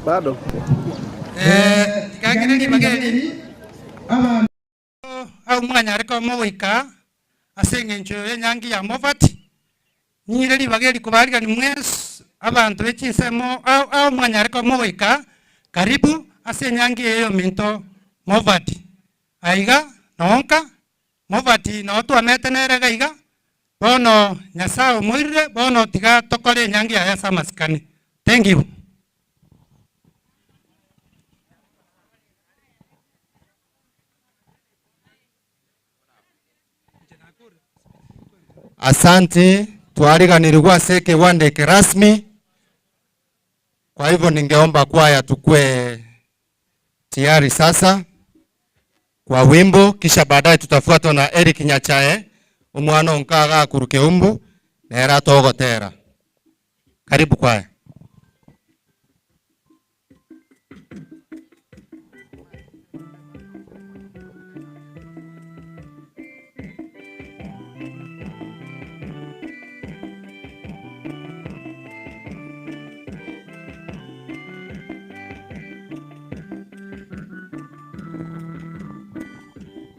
Bado. Tiga ng'ire ribaga eri, Agwo mwanyare koba mogoika ase engencho y'enyangi ya Mofat, ng'ire ribaga eri kobarigani mwensi abanto be chinsemo ao ao mwanyare koba mogoika karibu ase enyangi eye y'ominto Mofat. Aiga nonka Mofat noo twamete nere iga iga, bono Nyasae omoirire, bono tiga tokore enyangi yaye ase amasikani. Thank you. Asante, twariganirigwe ase ekewanda eke rasmi, kwa hivyo ningeomba kwaya tukue tayari sasa kwa wimbo, kisha baadaye tutafuatwa na Eric Nyachae omwana onka iga akorwa Keumbu nere atogotera. Karibu kwaya.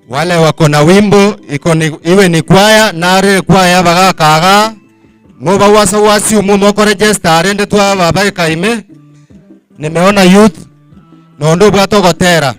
Wale wako na wimbo iko ni, iwe ni kwaya nare kwaya bagakaga Mobawasa wasi umwe mokore jesta rende twababeka ime nimeona youth nonde obwate ogotera.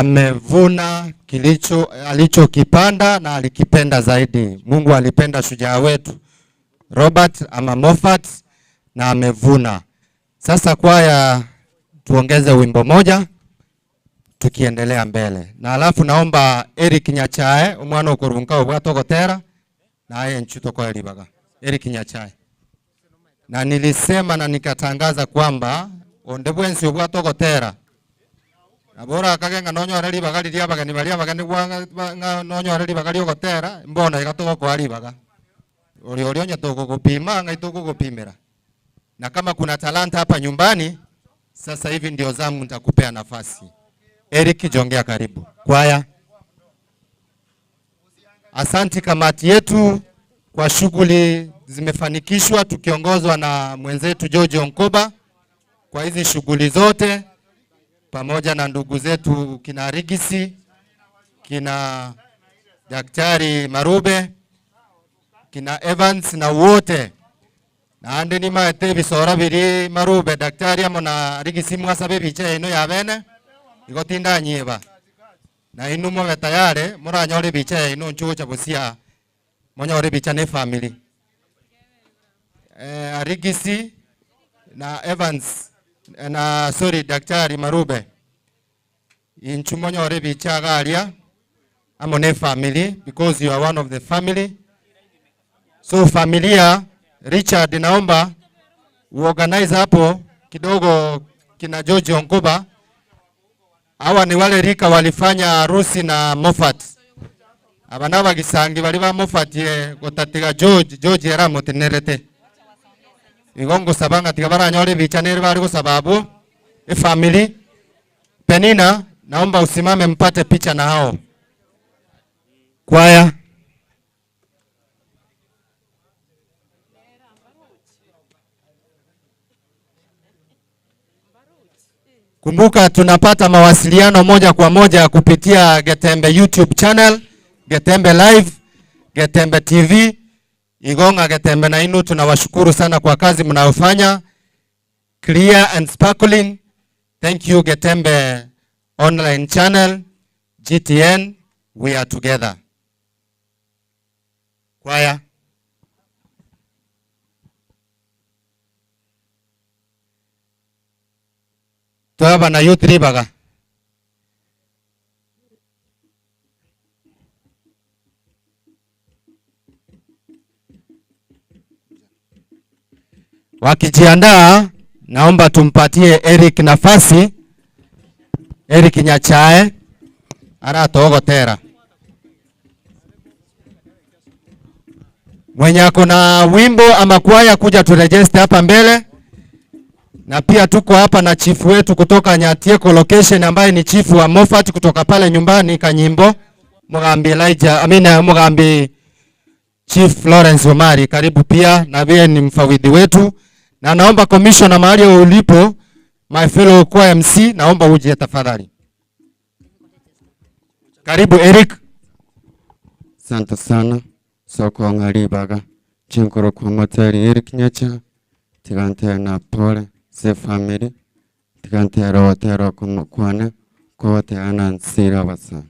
Amevuna kilicho alichokipanda na alikipenda zaidi. Mungu alipenda shujaa wetu Robert ama Moffat na amevuna. Sasa kwaya tuongeze wimbo moja tukiendelea mbele. Na alafu naomba Eric Nyachae omwana okorunka obwate ogotera naye nchu tokoe ribaga. Eric Nyachae. Na nilisema na nikatangaza kwamba onde bwensi obwate ogotera nabo orakage ng'a nonyore ribaga riria abageni baria abageni ng'a nonyore ribaga ria ogotera mbono iga togokoa ribaga. Ori oria onye togogopima ng'ai togogopimera. Na kama kuna talanta hapa nyumbani, sasa hivi ndio zamu nitakupea nafasi. Eric jongea karibu. Kwaya. Asanti kamati yetu kwa shughuli zimefanikishwa tukiongozwa na mwenzetu George Onkoba kwa hizi shughuli zote pamoja na ndugu zetu kina Rigisi, kina Daktari Marube, kina Evans na wote naende nimaete ebisora biri Marube daktari amo na Rigisi mwasabe ebicha yaino ya bene igo tindanyeba na inwe mobe tayari moranyore ebicha yaino nchogocha bosia monyore ebicha na efamily. Arigisi na Evans na sorry Daktari Marube inchu monyore ebicha iga aria amo na efamily because you are one of the family. So familia Richard, naomba uorganize hapo kidogo kina George Onkoba. Hawa ni wale rika walifanya harusi na Moffat. Aba nabagisangi bari ba Moffat ye gotatiga George, George yaramotenerete. Igo ngosaba ng'a tiga baranyore ebicha nere bari gosaba abwo efamily. Penina, naomba usimame mpate picha na hao. Kwaya. Kumbuka tunapata mawasiliano moja kwa moja kupitia Getembe YouTube channel, Getembe Live, Getembe TV. Igonga Getembe na inu tunawashukuru sana kwa kazi mnayofanya. Clear and sparkling. Thank you Getembe online channel, GTN, we are together. Kwaya. Twaba na youth ribaga. Wakijiandaa, naomba tumpatie Eric nafasi. Eric Nyachae aratogotera. Mwenye ako na wimbo ama kwaya kuja turejeste hapa mbele. Na pia tuko hapa na chifu wetu kutoka Nyatieko location ambaye ni chifu wa Moffat kutoka pale nyumbani Kanyimbo, Mugambi Elijah, I mean, Mugambi Chief Lawrence Omari, karibu pia na pia ni mfawidhi wetu. Na naomba commissioner mahali ulipo, my fellow kwa MC, naomba uje tafadhali. Karibu Eric. Asante sana. Soko ngalibaga. Chinkuru kwa moteri Eric Nyacha. Tigante na pole se family. Tigante ro tero kumkwane kote ana nsira basa.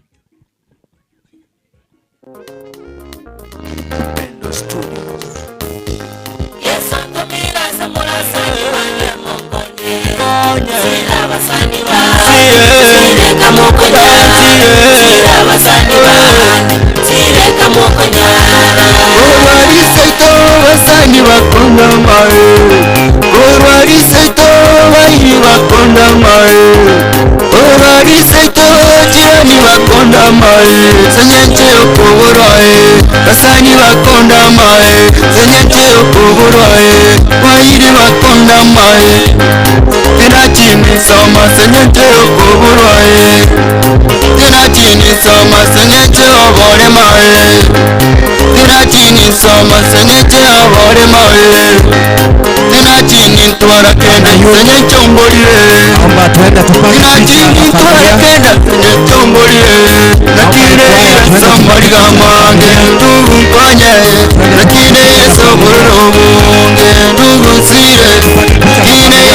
Naomba tuende tupate picha na familia.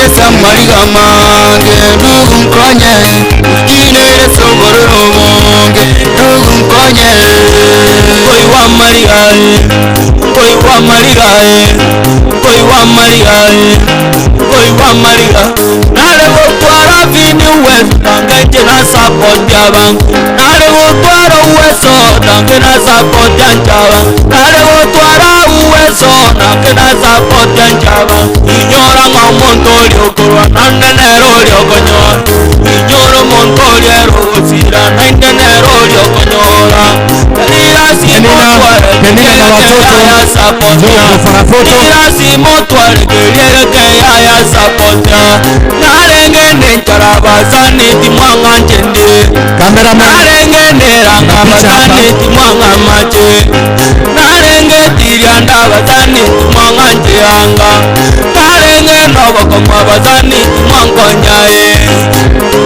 Nkinere amariga amange, ndugu nkonye, nkinere obororo obonge, ndugu nkonye. Nkoigwa amariga eh, nkoigwa amariga eh, nkoigwa amariga eh, nkoigwa amariga. Nare gotwara vini uwezo nange inche nasapoti abanto, nare gotwara uwezo nange nasapoti anche abanto, nare gotwara uwezo nange nasapoti anche abanto. Inyora ng'a omonto oria okorwa naende nere oria okonyora, inyora omonto oria ere ogosira naende nere oria okonyora. Penina, Penina na watoto njoo for a photo. Cameraman, picha hapa.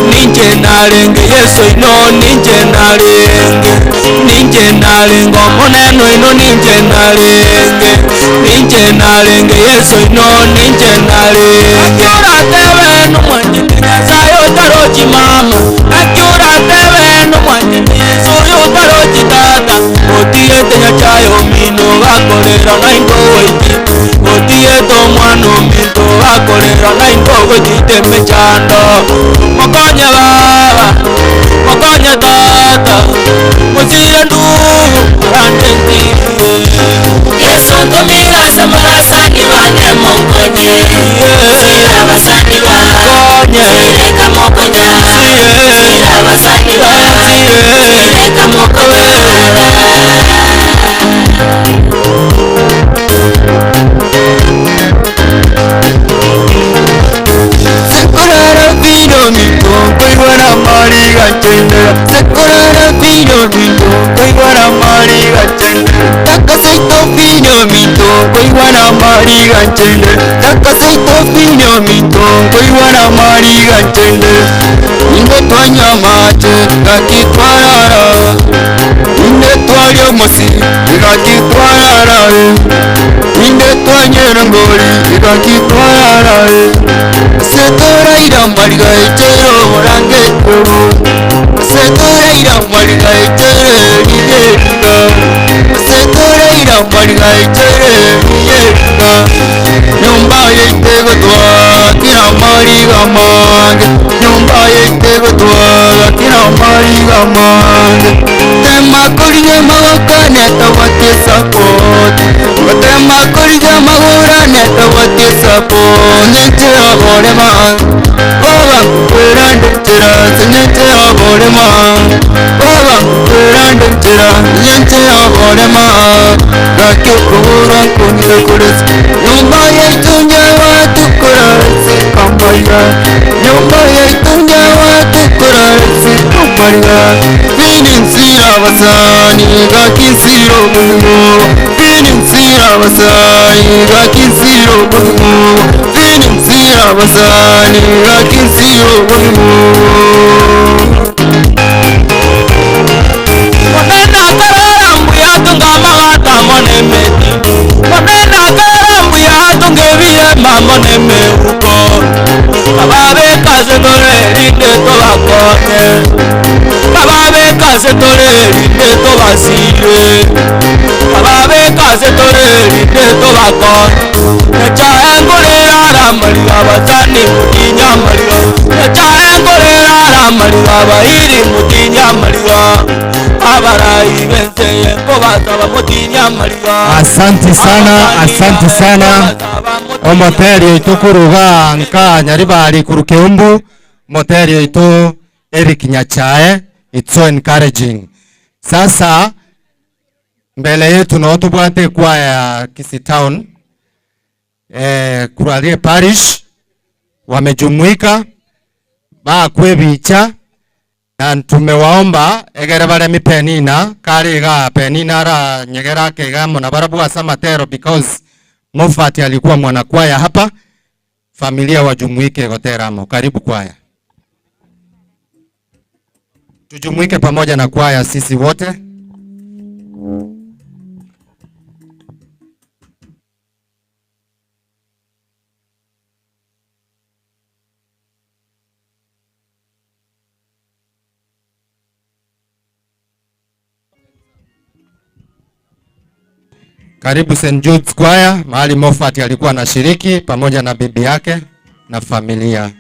Ninche narenge Yeso ino ninche narenge ninche narenge omoneno ino ninche narenge ninche narenge Yeso ino ninche narenge Akiora tebe nomwanchete Nyasaye otarochi mama Akiora tebe nomwanchete Yeso oyo otarochi tata Otigete Nyachae omino gakorera naende ogoiti Otigete omwana ominto gakorera naende ogochite emechando Mokonye baba mokonye tata mosire ndugu arande ntirie Yesu ntumira samarasani bane monkonye Sira basani ba Konye. Sireka mokonya Sira basani ba Sireka mokonya Sekorara vino mito, koigwana mariga chendera. Sekorara vino mito, koigwana mariga chendera. Takasaito vino mito, koigwana mariga chendera. Takasaito vino mito, koigwana mariga chendera. Inde twanywa amache, gakitwarara. Inde twarya omosi, gakitwarara. Inde twanyera ngori, gakitwarara. Setoraira mariga echere oborange kobo Setoraira mariga echere rigeriga Setoraira mariga echere rigeriga Nyumba yaitegotwa kira mariga mange Nyumba yaitegotwa kira mariga mange Tema koriga magokane tawatie support Tema koriga magurane tawatie support Nyenchera borema Baba kuranduchira Nyenchera borema Baba kuranduchira Nyenchera borema Gakyo kubura kunira kuresi Nyumba yaitunja watu kurasi kamariga Nyumba yaitunja watu kurasi kamariga Vini nsira basani gakinsiro muzimu Vini nsira basani gakinsiro muzimu Vini nsira basani gakinsiro muzimu Monena karara mbuya tunga magata mone meti Monena karara mbuya tunge biye mamone meuko Ababe kaze tore rinde tobakonye Ababe kaze tore rinde tobasire Ababe kaze tore rinde tobakonye Nyachae ngorera aramariga abasani mutinya amariga Nyachae ngorera aramariga abairi mutinya amariga Abarai benseye nkobasaba mutinya amariga Asante sana, asante sana. Omoteri oito kuruga nka Nyaribari kuru Keumbu, moteri oito Eric Nyachae, it's so encouraging. Sasa mbele yetu no tubwate kwaya Kisii Town Kurarie Parish wamejumuika bakwebicha na tumewaomba egere baremi penina kariga penina ara nyegera kega mona barabwasa matero because Mofat alikuwa mwanakwaya hapa, familia wajumuike goteramo. Karibu kwaya, tujumuike pamoja na kwaya sisi wote. Karibu St. Jude's Choir, mahali Moffat alikuwa anashiriki pamoja na bibi yake na familia.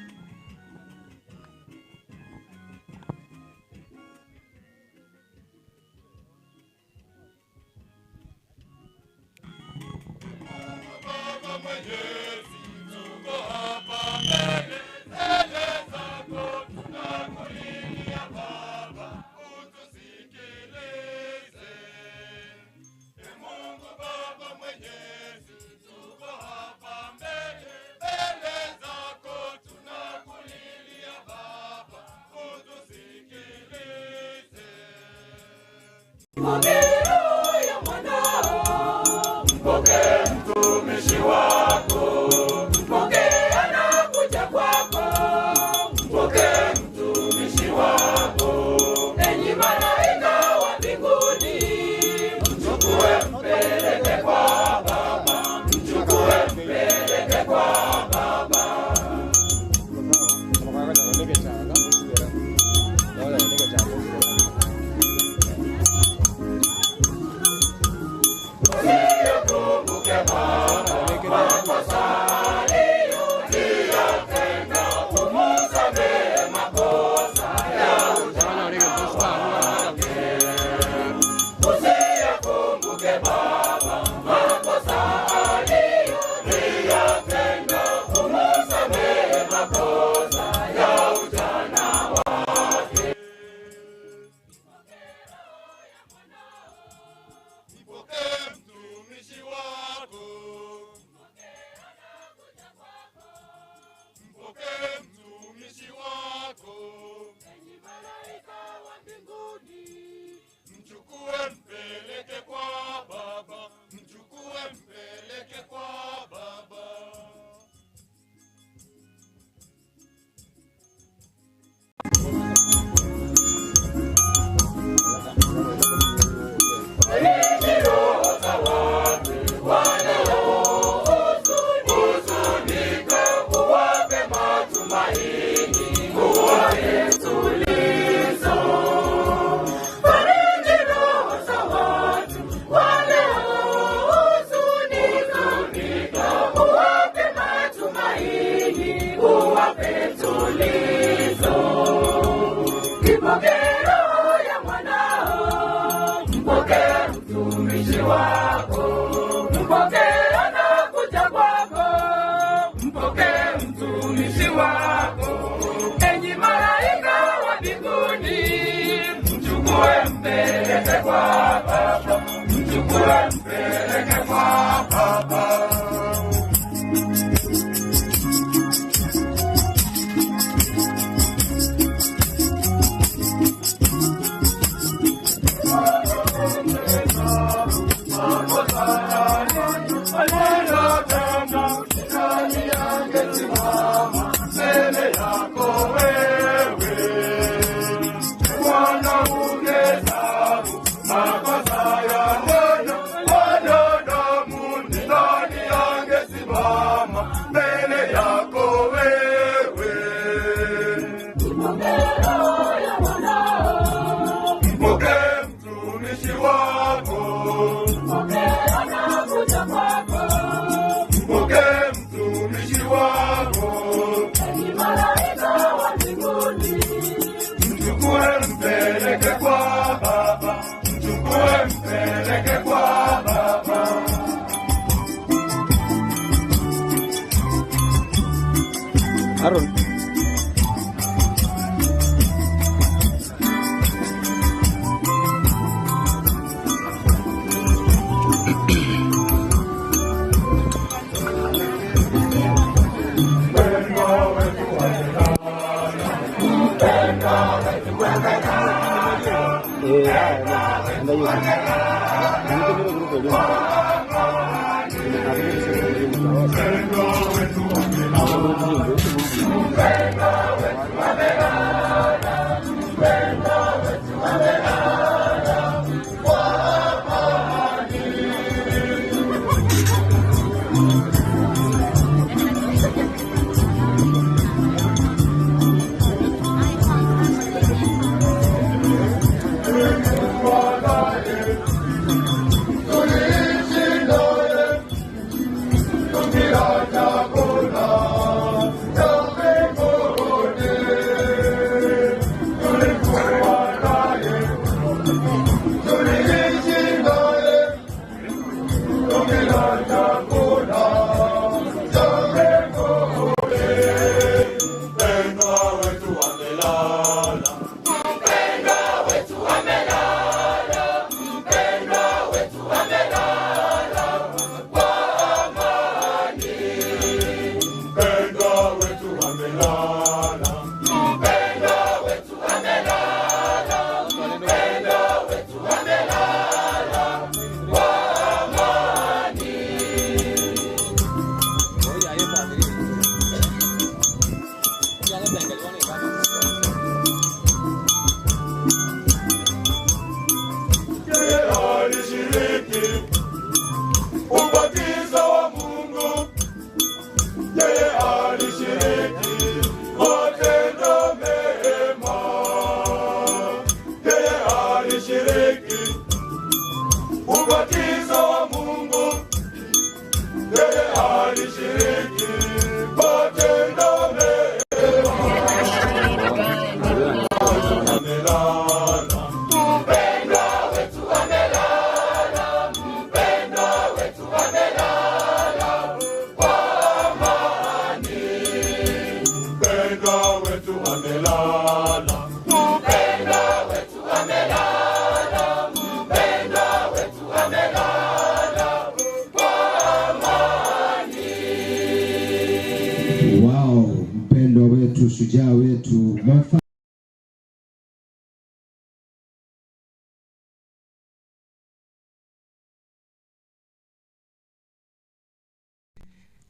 Wow, mpendwa wetu, shujaa wetu Mofa.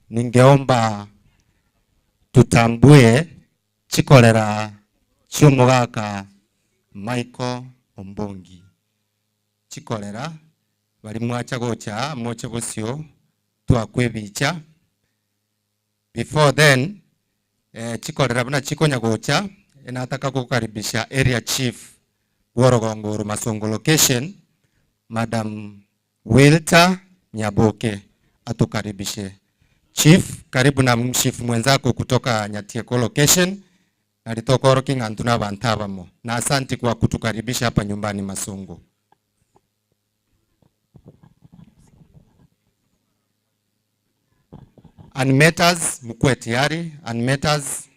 Ningeomba tutambue chikorera chiomogaka Michael Ombongi. Chikorera baria mwacha gocha aa moche bosio twakwa ebicha. Before then eh, chikorera buna chikonya gocha enataka gokaribisha area chief bw'orogongo oro Masongo location Madam Wilta Nyaboke atukaribishe. Chief, karibu na chief mwenzako kutoka Nyatieko location nari tokorokia ng'a intwe nabanto abamo na asanti kwa kutukaribisha hapa nyumbani Masungu. Animators mkuwe tayari, animators.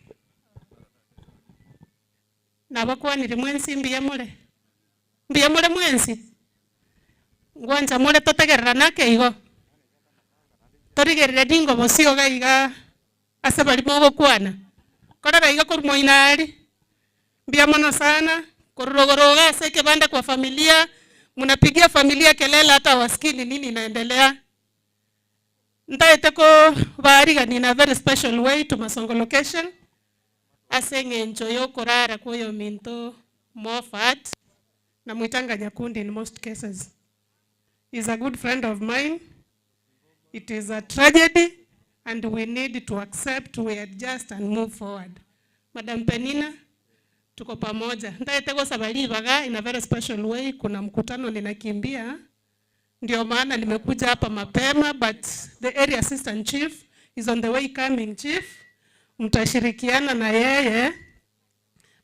Nabakwanire mwensi mbuya more? Mbuya more mwensi? Ngwancha more totegererane ake igo? Torigereria ningo bosio iga iga ase baria mogokwana? Korora iga korwa moino aria, mbuya mono sana, korwa rogoro iga ase ekebanda kwa familia, munapigia familia kelele hata hawasikii ni nini inaendelea. Ntaete kobaarigania in a very special way to Masongo location, ase eng'encho y'okorara kwa oyominto Moffat, namoitanga Nyakundi in most cases. He is a good friend of mine, it is a tragedy and we need to accept, we adjust and move forward. Madam Penina, tuko pamoja. Ntaete gosaba ribaga in a very special way, kuna mkutano ninakimbia, ndio maana nimekuja hapa mapema, but the area assistant chief is on the way coming. Chief, mtashirikiana na yeye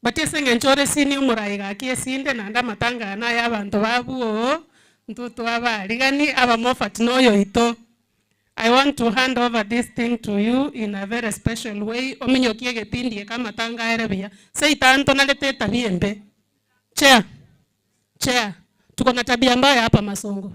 but ase eng'encho ore senior omorai gaki esinde naende amatanga aya naye abanto babuo intwe twabarigani aba Moffat na oyoito. I want to hand over this thing to you in a very special way ominyokie egepindi eke amatanga aere buya. Seito ntonarete etabia embe. Chair. Chair, tuko na tabia mbaya hapa Masongo.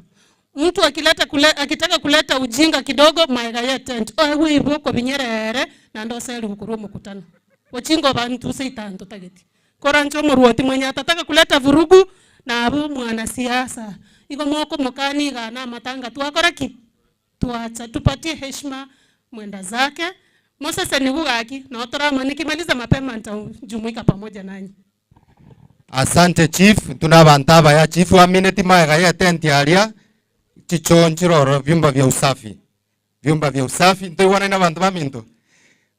Mtu akileta kule, akitaka kuleta ujinga kidogo maega ye tent. Oh, wibo ko binyerere na ndo seli gukuru mukutano. Ojinga bantu seitanto tageti. Korancho muruoti mwenye atataka kuleta vurugu na abu mwanasiasa. Iko moko mokani gana matanga tuakora ki tuacha tupatie heshima mwenda zake. Moses ni gugaki na otorama nikimaliza mapema nitajumuika pamoja nanyi. Asante chief, tuna abanto abaya chief amineti magega ye tent aria chichoo nchiroro vyumba vya usafi, vyumba vya usafi ntoigwanani na abanto baminto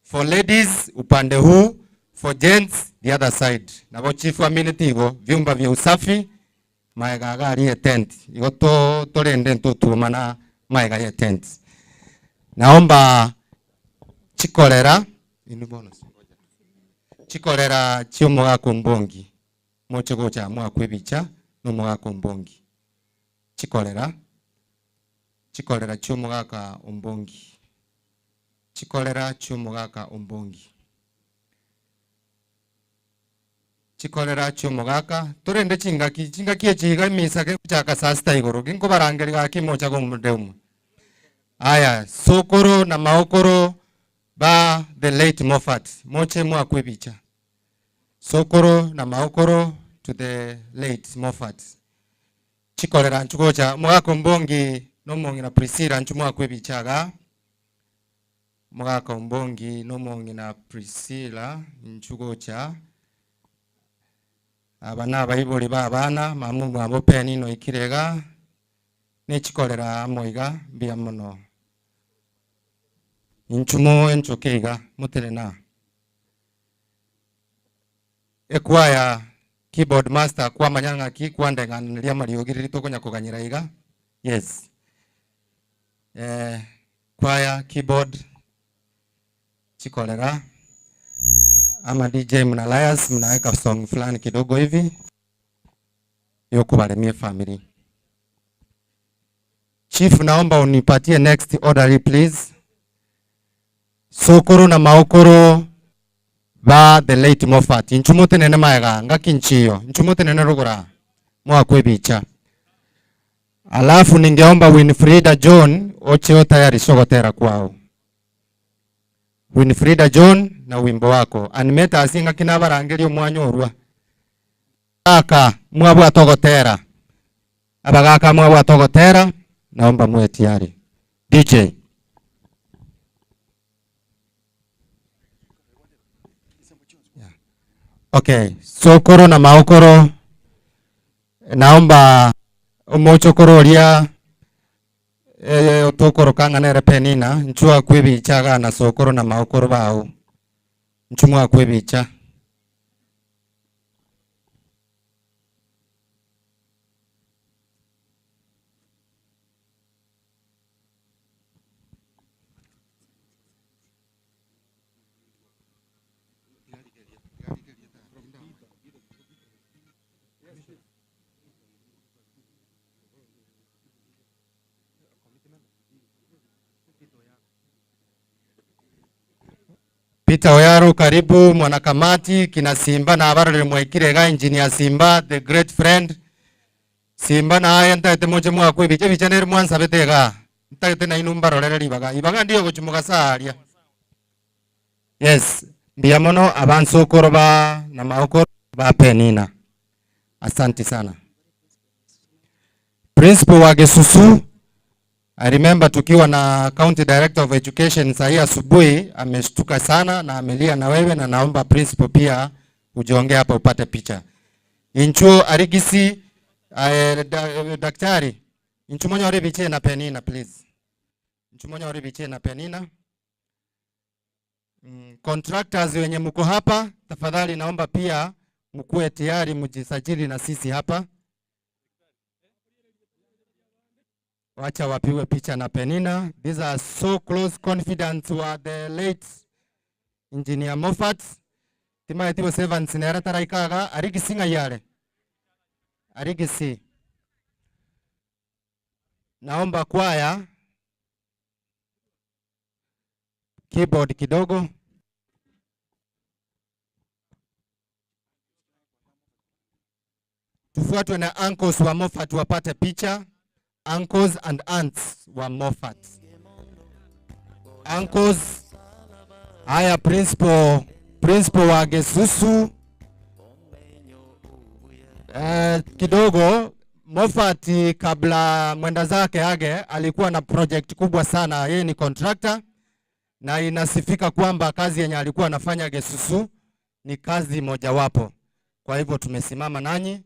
for ladies upande huu, for gents the other side. Nabo chief amineti igo vyumba vya usafi magega iga aria etent igo to torende ntotuomana magega ye tent. Naomba chikorera inwe bono chikorera chiomogaka ombongi Moche gocha amo akwe ebicha nomogaka ombongi. Chikorera, chikorera chi'omogaka ombongi, chikorera chi'omogaka ombongi, chikorera chi'omogaka. Torende chingaki, chingaki echi iga emisa gegochaka saa sita igoro, ginkobarangeria gaki mocha gomode omwe. Aya, sokoro na maokoro ba the late Moffat, moche mwakwe ebicha. Sokoro na maokoro to the late Moffat. Chikorera nchu gocha omogaka ombongi na omong'ina Priscilla nchu mwakwa ebicha igaa. Omogaka ombongi na omong'ina Priscilla nchu gocha. Aba na abaibori ba abana mama omwabo Penina oikire igaa ne chikorera amo iga mbuya mono. Inchu moenchoke iga motenene aa. Ekwaya keyboard master kwamanya ng'aki kwandeng'aneria amariogi riria tokonya koganyera iga yes eh. Choir, keyboard, chikorera ama DJ mna liars mnaweka song fulani kidogo hivi yokubaremia family. Chief, naomba unipatie next orderly please. Sokoro na maokoro ba the late Moffat inchumote nene maega ngaki nchiyo inchumote nene rugura mwakwebicha. Alafu ningeomba Winfrida John ocheo tayari sogotera kwao. Winfrida John na wimbo wako animeta asinga kinabarangeria omwanya orwa aka mwabwata ogotera abagaka mwabwata ogotera naomba mwe tayari DJ. Okay, sokoro na maokoro naomba omochokoro oria eh, otokoroka ng'a nere Penina nchwa kwebicha iga na sokoro na maokoro bao nchwa mwakwebicha. Peter Oyaro, karibu mwanakamati kina Simba na abarorere mwaikire iga engineer Simba the great friend Simba naye ntagete moche mwakwe ebicha ebicha nere mwansabete igaa ntagete nainwe mbarorere ribaga ibaga ndiyo gochimoka ase aria yes mbuya mono abansokoro ba na maokoro ba Penina asanti sana. Principal wa Gesusu I remember tukiwa na County Director of Education saa hii asubuhi ameshtuka sana na amelia na wewe, na naomba principal pia ujiongee hapa upate picha. Inchuo Arigisi da, daktari inchu monya ori biche na Penina please. Inchu monya ori biche na Penina. Contractors wenye mko hapa tafadhali naomba pia mkuwe tayari mjisajili na sisi hapa. Wacha wapigwe picha na Penina. These are so close confidants wa the late Engineer Moffat. Timaeti bo servants nera taraikaga arigisi ng'ai Arigisi. Naomba kwaya keyboard kidogo. Tufuatwe na uncles wa Moffat wapate picha. Uncles and aunts wa Moffat. Uncles. Haya, principal wa Gesusu. Kidogo Moffat kabla mwenda zake age alikuwa na project kubwa sana. Yeye ni contractor na inasifika kwamba kazi yenye alikuwa anafanya Gesusu ni kazi mojawapo. Kwa hivyo tumesimama nanyi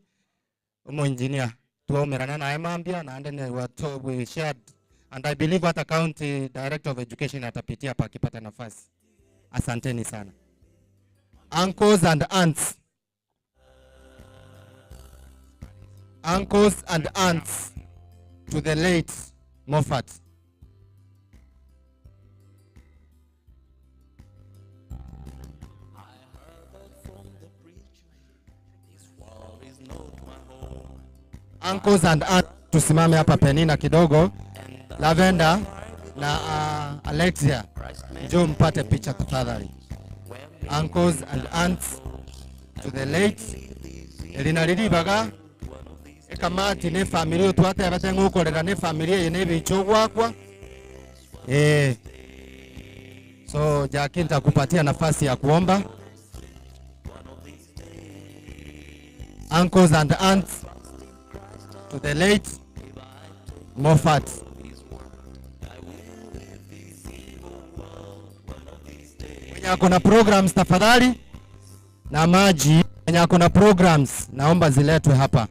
umo engineer tuomerana naye mambia na and we we shared and I believe hata county director of education atapitia hapa akipata nafasi. Asanteni sana. Uncles and aunts. Uncles and aunts to the late Moffat. Uncles and aunts, tusimame hapa Penina kidogo. Lavenda na Alexia, njoo mpate picha tafadhali. Uncles and aunts to the late Elina lilibaga ekamati ne familia twatebete ng'okorera ne familia eye ne ebicho gwakwa. So Jackie, nitakupatia nafasi ya kuomba. Uncles and aunts to the late Moffat. Mwenye ako na programs tafadhali, na maji. Mwenye ako na programs naomba ziletwe hapa.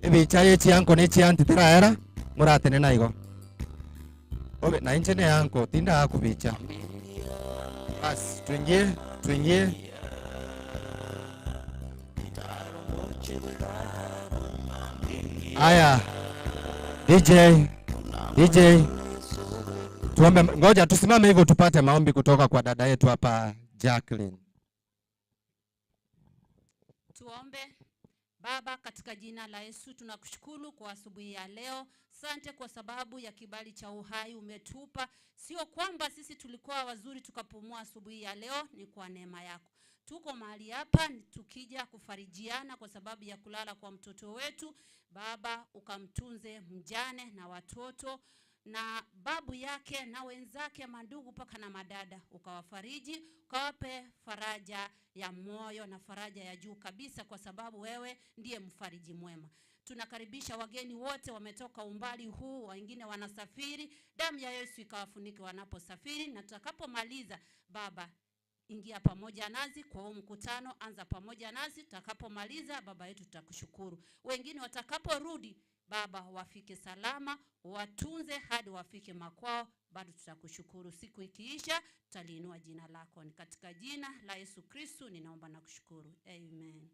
Ebicha yechi yanko ne chianti teraera muratene na igo. Obe na inche ne yanko tinda akubicha. Bas tuingie, tuingie. Aya, DJ, DJ, Tuombe, ngoja tusimame hivyo tupate maombi kutoka kwa dada yetu hapa Jacqueline. Tuombe. Baba, katika jina la Yesu tunakushukuru kwa asubuhi ya leo. Sante kwa sababu ya kibali cha uhai umetupa. Sio kwamba sisi tulikuwa wazuri tukapumua asubuhi ya leo, ni kwa neema yako. Tuko mahali hapa tukija kufarijiana kwa sababu ya kulala kwa mtoto wetu. Baba, ukamtunze mjane na watoto na babu yake na wenzake, mandugu mpaka na madada, ukawafariji, ukawape faraja ya moyo na faraja ya juu kabisa, kwa sababu wewe ndiye mfariji mwema. Tunakaribisha wageni wote wametoka umbali huu, wengine wanasafiri. Damu ya Yesu ikawafunike wanaposafiri, na tutakapomaliza Baba ingia pamoja nasi kwa huu mkutano, anza pamoja nasi. Tutakapomaliza Baba yetu tutakushukuru. Wengine watakaporudi Baba, wafike salama, watunze hadi wafike makwao, bado tutakushukuru. Siku ikiisha, tutaliinua jina lako. Ni katika jina la Yesu Kristu ninaomba na kushukuru, amen.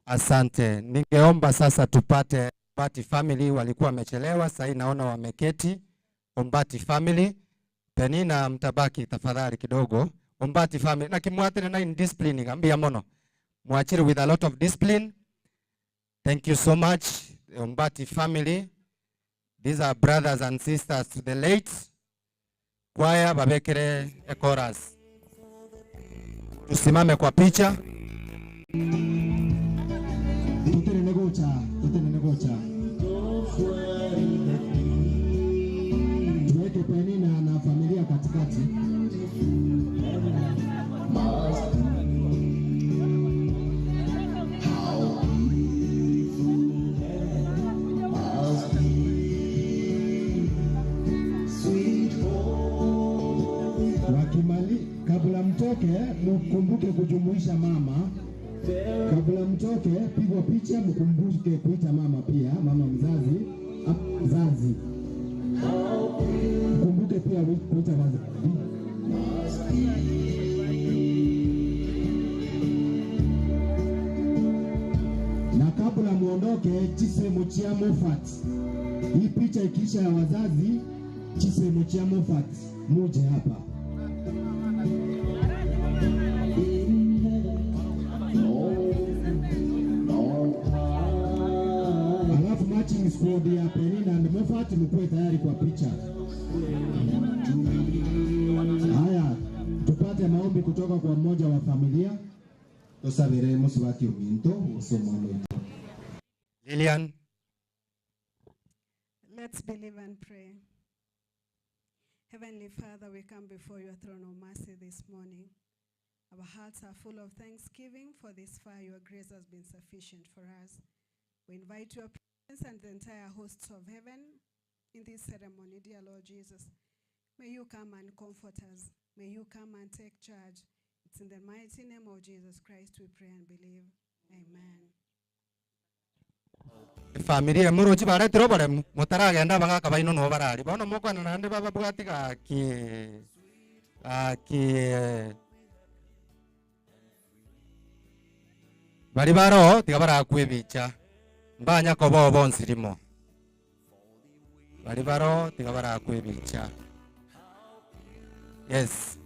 Asante. Ningeomba sasa tupate Ombati family, walikuwa wamechelewa, sasa naona wameketi. Ombati family, Penina mtabaki tafadhali kidogo. Ombati family na kimwatire na indiscipline gambia mono. Mwachiri with a lot of discipline. Thank you so much Ombati family. These are brothers and sisters to the late. Kwaya babekere a chorus. Tusimame kwa picha. Tutenene gocha, tutenene gocha. Tuweke Penina na familia katikati. Wakimali, kabla mtoke mkumbuke kujumuisha mama. Kabla mtoke, pigwa picha, mkumbuke kuita mama pia, mama mzazi, mzazi. Mkumbuke pia kuita wazazi. Na kabla muondoke, chisemo chia Moffat. Hii picha ikiisha ya wazazi, chisemo chia Moffat, muje hapa. Alafu matching squad ya Penina and Moffat mkuwe tayari kwa picha. Haya, tupate maombi kutoka kwa mmoja wa familia. Tosabere mosubati ominto ase omwana oito. Lilian. Let's believe and pray. Heavenly Father, we come before your throne of mercy this morning. Our hearts are full of thanksgiving for this far your grace has been sufficient for us. We invite your presence and the entire hosts of heaven in this ceremony, dear Lord Jesus. May you come and comfort us. May you come and take charge. It's in the mighty name of Jesus Christ we pray and believe. Amen. Efamiri emorochi baretire oboremu motaragenda abagaka baino nabo barari bono mokwana naende bababwati gaki gaki bari baroo tiga barakwa ebicha mbanya koba bonsi rimo bari baroo tiga barakwa ebicha yes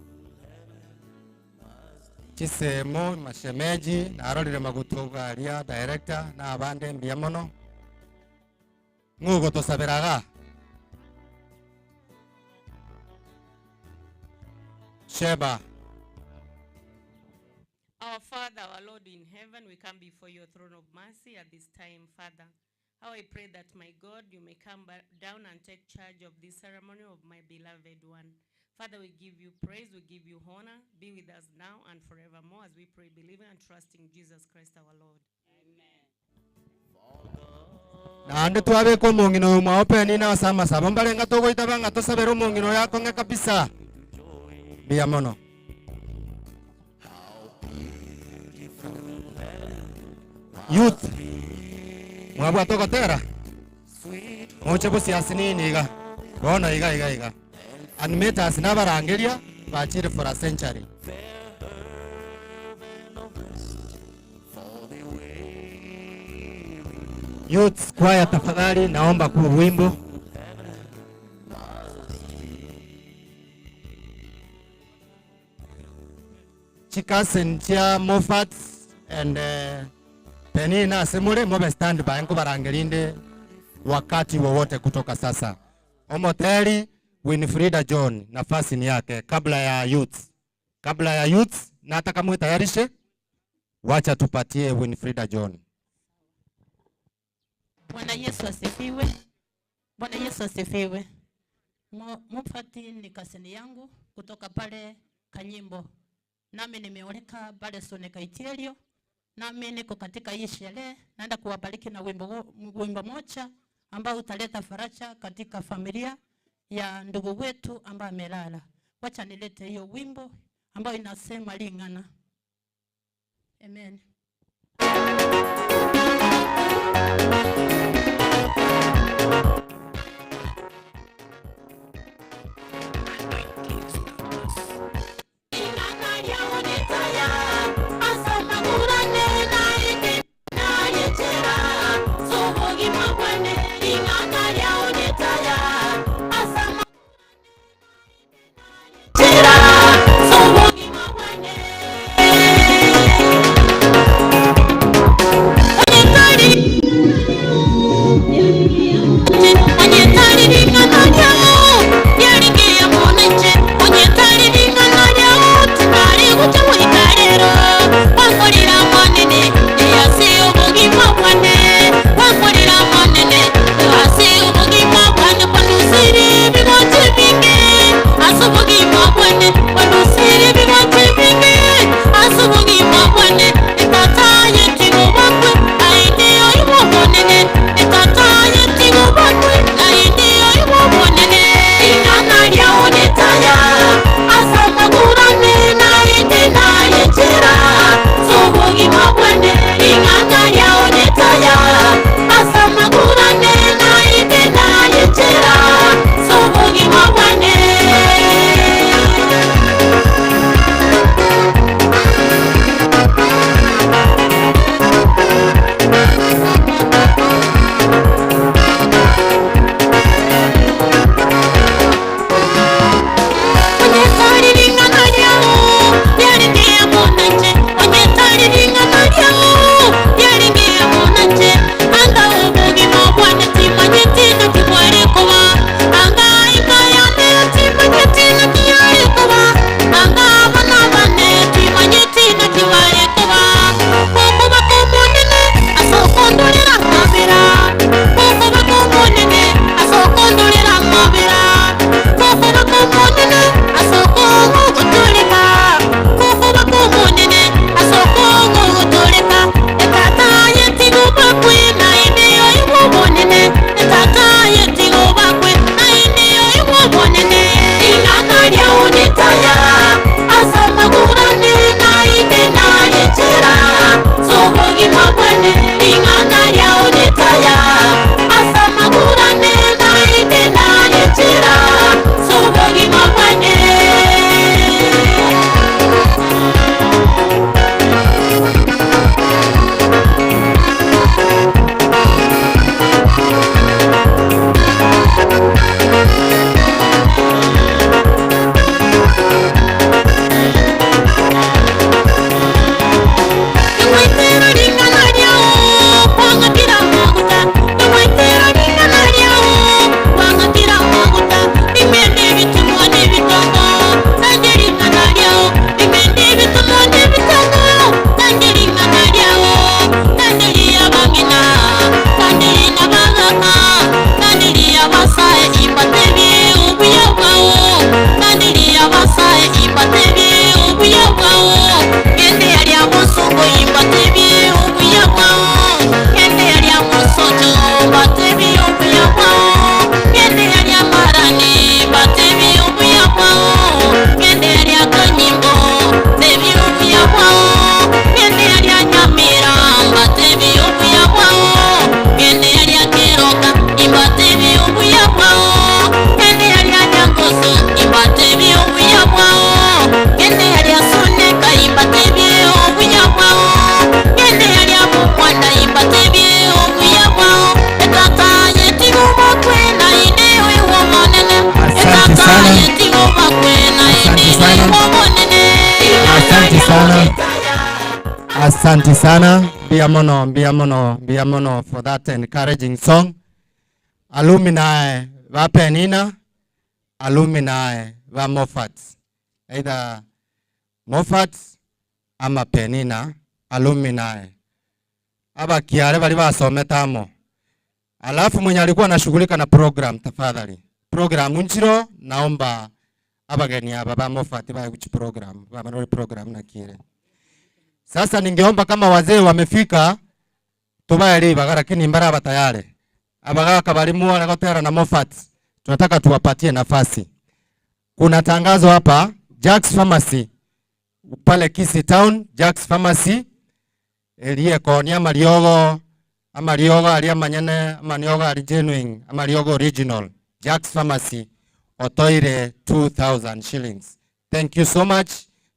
chisemo mashemeji narorire magutu garia director na abande mbuya mono ng'ugo tosaberaga Sheba. Our Father, our Lord in heaven, we come before your throne of mercy at this time, Father. How I pray that, my God, you may come down and take charge of this ceremony of my beloved one. Father, we give you praise, we give you honor. Be with us now and forevermore as we pray, believing and trusting Jesus Christ our Lord. Amen. Naende twabeka omong'ina oyo mwao Penina ase amasabo, mbarenge togoitaba ng'a tosabere omong'ina oyo akong'e kabisa. Mbuya mono. Youth, mwabwate ogotera? Moche bosiasi nini iga? Bono iga iga iga. Animators nabarangeria bachire for a century. Youth choir tafadhali naomba kuwa wimbo. Chicousin chia Moffat and Penina ase more mobe stand by nkobarangeria inde wakati wowote kutoka sasa. Omoteri Winfrida John nafasi ni yake kabla ya youth. Kabla ya youth nataka mwitayarishe, wacha tupatie Winfrida John. Bwana Yesu asifiwe. Bwana Yesu asifiwe. Mufati ni kasini yangu kutoka pale Kanyimbo, nami nimeoleka pale Soneka Itielio, nami niko katika hii sherehe, naenda kuwabariki na wimbo moja ambao utaleta faraja katika familia ya ndugu wetu ambaye amelala. Wacha nilete hiyo wimbo ambayo inasema ling'ana. Amen. Asante sana. Asante sana. Asante sana. Asante sana. Mbia mono, mbia mono, mbia mono for that encouraging song. Alumni va Penina, alumni va Moffat. Either Moffat ama Penina, alumni. Abakiare bali basomete amo. Alafu mwenye alikuwa anashughulika na program tafadhali. Program nchiro naomba abageni aba ba Moffat ba kuchi program, ba manori program na kile. Sasa ningeomba kama wazee wamefika tubae ribaga lakini mbaraba tayari. Abagaka balimu wale gotera na Moffat. Tunataka tuwapatie nafasi. Kuna tangazo hapa Jack's Pharmacy pale Kisii Town, Jack's Pharmacy elie konia mariogo amariogo aria manyene amariogo ari genuine amariogo original Jack's Pharmacy otoire 2000 shillings. Thank you so much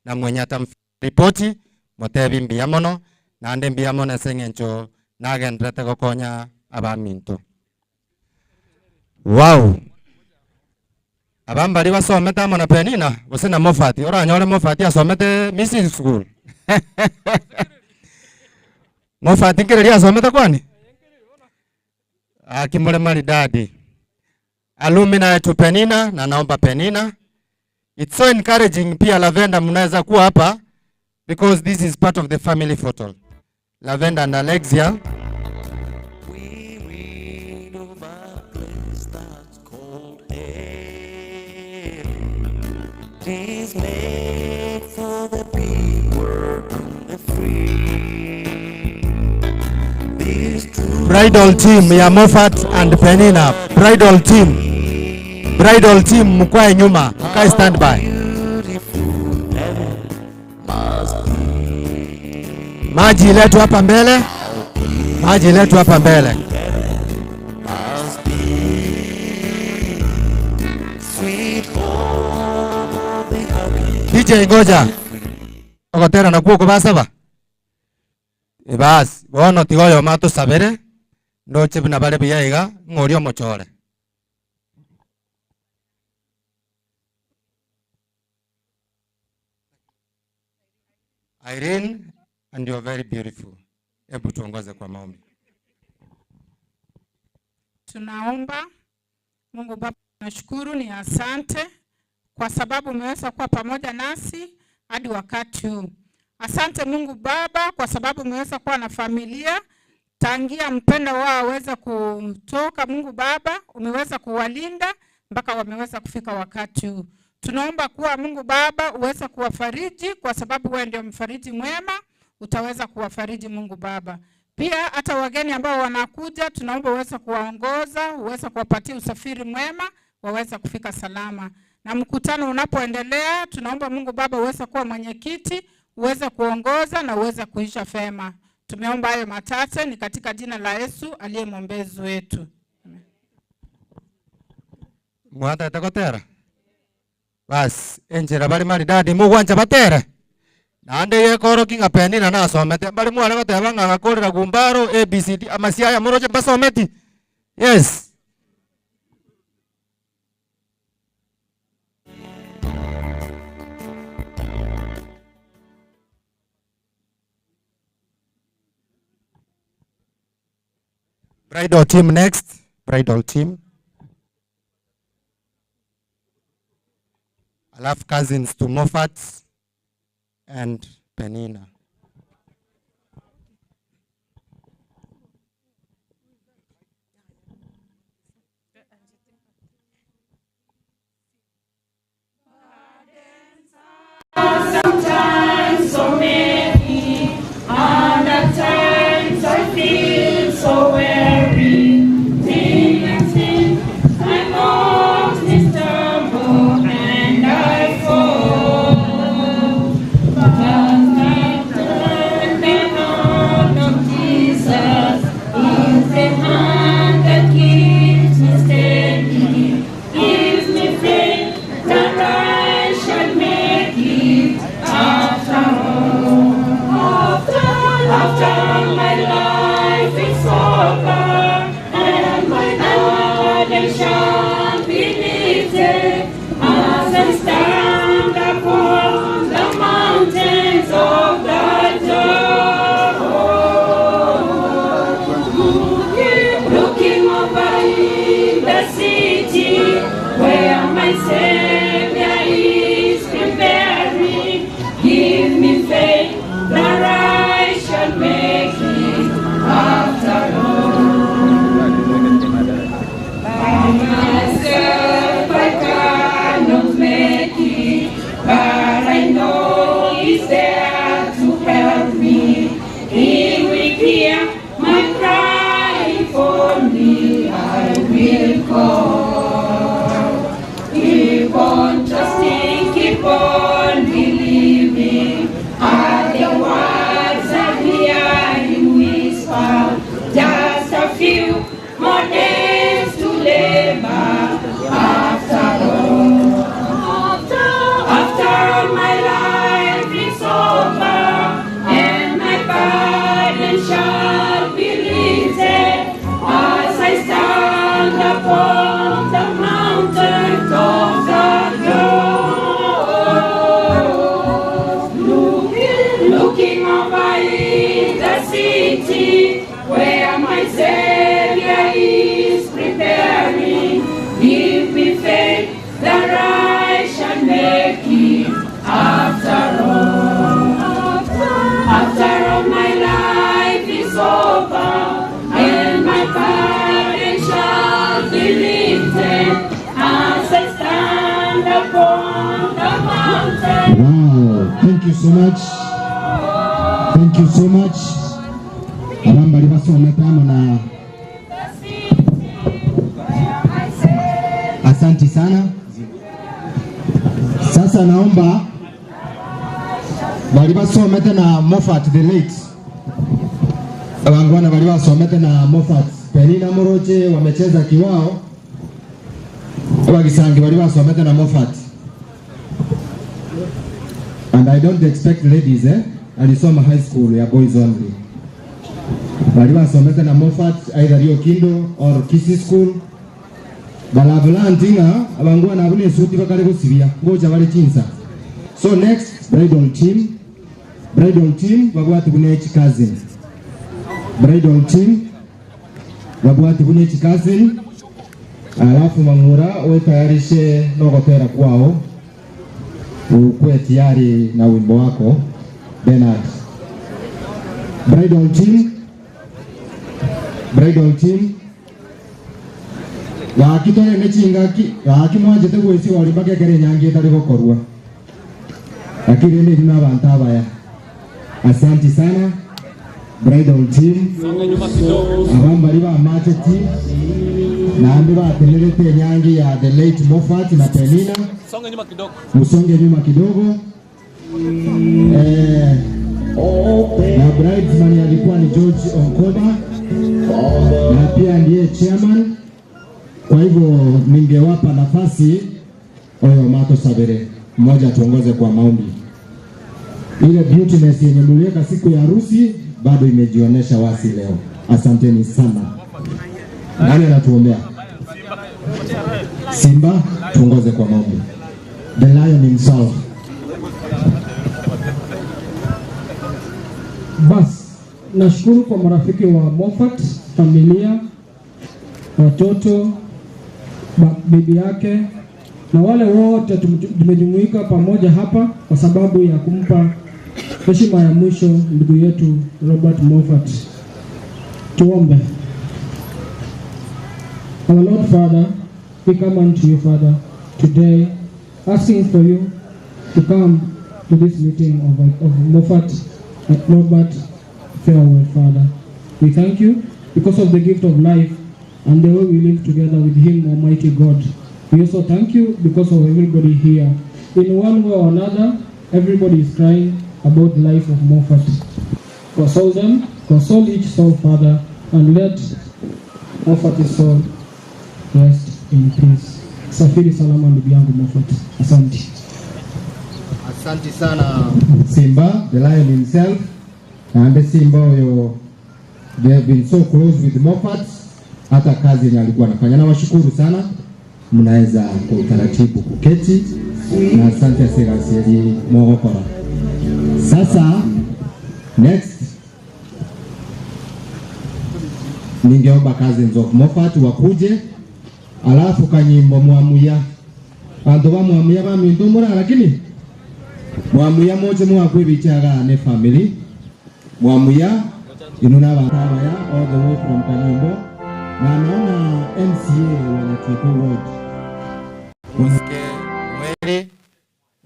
na mwenye atamripoti motebi mbuya mono naende mbuya mono ase eng'encho nagenderete gokonya abaminto. Wow. Abambari basomete amo na Penina gose na Moffat oranyore Moffat asomete mission school Moffat nkereria asomete kwani akimore maridadi alumni to Penina na naomba Penina. It's so encouraging pia Lavenda mnaweza kuwa hapa because this is part of the family photo. Lavenda and Alexia. We read of a place that's called heaven. It is made for the pure and the free. This truth Bridal team ya Moffat and Penina. Bridal team. Bridal team mkwae nyuma, mkae standby. beautiful heaven must be. Maji iletwe hapa mbele. Maji iletwe hapa mbele. Must be. Sweet home, the happy. DJ ngoja. Ogotera na kuoko basaba. E basi, bono tigoyo matusabere. Ndoche buna bare buya iga, ng'ori omochore. Irene, and you are very beautiful. Hebu tuongoze kwa maombi. Tunaomba Mungu Baba, tunashukuru ni asante kwa sababu umeweza kuwa pamoja nasi hadi wakati huu. Asante Mungu Baba kwa sababu umeweza kuwa na familia tangia mpendo wao aweze kutoka. Mungu Baba umeweza kuwalinda mpaka wameweza kufika wakati huu. Tunaomba kuwa Mungu Baba uweze kuwafariji kwa sababu wewe ndio mfariji mwema, utaweza kuwafariji Mungu Baba. Pia hata wageni ambao wanakuja, tunaomba uweze kuwaongoza, uweze kuwapatia usafiri mwema, waweze kufika salama. Na mkutano unapoendelea, tunaomba Mungu Baba uweze kuwa mwenyekiti, uweze kuongoza na uweze kuisha fema. Tumeomba hayo machache ni katika jina la Yesu aliye mwombezi wetu. Mwatete gotera basi enchera bari maridadi mugwancha batere naende gekoroki ng'a Penina nasomete bari mware goteba ng'a gakorera gumbaro abcd amasiaya moroche basometi yes. Bridal team next. Bridal team. Alafu cousins to Moffat and Penina. Sometimes so many, other times I feel so weary. Think and think, I mostly stumble and I fall. But upon the mountain. Wow, thank you so much. Thank you so much. Abambali basomete amo na asanti sana. Sasa naomba bali basomete na Moffat the late abangwana bali basomete na Moffat Penina Moroche wamecheza kiwao abagisangi bali basomete na Moffat and I don't expect ladies eh? Alisoma high school ya boys only. Bali basomete na Moffat either Rio Kindo or Kisii School. Balavula abangwana abune esuti bakale gosibia ngoja bale chinsa. So next bridal team, bridal team babwati bune cousin. Bridal team babwati bune cousin. Alafu Mang'ura wetayarishe nogotera kwao ukuwe tayari na wimbo wako Bernard. Bridal team, bridal team gaki tore chingaki gaki mwanjete gweci ori mpaka ekere enyangi etari gokorwa lakini rende na abantu abaya. Asante sana bridal team abambari ba macheti naambi batenerete enyangi ya the late Moffat na Penina. Songa nyuma kidogo. Musonge nyuma kidogo. Na bridesman alikuwa ni George Onkoba na pia ndiye chairman. Kwa hivyo ningewapa nafasi oyo Mato Sabere mmoja atuongoze kwa maombi. Ile beautiness yenye mliweka siku ya harusi bado imejionyesha wasi leo. Asanteni sana. Nani anatuombea? Simba, tuongoze kwa maombi. The lion himself. Bas, nashukuru kwa marafiki wa Moffat, familia, watoto, bibi yake na wale wote tumejumuika pamoja hapa kwa sababu ya kumpa heshima ya mwisho ndugu yetu Robert Moffat. Tuombe. Our Lord Father, we come unto you, Father, today, asking for you to come to this meeting of Moffat and Robert farewell, Father. We thank you because of the gift of life and the way we live together with him, Almighty God. We also thank you because of everybody here. In one way or another, everybody is crying about the life of Moffat. Console them, console each soul, Father, and let Moffat's soul rest in peace. Safiri salama ndugu yangu Moffat. Asante. Asante sana Simba, the lion himself. And Simba huyo, they have been so close with Moffat, hata kazi yenye alikuwa anafanya. Nawashukuru sana, mnaweza kwa utaratibu kuketi, na asante Serasieli Mogokora. Sasa next ningeomba cousins of Moffat wakuje, alafu kanyimbo mwamuya bantu ba mwamuya baminto mura lakini mwamuya moche mwakwibichaga ne family mwamuya inuna bantu all the way from Kanyimbo, na naona MCA wanatuko ward Usike mweri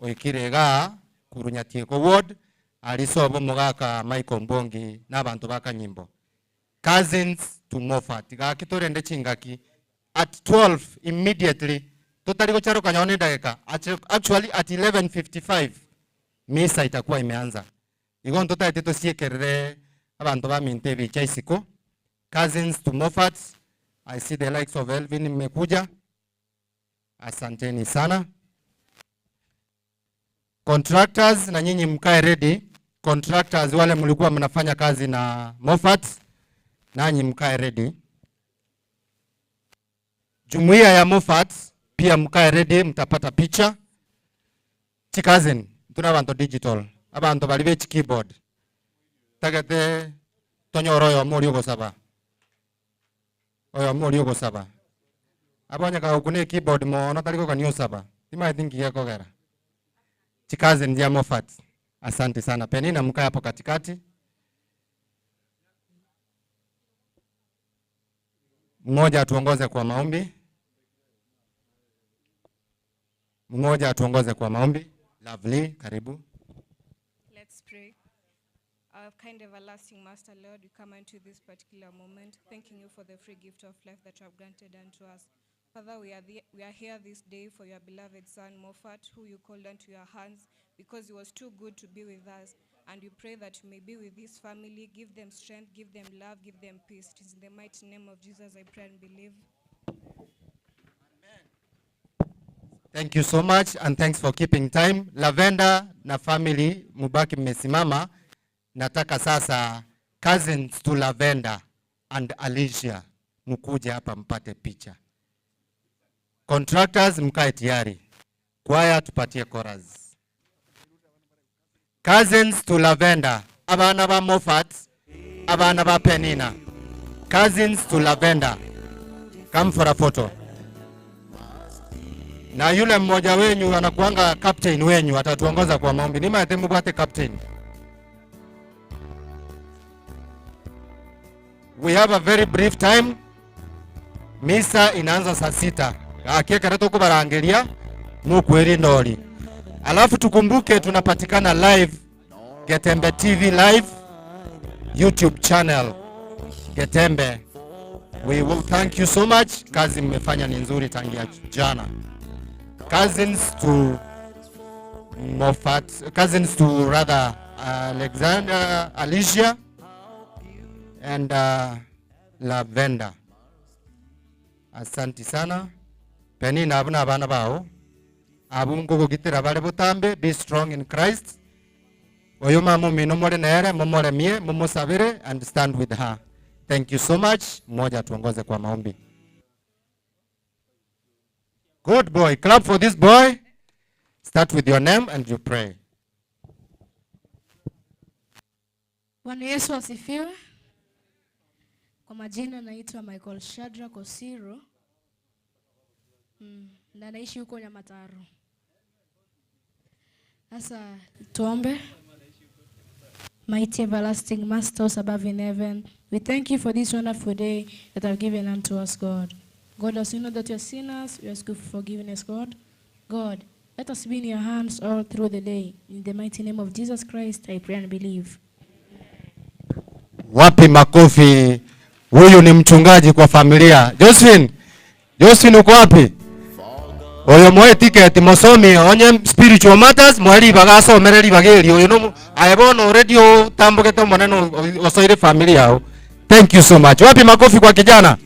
oikire iga kurunyatieko ward alisobo mugaka Michael Mbongi n'abantu ba Kanyimbo cousins to Moffat gaki torende chingaki at 12 immediately tutari gocharuka nyone ndagika actually at 11:55 misa itakuwa imeanza igo ntutaete tusiekerere abantu ba minte bicha isiko cousins to Moffat. I see the likes of Elvin mmekuja, asanteni sana. Contractors na nyinyi mkae ready. Contractors wale mlikuwa mnafanya kazi na Moffat, nanyi mkae ready. Jumuiya ya Moffat pia mkae ready, mtapata picha. Chikazen tuna bantu digital, abantu bali be keyboard. Tagete tonyoro yo muri ogosaba. Oyo muri ogosaba. Abonye ka okune keyboard mono tari ko osaba. Tima thinki yekogera. Chikazen ya Moffat. Asante sana. Penina mkae hapo katikati. Mmoja atuongoze kwa maombi. Mmoja atuongoze kwa maombi. Lovely, karibu. Let's pray. Our kind everlasting Master, Lord, we come unto this particular moment, thanking you for the free gift of life that you have granted unto us. Father, we are, the, we are here this day for your beloved son, Moffat, who you called unto your hands because he was too good to be with us. And we pray that you may be with his family, give them strength, give them love, give them peace. It is in the mighty name of Jesus I pray and believe. Thank you so much and thanks for keeping time. Lavenda na family mubaki mmesimama. Nataka sasa cousins to Lavenda and Alicia mkuje hapa mpate picha. Contractors mkae tayari. Kwaya tupatie chorus. Cousins to Lavenda, abana ba Moffat, abana ba Penina. Cousins to Lavenda. Come for a photo. Na yule mmoja wenyu anakuanga captain wenyu atatuongoza kwa maombi. Nimaete mubwate captain. We have a very brief time. Misa inaanza saa sita. Akiekera tukubarangeria nukweri ndori. Alafu tukumbuke tunapatikana live Getembe TV live YouTube channel Getembe. We will thank you so much. Kazi mmefanya ni nzuri tangia jana. Cousins to Moffat, cousins to rather Alexander, Alicia and Lavender. Asanti sana. Penina abuna abana bao. Abu ngugugitira bale butambe, be strong in Christ. Oyo mama mino more nere, mumoremie, mumusabire and stand with her. Thank you so much. Mmoja tuongoze kwa maombi. Good boy. Clap for this boy. Start with your name and you pray. Bwana Yesu asifiwe. Kwa majina naitwa Michael Shadrack Osiro. Na naishi huko Nyamataro. Sasa tuombe. Mighty everlasting Master above in heaven, we thank you for this wonderful day that have given unto us, God. God, as we know that we are sinners, we ask you for forgiveness, God. God, let us be in your hands all through the day. In the mighty name of Jesus Christ, I pray and believe. Wapi makofi? Huyu ni mchungaji kwa familia. Josephine, Josephine uko wapi? Oyo mwe ticket mosomi onye spiritual matters mwali bagasomere libageri oyo no ayebono already otambugete moneno osoire familia yao. Thank you so much. Wapi makofi kwa kijana?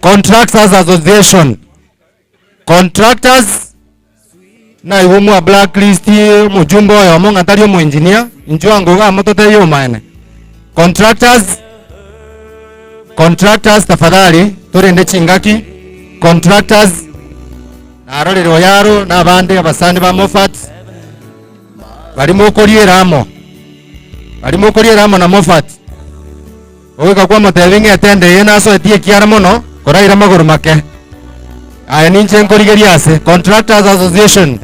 Contractors Association. Contractors na iwo mwa blacklist mujumbe oyo mo ng'atari omo engineer inchwango ga motote yo maene. Contractors, contractors tafadhali turinde chingaki. Contractors narorere oyaro na abande abasani ba Moffat barimo koriera amo, barimo koriera amo na Moffat ogeka kwa motebi ng'etende eye nasoetie ekiara mono koraira magoro make. Aya ninche nkorigeria ase Contractors Association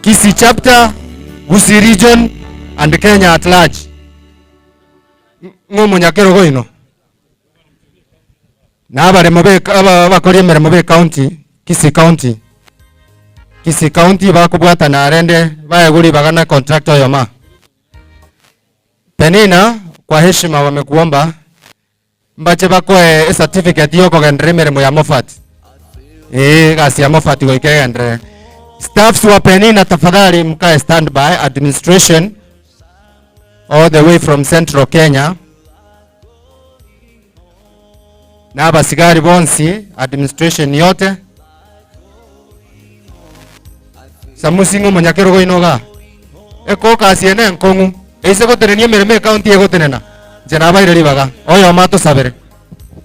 Kisii chapter, Gusii region and Kenya at large. Ng'omonyakerogo ino na abaremo be aba abakori emeremo be county Kisii county Kisii county bakobwatana arende baeguri bagana contractor oyo ma Penina, kwa heshima wamekuomba mbache bakoe e certificate yokogendera emeremo ya Moffat. Gasi ya Moffat goikegendere. Staffs wa Penina tafadhali mkae standby, administration all the way from Central Kenya. Na abasigari bonsi administration yote. Samusingo monyakerogo inoga. Eko kasi ene nkong'u. Eise gotenenia emeremo ecounty egotenena. Nche nabaire ribaga. Oyo ma tosabere.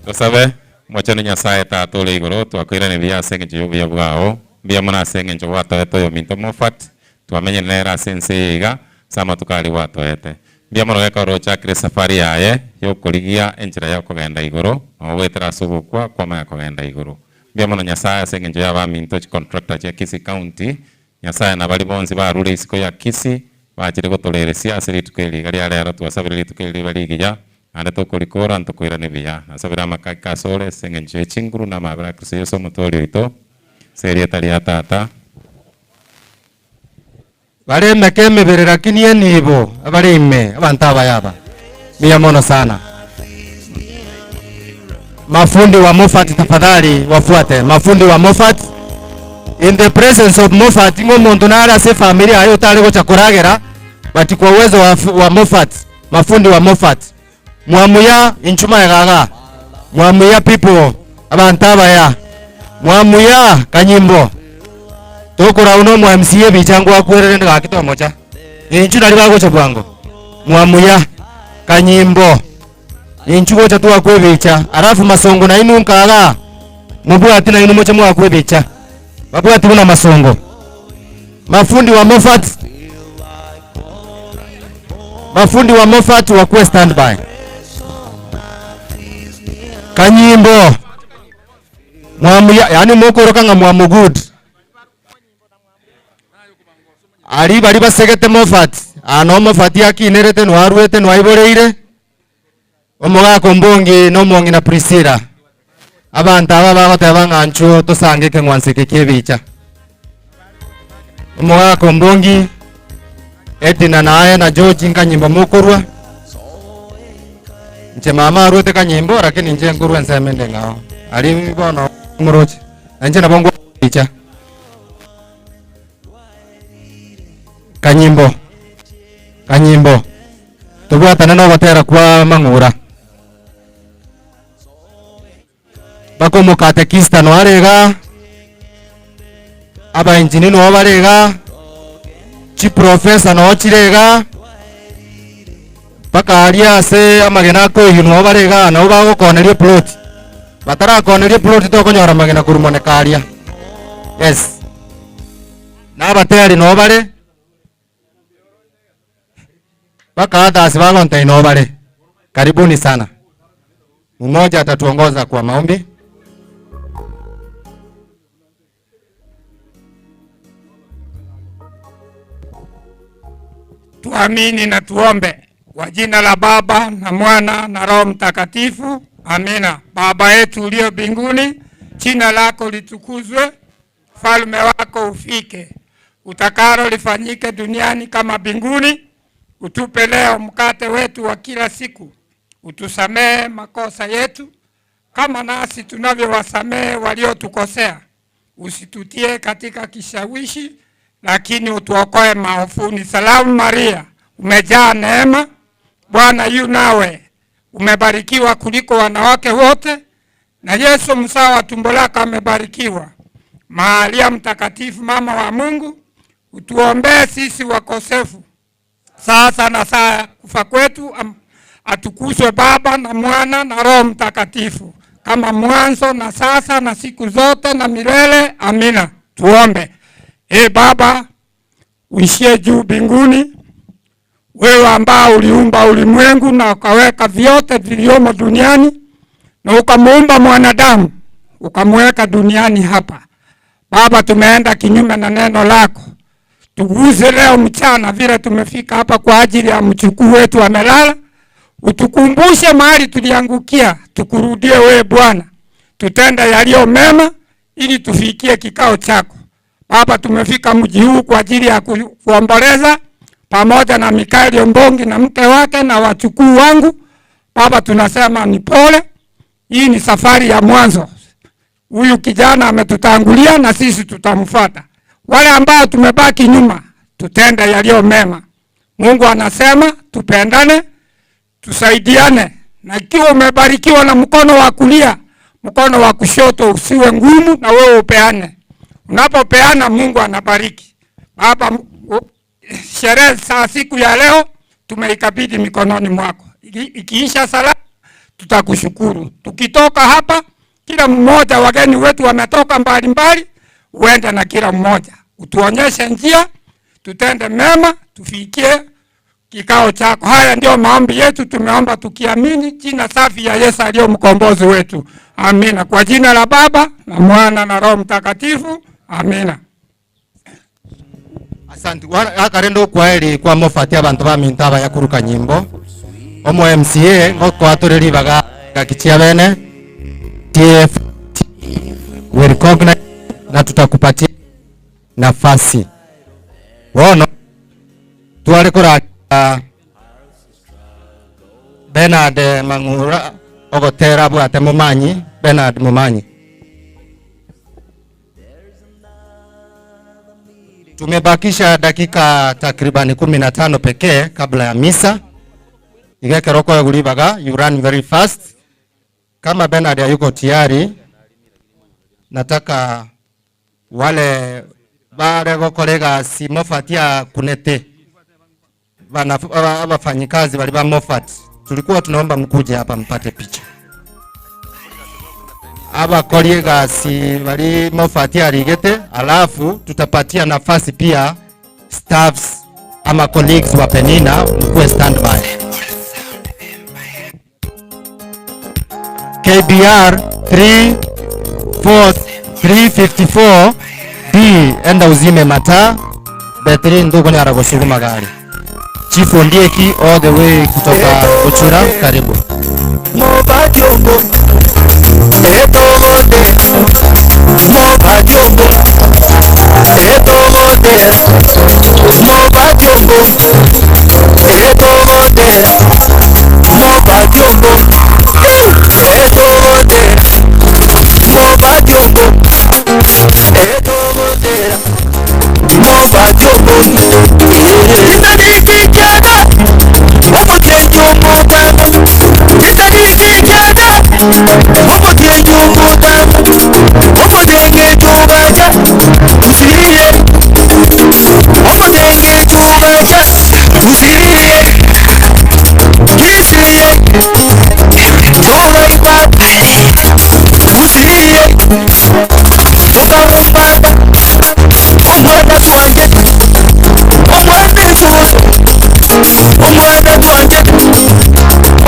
Tosabe, mochenu Nyasaye tata ore igoro, twakoirane buya ase eng'encho y'obuya bwao, mbuya mono ase eng'encho gwatoete oyo minto Moffat, twamenyire nere ase ense eye iga, ase amatuko aria gwatoete. Mbuya mono gekogera ochakire esafari yaye y'okorigia enchera ya okogenda igoro, na ogoetera ase ogokwa kwamanya kogenda igoro. Mbuya mono Nyasaye ase eng'encho y'abaminto chicontractor chia Kisii County, Nyasaye na baria bonsi barure isiko ya Kisii, bachire gotoreresia ase rituko eri iga ria rero, twasabire rituko eri ribe rigiya, naende tokorikora ntokoirane buya. Nasabire amakaki asore ase eng'encho ye chinguru na amabera a Kristo Yeso omotoori oito, ase erieta ria Tata. Bare emeka emebere lakini enibo abare ime abanto abaya aba. Mbuya mono sana. Mafundi wa Moffat tafadhali wafuate. Mafundi wa Moffat in the presence of Moffat ng'a omonto nare ase efamiri yaye otare gocha koragera but kwa uwezo wa, wa Moffat, mafundi wa Moffat. Mwamuya inchu magega igaa. Mwamuya people abanto abaya. Mwamuya kanyimbo. Tokorau na omo MCA ebicha ngwakwerere rende gaki tomocha. Inchu nari bagocha bwango. Mwamuya kanyimbo. Inchu gocha twakwa ebicha. Alafu masongo nainwe nka igaa. Mobwati nainwe moche mwakwa ebicha. Babwati buna masongo. Mafundi wa Moffat. Mafundi wa Moffat wakuwe standby. Kanyimbo. Mwamuya, yani mokoroka ng'a mwamu good. Ari bari basegete Moffat. Ano Moffat akinerete nwarwete nwaiboreire. Omogaka ombongi na omong'ina Priscilla. Abanto aba bagoteba ng'a nchuo tosange ekeng'wanso eke ki'ebicha. Omogaka ombongi, Edna na aye na George nkanyimbo mokorwa. Inche mama arwete kanyimbo lakini inche nkorwa ensemo ende ng'ao. Aria bono moroche. Na inche nabo ngwa ebicha. Kanyimbo. Kanyimbo. Tobwatane nogotera kwa mang'ura. Mpaka omokatekista noyo are igaa, abaengineer noo bare igaa, chiprofessor noo chire igaa, mpaka aria ase amagena akoiywa noo bare igaa nabo bagokoneria eplot. Batarakoneria eplot tokonyora amagena korwa moneka aria. Yes. Na abateri noo bare. Mpaka others bagontebia noo bare. Karibuni sana. Mmoja atatuongoza kwa maombi. Tuamini na tuombe. Kwa jina la Baba na Mwana na Roho Mtakatifu, amina. Baba yetu uliye mbinguni, jina lako litukuzwe, ufalme wako ufike, utakalo lifanyike duniani kama mbinguni. Utupe leo mkate wetu wa kila siku, utusamehe makosa yetu kama nasi tunavyowasamehe waliotukosea, usitutie katika kishawishi, lakini utuokoe maofuni. Salamu Maria, umejaa neema, Bwana yu nawe, umebarikiwa kuliko wanawake wote, na Yesu mzao wa tumbo lako amebarikiwa. Maria Mtakatifu, mama wa Mungu, utuombee sisi wakosefu, sasa na saa ya kufa kwetu. Atukuzwe Baba na Mwana na Roho Mtakatifu, kama mwanzo na sasa na siku zote na milele. Amina. Tuombe. E Baba uishie juu mbinguni, wewe ambao uliumba ulimwengu na ukaweka vyote viliomo duniani na ukamuumba mwanadamu ukamweka duniani hapa. Baba, tumeenda kinyume na neno lako. Tuguze leo mchana vile tumefika hapa kwa ajili ya mjukuu wetu amelala. Utukumbushe mahali tuliangukia, tukurudie wewe Bwana. Tutende yaliyo mema ili tufikie kikao chako. Baba, tumefika mji huu kwa ajili ya kuomboleza pamoja na Mikaeli Ombongi na mke wake na wachukuu wangu. Baba, tunasema ni pole. Hii ni safari ya mwanzo. Huyu kijana ametutangulia na sisi tutamfuata. Wale ambao tumebaki nyuma, tutende yaliyo mema. Mungu anasema tupendane, tusaidiane. Na ikiwa umebarikiwa na mkono wa kulia, mkono wa kushoto usiwe ngumu, na wewe upeane. Unapopeana Mungu anabariki. Baba, sherehe za siku ya leo tumeikabidhi mikononi mwako. Ikiisha sala tutakushukuru. Tukitoka hapa kila mmoja, wageni wetu wametoka mbalimbali, uende na kila mmoja. Utuonyeshe njia, tutende mema, tufikie kikao chako. Haya ndio maombi yetu, tumeomba tukiamini jina safi ya Yesu aliye mkombozi wetu. Amina. Kwa jina la Baba na Mwana na Roho Mtakatifu. Amina. Asante. Akarendo kwaheri kwa Moffat abantu ba minto abaya kuruka nyimbo. Omo MCA ngokwatoreri ribaga gakichia bene. TF we recognize na tutakupatia nafasi. Wono. Tware koraka Bernard Mang'ura ogotera abwate Momanyi, Bernard Momanyi. Tumebakisha dakika takribani 15 pekee kabla ya misa. Iga ekero okoegwa ribaga, you run very fast. Kama Bernard hayuko tayari, nataka wale bare gokora egasi Moffat akunete bana abafanyikazi bari ba Moffat, tulikuwa tunaomba mkuje hapa mpate picha. Abakori egasi bari Moffat arigete, alafu tutapatia nafasi pia staffs ama colleagues wa Penina mkuwe standby. KBR 3 4 354 D enda uzime mataa betri ndugu ni aragosuguma gari. Chief Ondieki all the way kutoka Uchura, karibu. Mobadiombo, etogote, Mobadiombo, etogote, Mobadiombo, etogote, Mobadiombo, etogote, Mobadiombo, etogotera, Mobadiombo, kitanikikiaga, omotieji omotamba, kitanikikiaga, omotieji omotamba, omotenge chugacha, usirie, omotenge chugacha, usirie, kisirie, chugaikwa, usirie, tukarumbata, omwana twanje, omwana esusu, omwana twanje,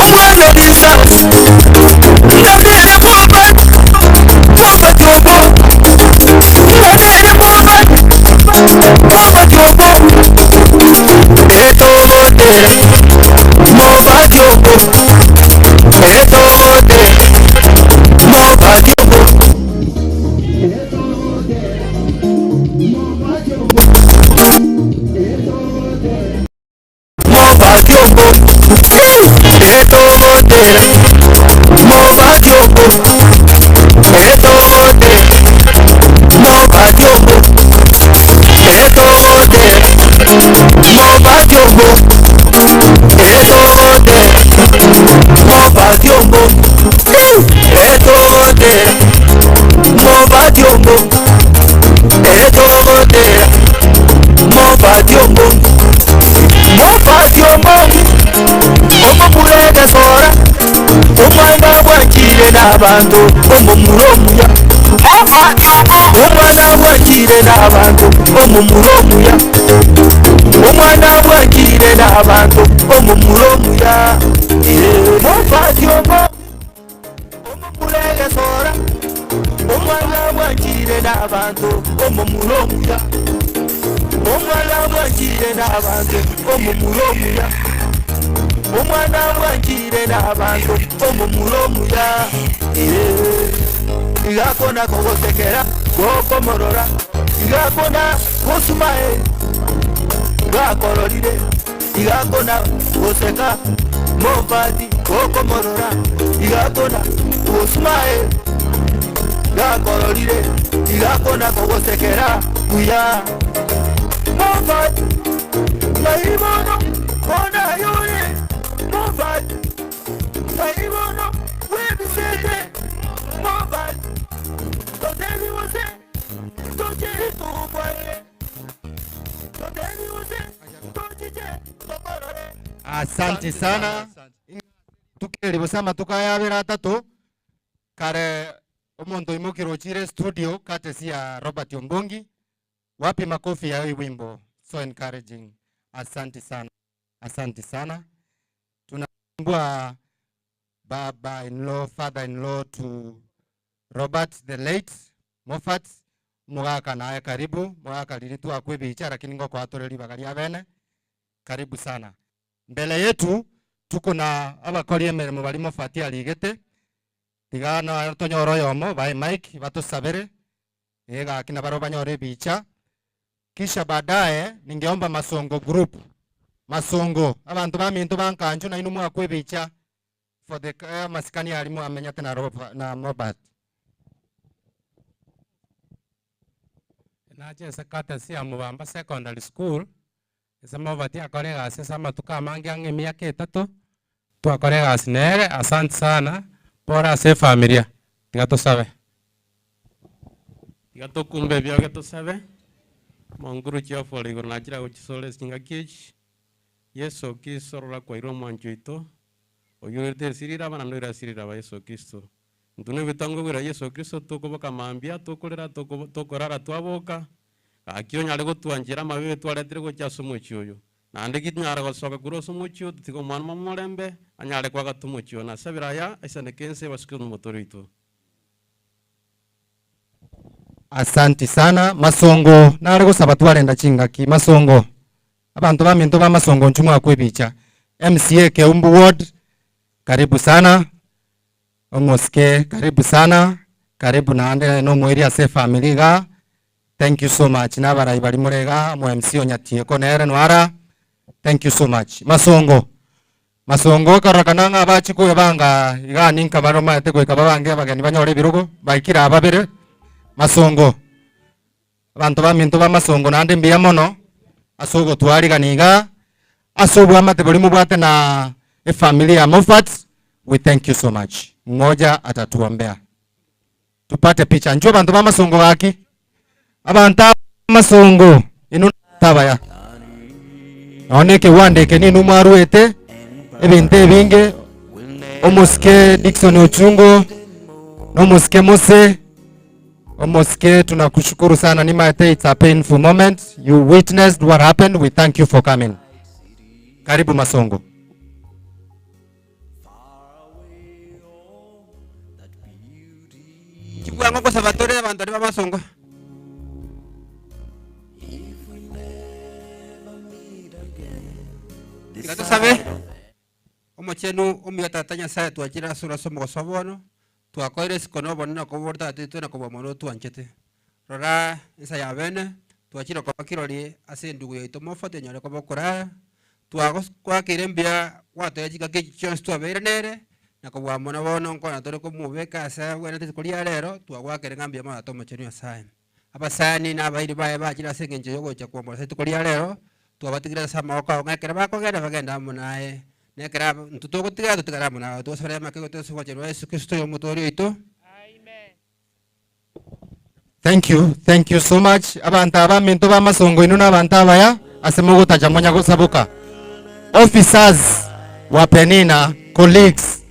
omwana lisa, nganere mova, mova jobo, nganere mova, mova jobo, etogotera, mova jobo, etogotera, mova jobo. Mova jobo, etogotera, mova jobo, etogotera, mova jobo, etogotera, mova jobo, etogotera, mova jobo, etogotera, mova jobo, etogotera, mova jobo, mova jobo, omomurega sora, omwana bwakire n'abantu, omomura omuya, omwana bwakire n'abantu, omomura omuya, omwana bwakire n'abantu, omomura omuya, mova jobo, omomurega sora, omwana bwakire n'abantu, omomura omuya, omwana bwakire n'abantu, omomura omuya, omwana bwakire n'abantu, omomura omuya, igakona kogosekera gokomorora, igakona gosumae gakororire, igakona goseka mofati gokomorora, igakona gosumae gakororire, igakona kogosekera buya mofati maibono ona yore mofati maibono webisete mofati toteli wose tochiri tubwaye toteli wose tochiche tokorore. Asante sana. Tukeri busama tukayabera atatu kare omonto imukiro chire studio courtesy ya Robert Ombongi. Wapi makofi ya hii wimbo? So encouraging. Asante sana. Asante sana. Tunambua baba in law, father in law to Robert the late Moffat mugaka naye karibu mugaka riri twakwibicha lakini ngoko atoreri bagari abene karibu sana. Mbele yetu tuko na abakori emeremo bari Moffat arigete tigana tonyoro yomo bae mic batusabere ega kina baro banyore bicha, kisha baadaye ningeomba Masongo group Masongo, abanto baminto ba Nkancho nainwe mwakwa ebicha for the amasikani aria mwamenyete na Roba na Mobert. Nache ase courtesy ya Mobamba Secondary School, ase Mobert akore egasi ase amatuko amange ang'e emiaka etato, twakora egasi nere, asante sana, pore ase efamilia, tiga tosabe. Tiga tokumbe ebioge tosabe, Monguru Jehova ore igoro nachire agochisore ase chingaki echi, Yeso Kristo rora kwairwe omwanchi oito, oyio oirete ense riraba naende oire ase riraba Yeso Kristo. Intwe nebitongo bira Yeso Kristo tokoboka mambia, tokorera, toko tokorara twaboka, gaki onyare gotwanchera amabe twaretire gocha ase omochie oyo. Naende ki tonyare gosoka korwa ase omochie oyo totige omwana momorembe, anyare koagata omochie oyo. Nasabire aya, aisaneke ense ebasuke nomotwe oito. Asanti sana Masongo nare gosaba twarenda chingaki Masongo abanto baminto ba Masongo inchu mwakwa ebicha MCA Keumbu ward karibu sana omosike karibu sana karibu naende nomoiri ase efamiri igaa thank you so much na abarai baria more igaa omo MC o Nyatieko nere nwara thank you so much Masongo Masongo okarorekana ng'a abachie kwebanga iga ninka baromaete goika babange abageni banyore ebirogo, baikire aa babere, Masongo. Abanto baminto ba Masongo naende mbuya mono ase ogotwarigania igaa, ase obwamate boria mobwate na efamiri ya Moffat, we thank you so much. Mmoja atatuombea. Tupate picha. Inchuo abanto ba Masongo gaki. Abanto aba Masongo inwe tabaya. Nonya ekewanda eke ninwe mwaruete ebinto ebinge omosike Dickson Ochungo nomosike Mose omosike tunakushukuru sana nimaete it's a painful moment you witnessed what happened we thank you for coming karibu Masongo Chibwango gosaba tore abanto baria b'amasongo. Tiga tosabe. Omochenu omuya Tata Nyasaye twachire asore ase omogoso bono, twakoire isiko na obonene okobua ore Tata oito na kobua mono otwanchete. Rora ensa ya bene, twachire koba kirori ase endugu yaito Moffat enyare koba okorara, Twagoakeire mbuya gwatoa chingaki echi chionsi twabeire nere, na kobua mono bono nkona tore komobeka ase abwenerete rituko ria rero, twagoakeire ng'a mbuya mono Tata Omochenu Nyasae. Abasani na abairi baye bachire ase engencho y'ogocha kwomoresa rituko ria rero, twabatigire ase amaboko ao ng'a ekero bakogenda bagende amo naye, na ekero aba intwe togotigara totigare amo naye. Twasabera amake goetera ase obwanchani bwa Yeso Kristo oyo Omotoori oito. Thank you, thank you so much. Abanto aba minto b'amasongo inwe na abanto abaya ase mogotacha monya gosaboka. Officers wa Penina, colleagues,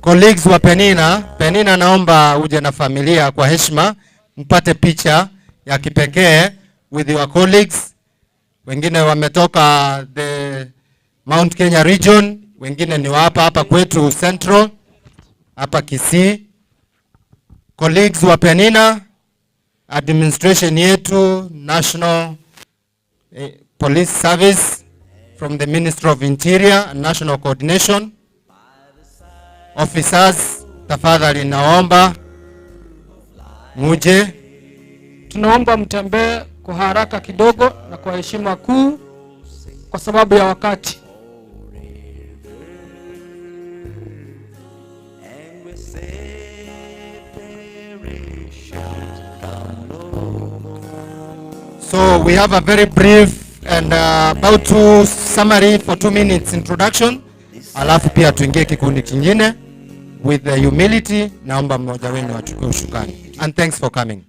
colleagues wa Penina, Penina naomba uje na familia kwa heshima mpate picha ya kipekee with your colleagues. Wengine wametoka the Mount Kenya region, wengine ni wa hapa hapa kwetu Central, hapa Kisii. Colleagues wa Penina, administration yetu, National eh, Police Service from the Ministry of Interior and National Coordination. Officers, tafadhali naomba muje. Tunaomba mtembee kwa haraka kidogo na kwa heshima kuu kwa sababu ya wakati. So we have a very brief and uh, about two summary for two minutes introduction, alafu pia tuingie kikundi kingine with the humility. Naomba mmoja wenu achukue ushukani and thanks for coming.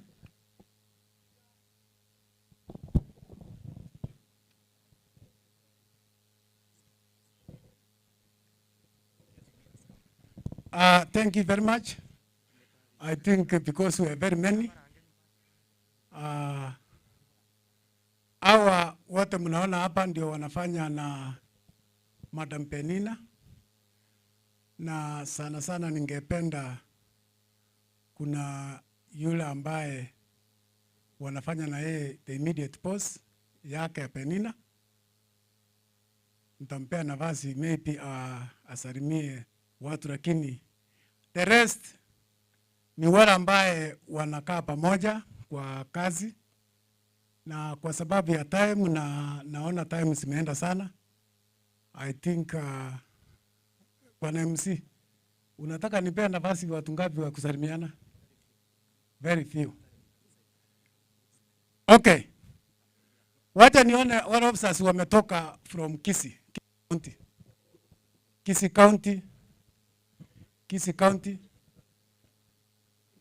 Thank you very much. I think because we are very many. Hawa wote mnaona hapa ndio wanafanya na Madam Penina, na sana sana ningependa kuna yule ambaye wanafanya na yeye the immediate boss yake ya Penina, nitampea nafasi maybe asalimie watu, lakini the rest ni wale ambaye wanakaa pamoja kwa kazi, na kwa sababu ya time na naona time zimeenda sana. I think Bwana MC, unataka nipee nafasi watu ngapi wa kusalimiana? Very few. Okay. Wacha nione wale officers wametoka from Kisii County. Kisii County. Kisii County.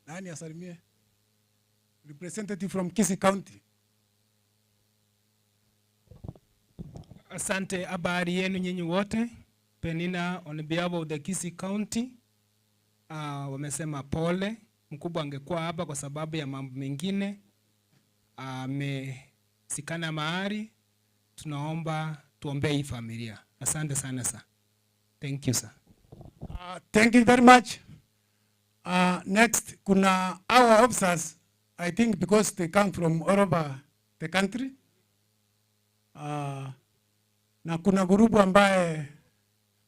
Nani asalimie? Representative from Kisii County. Asante, habari yenu nyinyi wote. Penina on behalf of the Kisii County wamesema pole. Mkubwa angekuwa hapa kwa sababu ya mambo mengine, amesikana mahali. Tunaomba tuombee hii familia. Asante sana sir. Thank you sir. Thank you very much. Next, kuna our officers, I think because they come from all over the country. Na kuna grupu ambaye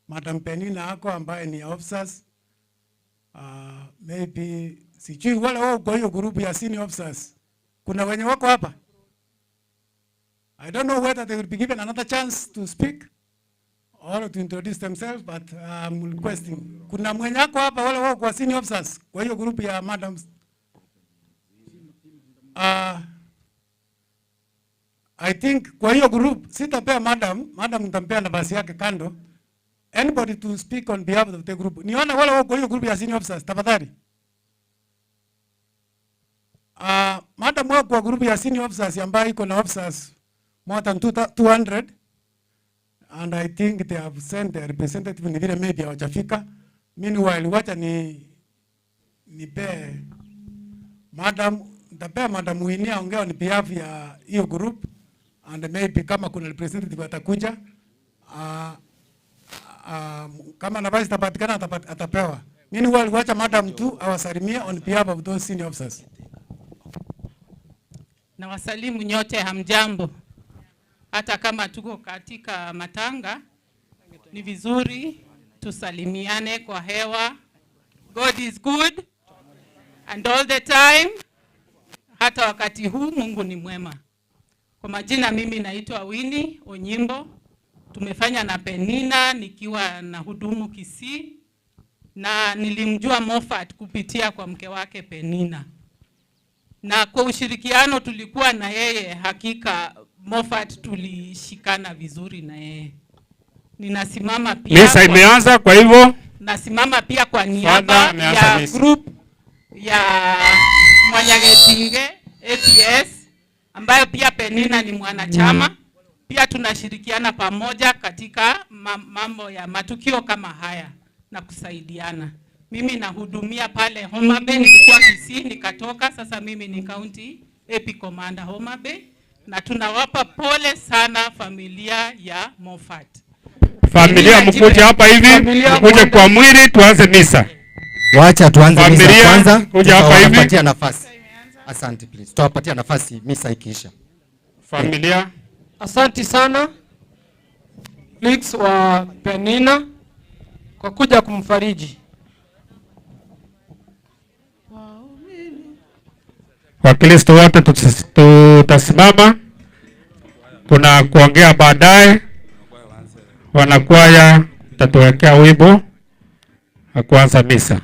Madam Penina ako ambaye ni officers. Maybe sijui wale wao kwa hiyo grupu ya senior officers. Kuna wenye wako hapa? I don't know whether they will be given another chance to speak or to introduce themselves, but I'm requesting. Kuna mwenye ako hapa wale wao kwa senior officers kwa hiyo group ya madams. I think kwa hiyo group sitapea madam, madam nitampea nafasi yake kando. Anybody to speak on behalf of the group. Nione wale wao kwa hiyo group ya senior officers tafadhali. Madam wao kwa group ya senior officers ambayo iko na officers more than 200 and I think they have sent their representative, ni vile maybe hawajafika. Meanwhile, wacha ni nipe madam, nitapea madam Winnie aongee on behalf ya hiyo group and maybe kama kuna representative atakuja, kama nafasi itapatikana atapewa. Meanwhile, wacha madam tu awasalimie on behalf of those senior officers. Na wasalimu nyote, hamjambo. Hata kama tuko katika matanga, ni vizuri tusalimiane kwa hewa. God is good and all the time. Hata wakati huu Mungu ni mwema. Kwa majina mimi naitwa Winnie Onyimbo. Tumefanya na Penina nikiwa na hudumu Kisii, na nilimjua Moffat kupitia kwa mke wake Penina, na kwa ushirikiano tulikuwa na yeye, hakika Moffat tulishikana vizuri na yeye. Ninasimama pia Misa imeanza, kwa hivyo nasimama pia kwa niaba ya misa group ya Mwanyagetinge APS ambayo pia Penina ni mwanachama. Pia tunashirikiana pamoja katika mambo ya matukio kama haya na kusaidiana. Mimi nahudumia pale Homa Bay, nilikuwa Kisii nikatoka, sasa mimi ni county AP Commander Homa Bay, na tunawapa pole sana familia ya Moffat. Familia mkuje hapa hivi, mkuje kwa mwili tuanze misa. Wacha tuanze misa kwanza, kuja hapa hivi. Tutawapatia nafasi. Asante please. Tutawapatia nafasi misa ikiisha. Familia. Asante sana Felix wa Penina kwa kuja kumfariji. Wakristo wote tutasimama, kuna kuongea baadaye. Wanakwaya tatuwekea wimbo wa kuanza misa.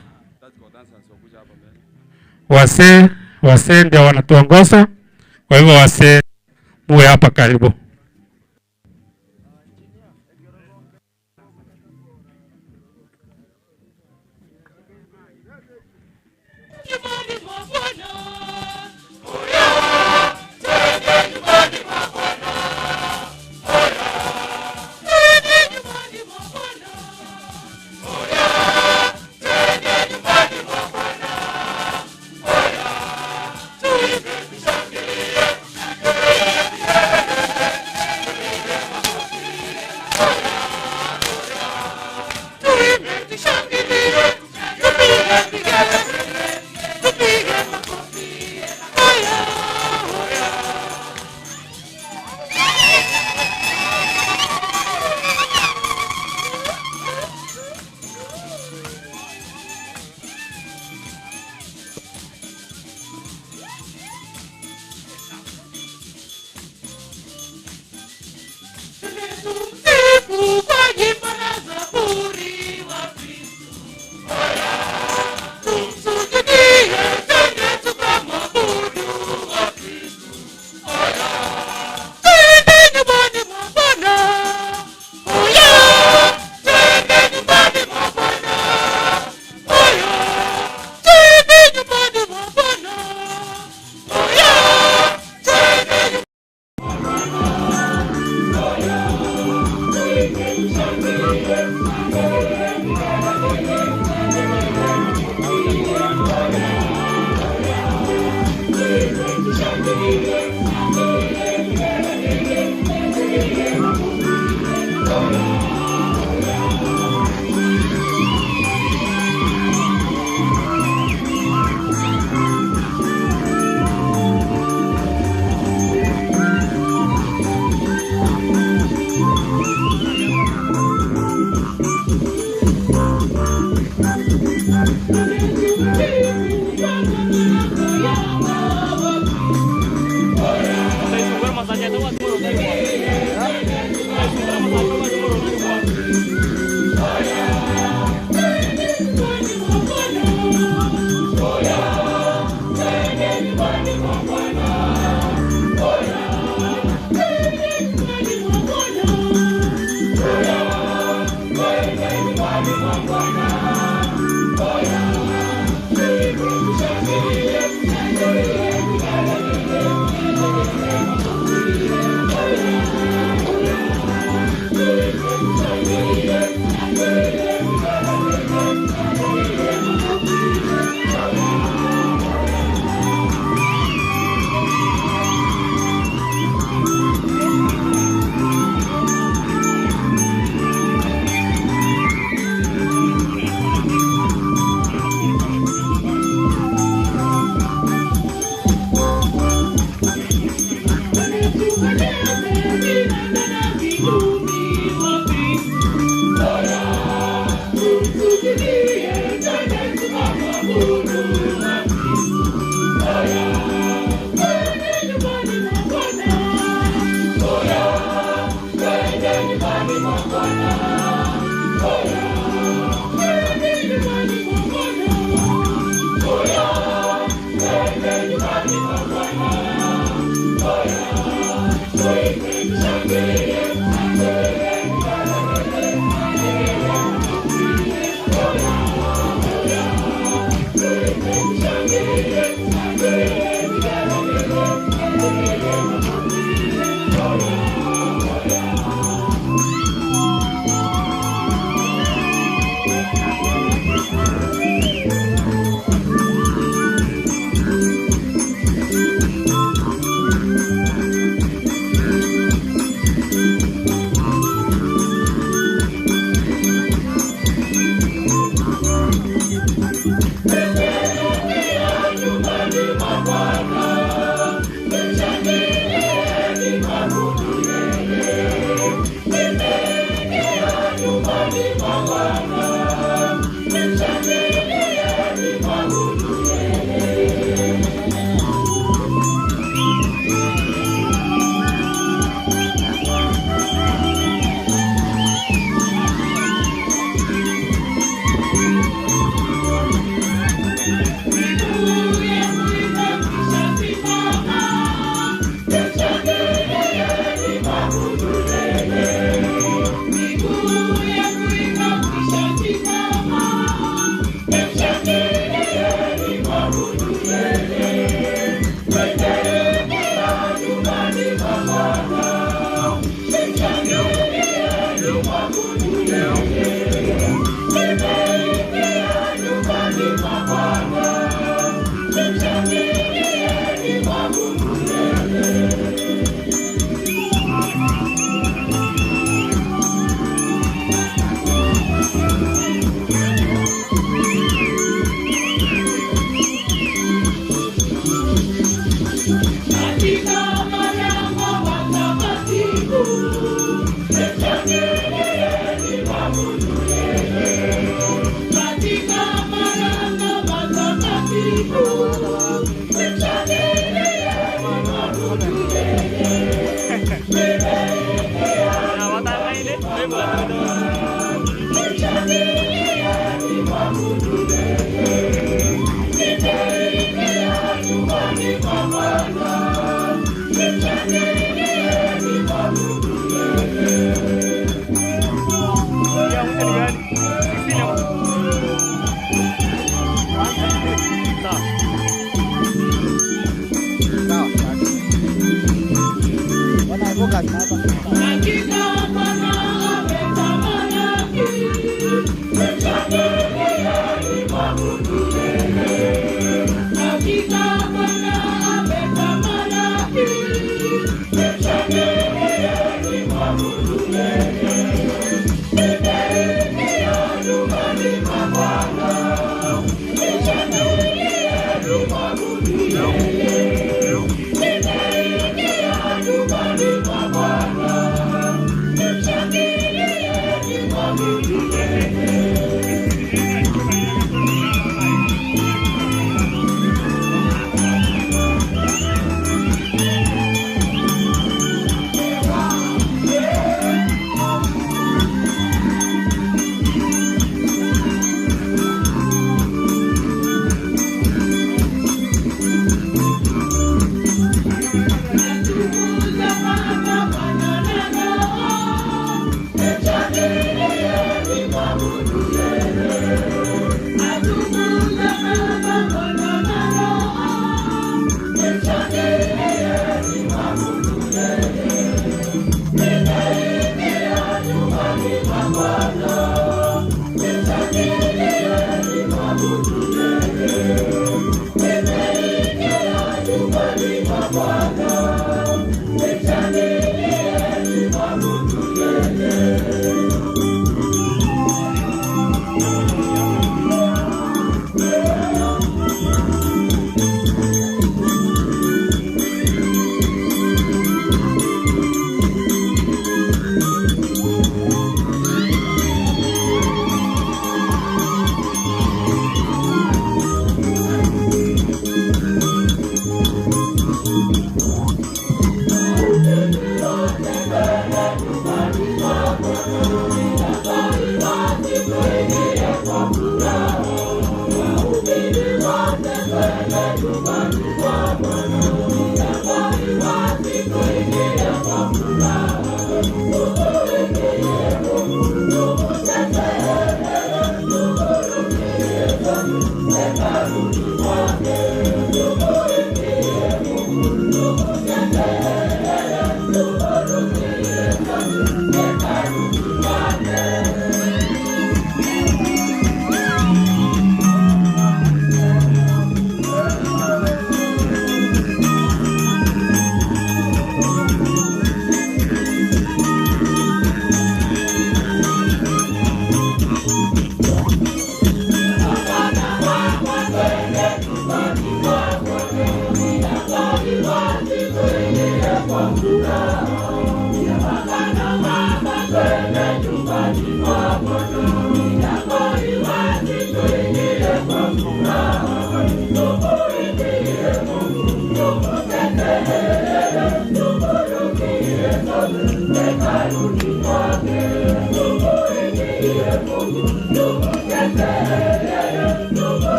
Wasee ndio wanatuongoza, kwa hivyo wasee muwe hapa karibu. Thank you.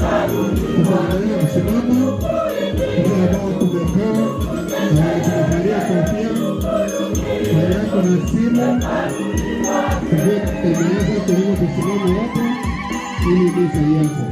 Tunaendelea kusimama wale ambao tumekaa na tumevalia kofia, wale wako na simu, tujue tutengeneza tulivyo kusimama wote ili misa ianze.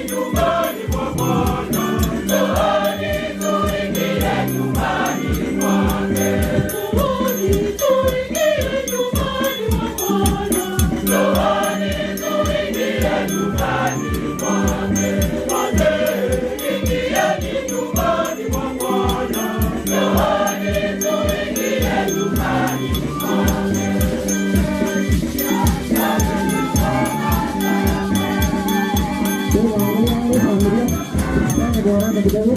Nyumbani mwa Bwana. kwa haraka kidogo.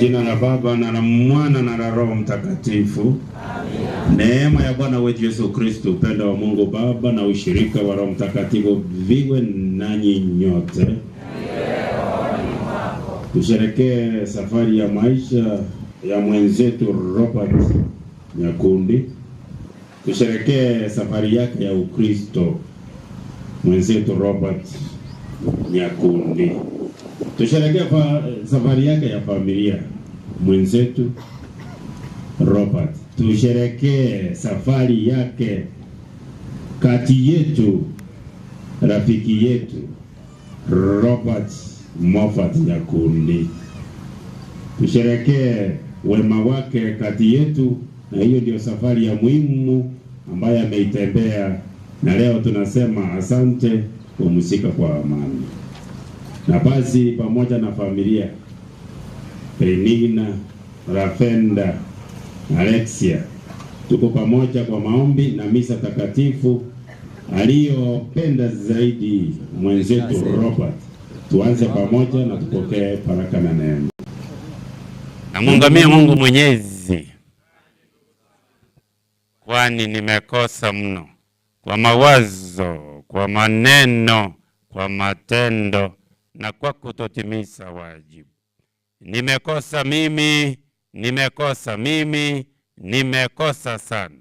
Jina la Baba na la Mwana na la Roho Mtakatifu. Neema ya Bwana wetu Yesu Kristo, upendo wa Mungu Baba na ushirika wa Roho Mtakatifu viwe nanyi nyote. Tusherekee safari ya maisha ya mwenzetu Robert Nyakundi. Tusherekee safari yake ya Ukristo, mwenzetu Robert Nyakundi. Tusherekee safari yake ya familia, mwenzetu Robert. Tusherekee safari yake kati yetu, rafiki yetu Robert Moffat Nyakundi. Tusherekee wema wake kati yetu, na hiyo ndio safari ya muhimu ambayo ameitembea, na leo tunasema asante, pumzika kwa amani. Na basi pamoja na familia Penina, Rafenda, Alexia, tuko pamoja kwa maombi na misa takatifu aliyopenda zaidi mwenzetu Robert. Tuanze pamoja na tupokee baraka na neema. Namuungamia Mungu Mwenyezi, kwani nimekosa mno kwa mawazo, kwa maneno, kwa matendo na kwa kutotimiza wajibu. Nimekosa mimi, Nimekosa mimi, nimekosa sana.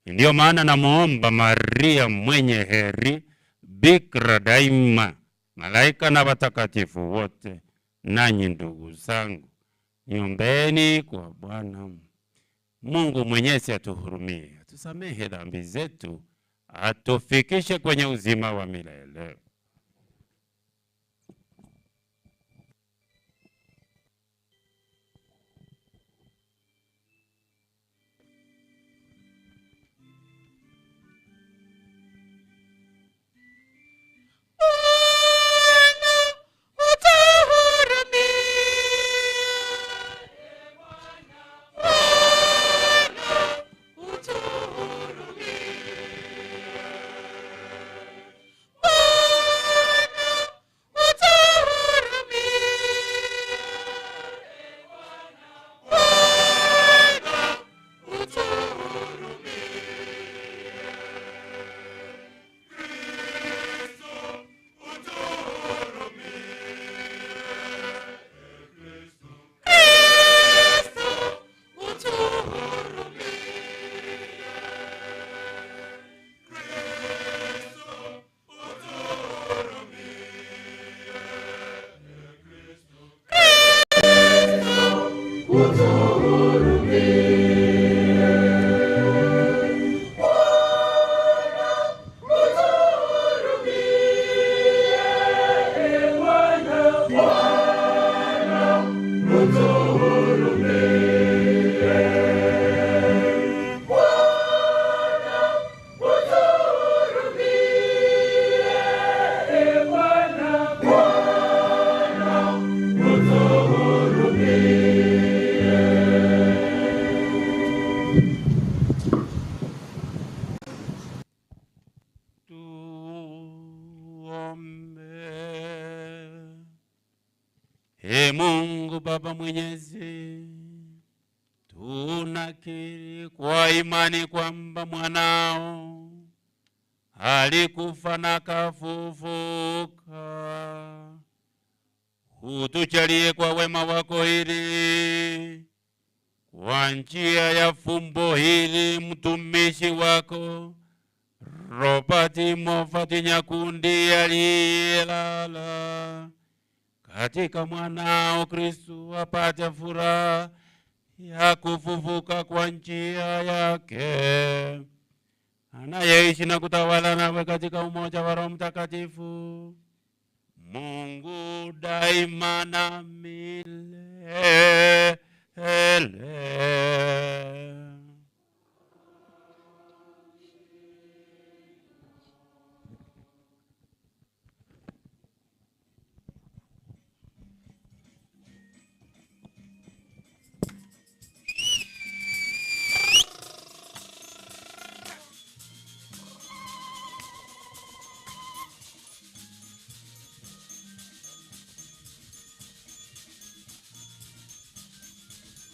Ndiyo maana namuomba Maria mwenye heri, bikira daima, malaika na watakatifu wote, nanyi ndugu zangu, niombeeni kwa Bwana Mungu Mwenyezi atuhurumie, atusamehe dhambi zetu, atufikishe kwenye uzima wa milele. Ee Mungu Baba Mwenyezi, tunakiri kwa imani kwamba mwanao alikufa na akafufuka. Utujalie kwa wema wako ili kwa njia ya fumbo hili mtumishi wako Robert Moffat Nyakundi aliyelala katika mwanao Kristu apate furaha ya kufufuka kwa njia yake, anayeishi na kutawala nawe katika umoja wa Roho Mtakatifu, Mungu daima na milele.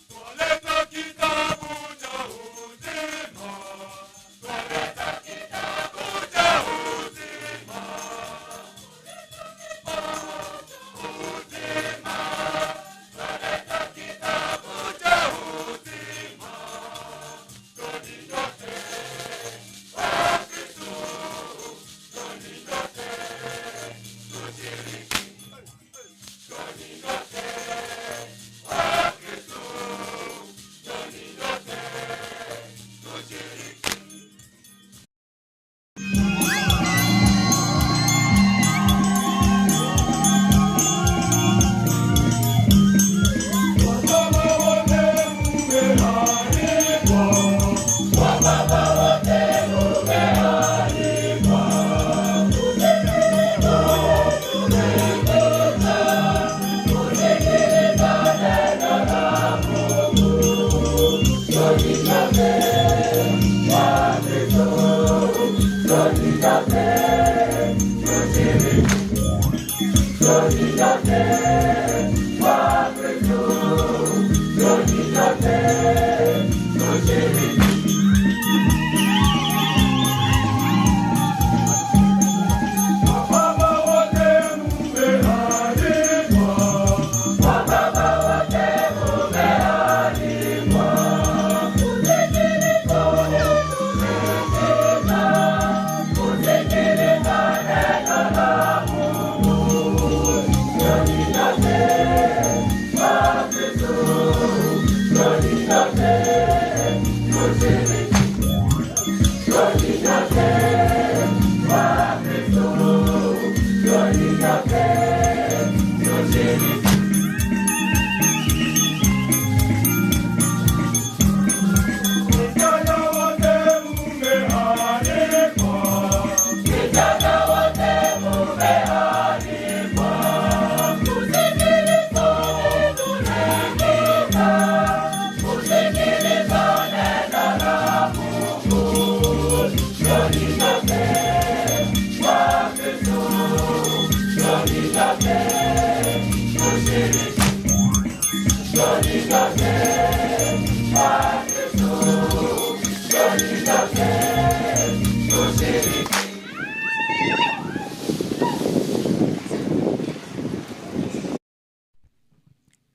Twaleta kitabu cha uzima, twaleta kitabu cha uzima, uzima, twaleta kitabu cha uzima, njoni nyote wa Kristo, njoni nyote tushiriki, njoni nyote wa Kristo.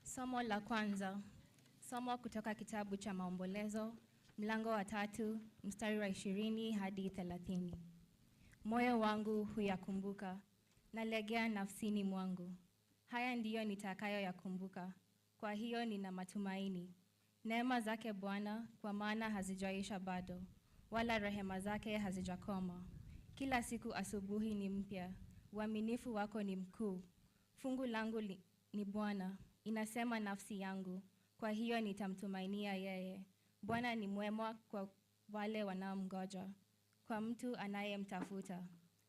Somo la kwanza. Somo kutoka kitabu cha Maombolezo, mlango wa tatu, mstari wa 20 hadi 30. Moyo wangu huyakumbuka, nalegea nafsini mwangu. Haya ndiyo nitakayoyakumbuka, kwa hiyo nina matumaini. Neema zake Bwana, kwa maana hazijaisha bado, wala rehema zake hazijakoma. Kila siku asubuhi ni mpya, uaminifu wako ni mkuu. Fungu langu ni Bwana, inasema nafsi yangu, kwa hiyo nitamtumainia yeye. Bwana ni mwema kwa wale wanaomngoja, kwa mtu anayemtafuta.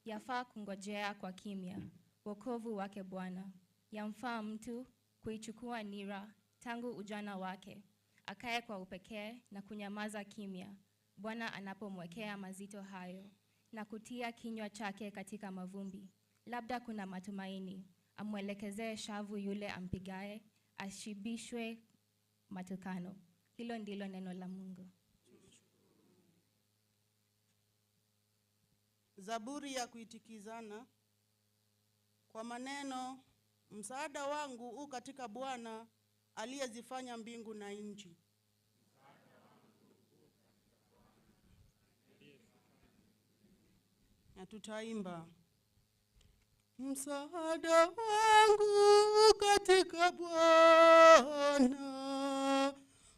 Yafaa kungojea kwa kimya wokovu wake Bwana. Yamfaa mtu kuichukua nira tangu ujana wake, akae kwa upekee na kunyamaza kimya, Bwana anapomwekea mazito hayo, na kutia kinywa chake katika mavumbi. Labda kuna matumaini, amwelekezee shavu yule ampigaye, ashibishwe matukano. Hilo ndilo neno la Mungu. Zaburi ya kuitikizana kwa maneno, msaada wangu u katika Bwana aliyezifanya mbingu na nchi. Na tutaimba msaada wangu katika Bwana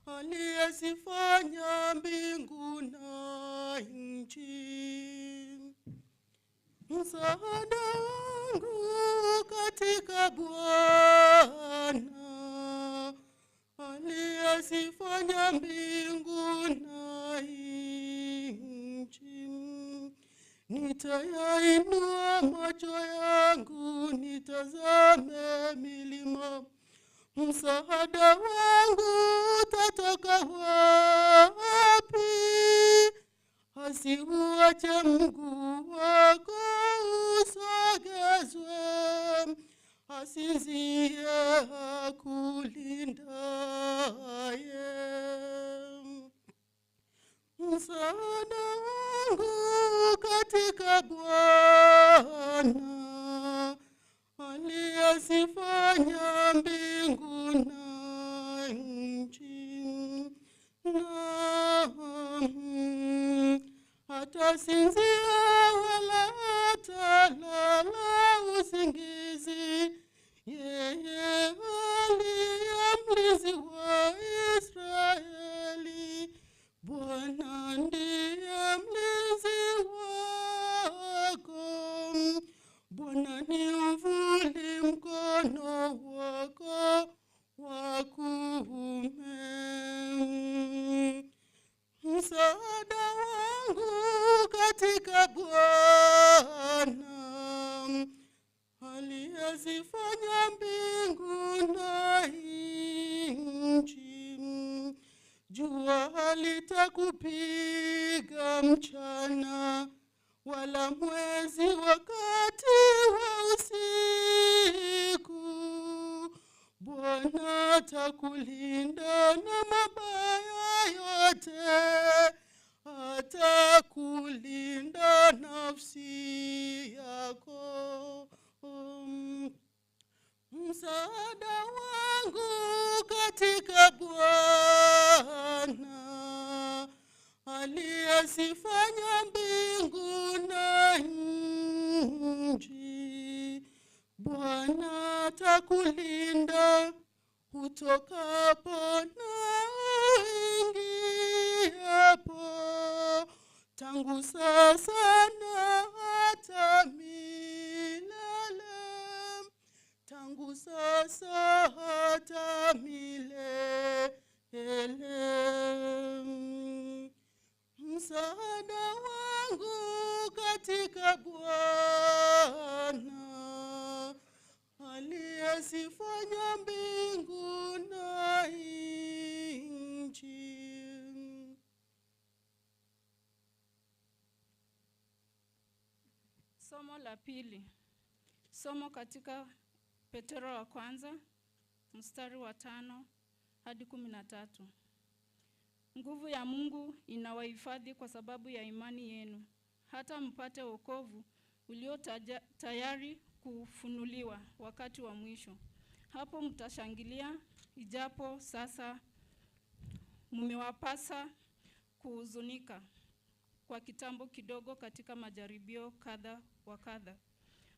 aliyezifanya mbingu na nchi. Msaada wangu katika Bwana aliyezifanya mbingu na nchi. Nitayainua macho yangu nitazame milima, msaada wangu utatoka wapi? Asiuache mguu wako usogezwe, asinzie akulindaye. Msaada wangu katika Bwana aliyezifanya mbingu na nchi. Naam, hatasinzia wala hatalala usingizi, yeye aliye mlinzi wa Israeli. Bwana ndiye mlinzi wako, Bwana ni uvuli mkono wako wa kuume. Msaada wangu katika Bwana aliyezifanya mbingu na nchi. Jua halitakupiga mchana, wala mwezi wakati wa usiku. Bwana atakulinda na mabaya yote, atakulinda nafsi yako. Msaada wangu katika Bwana aliyezifanya mbingu na nchi. Bwana atakulinda utokapo na uingiapo, tangu sasa na hata milele, tangu sasa hata milele. Msaada wangu katika Bwana aliyezifanya mbingu na nchi. Somo la pili. Somo katika Petero wa kwanza mstari wa 5 hadi 13. Nguvu ya Mungu inawahifadhi kwa sababu ya imani yenu, hata mpate wokovu ulio tayari kufunuliwa wakati wa mwisho. Hapo mtashangilia, ijapo sasa mmewapasa kuhuzunika kwa kitambo kidogo katika majaribio kadha wa kadha.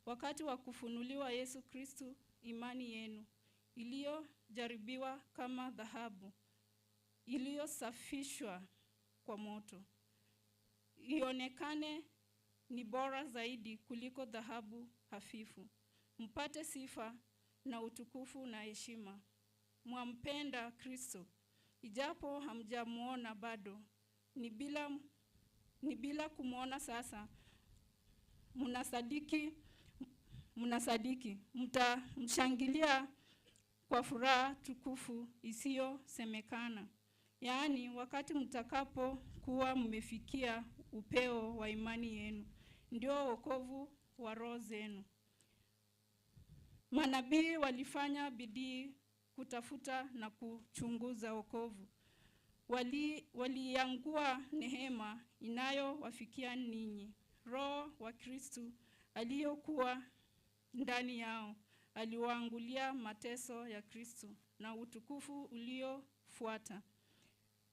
Wakati wa kufunuliwa Yesu Kristu, imani yenu iliyojaribiwa kama dhahabu iliyosafishwa kwa moto, ionekane ni bora zaidi kuliko dhahabu hafifu, mpate sifa na utukufu na heshima. Mwampenda Kristo, ijapo hamjamuona bado, ni bila kumwona sasa, mnasadiki, mtamshangilia kwa furaha tukufu isiyosemekana. Yaani, wakati mtakapokuwa mmefikia upeo wa imani yenu, ndio wokovu wa roho zenu. Manabii walifanya bidii kutafuta na kuchunguza wokovu. Waliangua neema inayowafikia ninyi. Roho wa Kristo aliyokuwa ndani yao aliwaangulia mateso ya Kristo na utukufu uliofuata.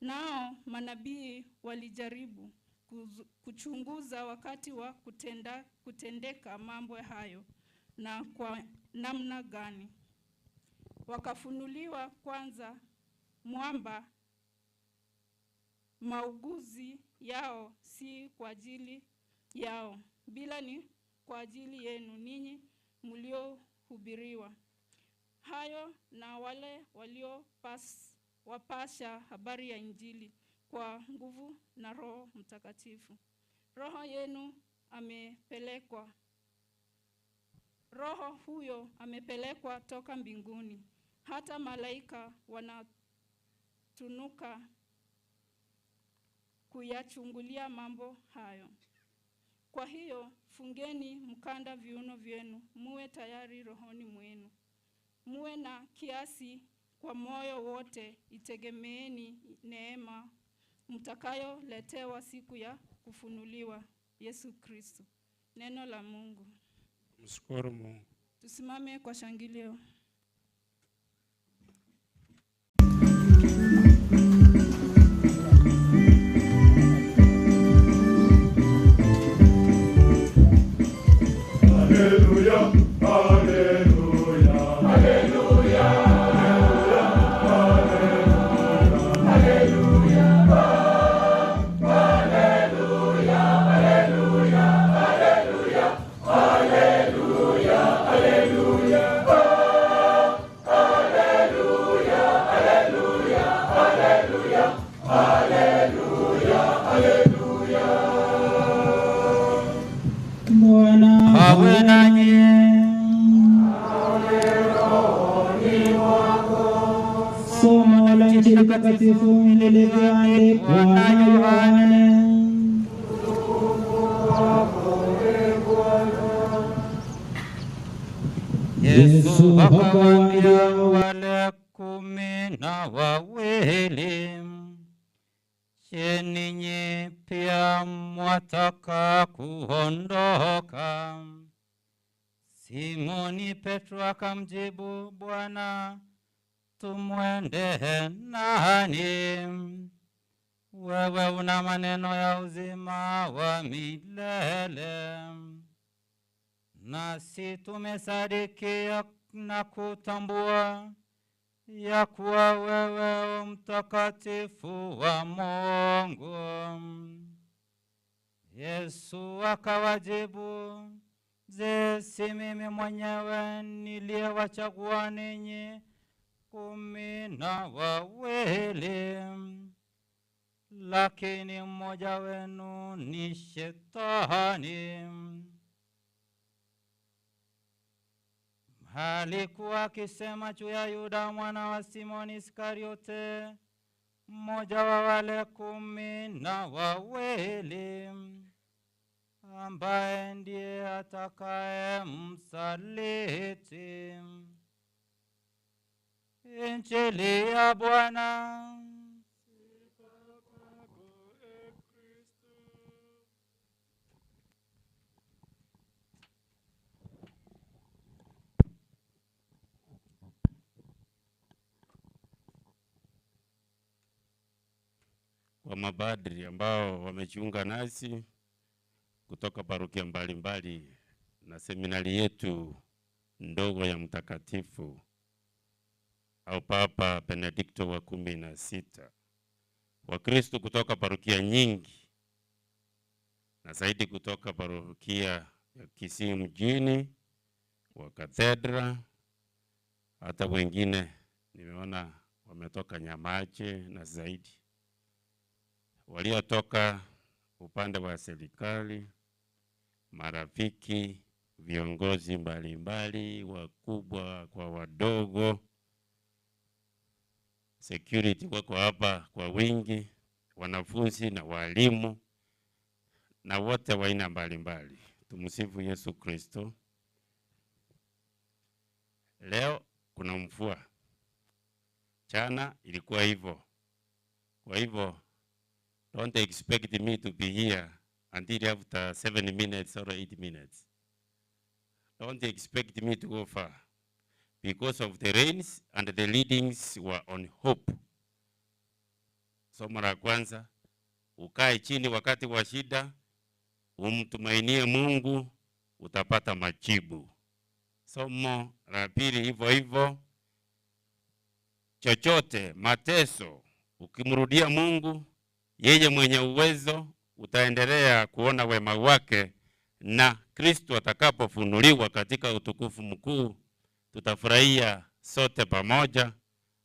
Nao manabii walijaribu kuchunguza wakati wa kutendeka mambo hayo na kwa namna gani. Wakafunuliwa kwanza mwamba mauguzi yao si kwa ajili yao, bila ni kwa ajili yenu ninyi mliohubiriwa hayo na wale wapasha habari ya Injili kwa nguvu na Roho Mtakatifu. Roho yenu amepelekwa. Roho huyo amepelekwa toka mbinguni. Hata malaika wanatunuka kuyachungulia mambo hayo. Kwa hiyo fungeni mkanda viuno vyenu, muwe tayari rohoni mwenu. Muwe na kiasi kwa moyo wote, itegemeeni neema mtakayoletewa siku ya kufunuliwa Yesu Kristo. Neno la Mungu. Mshukuru Mungu. Tusimame kwa shangilio. Hallelujah, hallelujah, hallelujah, hallelujah, Bwana awe nanyi. Somo la Injili takatifu lilivyoandikwa na Yohane. Yesu akawaambia wale 12, Je, ninyi pia mwataka kuondoka? Simoni Petro akamjibu, Bwana, tumwende nani? Wewe una maneno ya uzima wa milele. Nasi tumesadikia na kutambua ya kuwa wewe mtakatifu wa Mungu. Yesu akawajibu, Je, si mimi mwenyewe niliyewachagua ninyi 12? Lakini mmoja wenu ni shetani. Alikuwa akisema juu ya Yuda mwana wa Simoni Iskariote, mmoja wa wale 12, ambaye ndiye atakaye msaliti. Injili ya Bwana. kwa mapadri ambao wamejiunga nasi kutoka parokia mbalimbali na seminari yetu ndogo ya Mtakatifu au Papa Benedikto wa 16, Wakristo kutoka parokia nyingi na zaidi kutoka parokia ya Kisii mjini wa kathedra, hata wengine nimeona wametoka Nyamache na zaidi, waliotoka upande wa serikali, marafiki, viongozi mbalimbali, wakubwa kwa wadogo, security wako hapa kwa wingi, wanafunzi na walimu na wote wa aina mbalimbali. Tumsifu Yesu Kristo. Leo kuna mvua, jana ilikuwa hivyo. Kwa hivyo don't expect me to be here until after 7 minutes or 8 minutes. Don't expect me to go far because of the rains and the leadings were on hope. Somo la kwanza, ukae chini wakati wa shida, umtumainie Mungu, utapata majibu. Somo la pili hivyo hivyo, chochote mateso, ukimrudia Mungu, yeye mwenye uwezo, utaendelea kuona wema wake, na Kristo atakapofunuliwa katika utukufu mkuu, tutafurahia sote pamoja,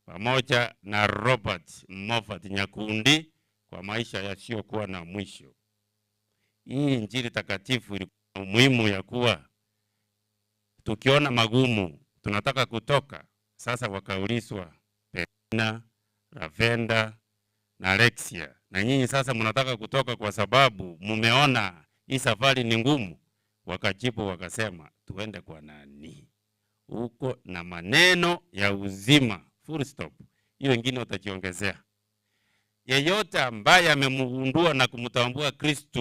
pamoja na Robert Moffat Nyakundi kwa maisha yasiyokuwa na mwisho. Hii Injili takatifu ilikuwa na umuhimu ya kuwa tukiona magumu tunataka kutoka. Sasa wakaulizwa Penina, Lavenda na Alexia, na nyinyi sasa mnataka kutoka kwa sababu mumeona hii safari ni ngumu. Wakajibu wakasema, tuende kwa nani? Uko na maneno ya uzima, full stop. Hiyo wengine utajiongezea. Yeyote ambaye amemgundua na kumtambua Kristo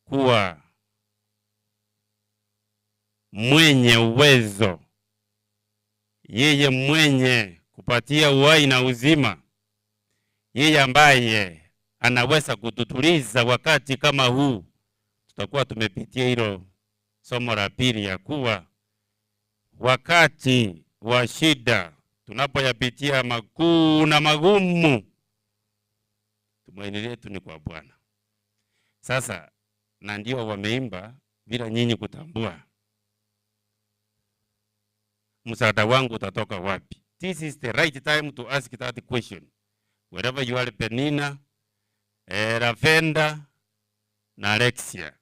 kuwa mwenye uwezo, yeye mwenye kupatia uhai na uzima, yeye ambaye anaweza kututuliza wakati kama huu, tutakuwa tumepitia hilo somo la pili ya kuwa wakati wa shida tunapoyapitia makuu na magumu, tumaini letu ni kwa Bwana. Sasa na ndio wameimba bila nyinyi kutambua, msaada wangu utatoka wapi? This is the right time to ask that question wherever you are, Penina, Ravenda na Alexia.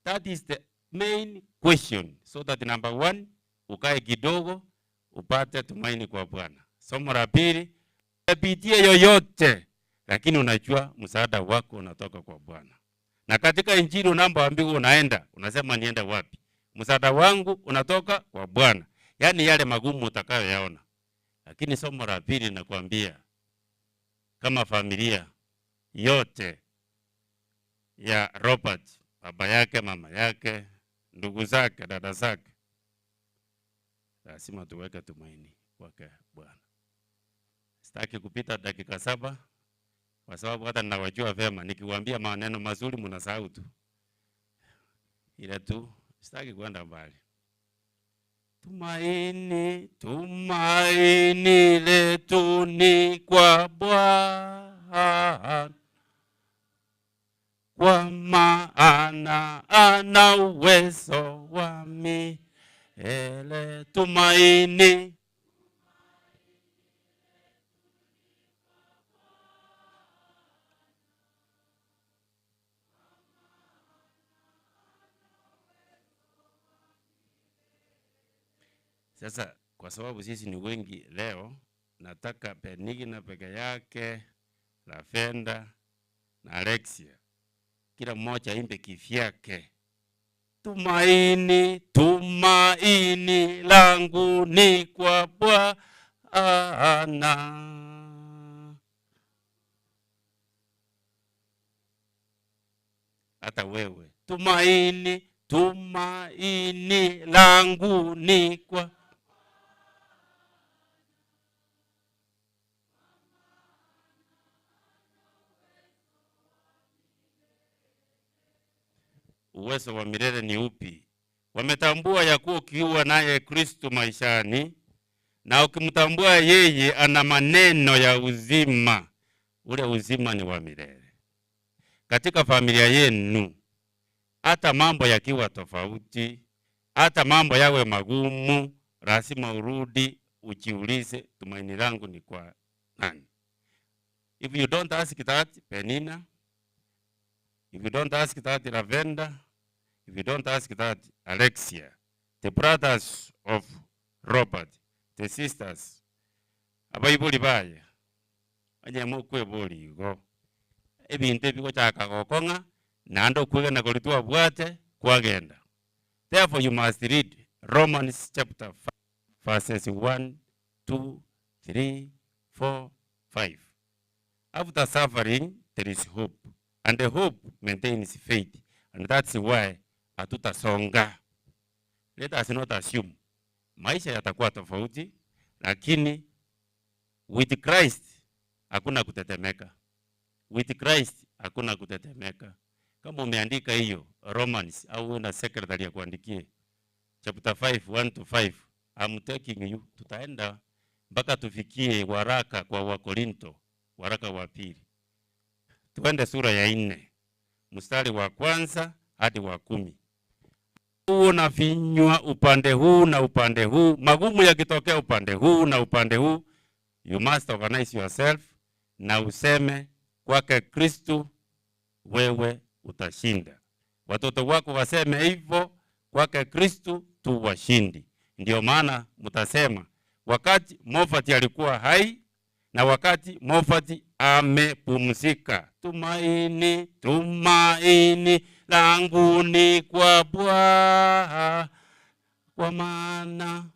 That is the main question, so that number one, ukae kidogo upate tumaini kwa Bwana. Somo la pili, upitie yoyote, lakini unajua msaada wako unatoka kwa Bwana. Na katika injili unapoambiwa unaenda, unasema niende wapi? Msaada wangu unatoka kwa Bwana. Yaani yale magumu utakayoyaona. Lakini somo la pili nakwambia, kama familia yote ya Robert, baba yake, mama yake, ndugu zake, dada zake, lazima tuweke tumaini kwake Bwana. Sitaki kupita dakika 7 kwa sababu hata ninawajua vyema, nikiwaambia maneno mazuri mnasahau tu. Ila tu sitaki kwenda mbali. Tumaini, tumaini letu ni kwa Bwana, kwa maana ana uwezo wa milele. Tumaini. Sasa kwa sababu sisi ni wengi leo, nataka Penina peke yake, Lavenda na Alexia, kila mmoja aimbe kivyake. Tumaini, tumaini langu ni kwa Bwana. Hata wewe, tumaini, tumaini langu ni kwa Uwezo wa milele ni upi? Wametambua ya kuwa ukiwa naye Kristo maishani na ukimtambua yeye, ana maneno ya uzima, ule uzima ni wa milele. Katika familia yenu, hata mambo yakiwa tofauti, hata mambo yawe magumu, lazima urudi ujiulize, tumaini langu ni kwa nani? If you don't ask that, Penina, if you don't ask that, Lavenda, if you don't ask that, Alexia, the brothers of Robert, the sisters, abaibori baye, onye mokweboria igo, ebinto ebi gochaka gokong'a, naende okwegena koria twabwate kwagenda. Therefore you must read Romans chapter 5 verses 1, 2, 3, 4, 5. After suffering there is hope and the hope maintains faith and that's why hatutasonga. Let us not assume maisha yatakuwa tofauti, lakini with Christ hakuna kutetemeka. With Christ hakuna kutetemeka. Kama umeandika hiyo Romans au una secretary ya kuandikie chapter 5 1 to 5, I'm taking you, tutaenda mpaka tufikie waraka kwa Wakorinto, waraka wa pili, tuende sura ya nne mstari wa kwanza hadi wa kumi. Huo na vinywa upande huu na upande huu, magumu yakitokea upande huu na upande huu, you must organize yourself na useme kwake Kristu wewe utashinda. Watoto wako waseme hivyo, kwake Kristu tu washindi. Ndio maana mtasema wakati Moffat alikuwa hai na wakati Moffat amepumzika, tumaini tumaini langu ni kwa Bwana, kwa maana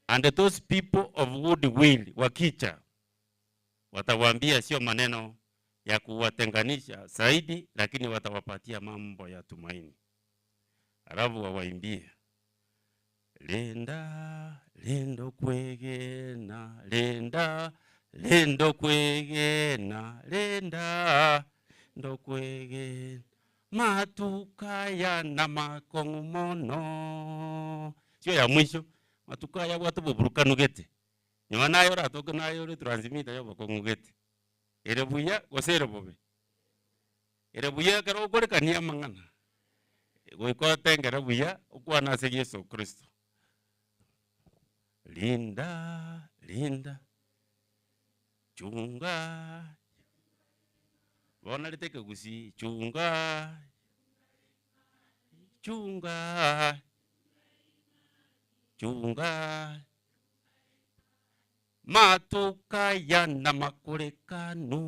and those people of good will wakicha watawaambia sio maneno ya kuwatenganisha zaidi, lakini watawapatia mambo ya tumaini, alafu wawaimbie linda lindo kwegena linda lindo kwegena linda ndo kwegena matukaya na makong'u mono sio ya mwisho matukaya bwate boburukanugete nyuma nayo oratoke nayo ore transmitter yobokong'ugete ere buya gose ere bobe ere buya ekero okorekania amang'ana goika otengere buya okwane ase Yeso Kristo. Linda linda chunga bono arete ekegusii chunga chunga chunga matukaya na makorekano.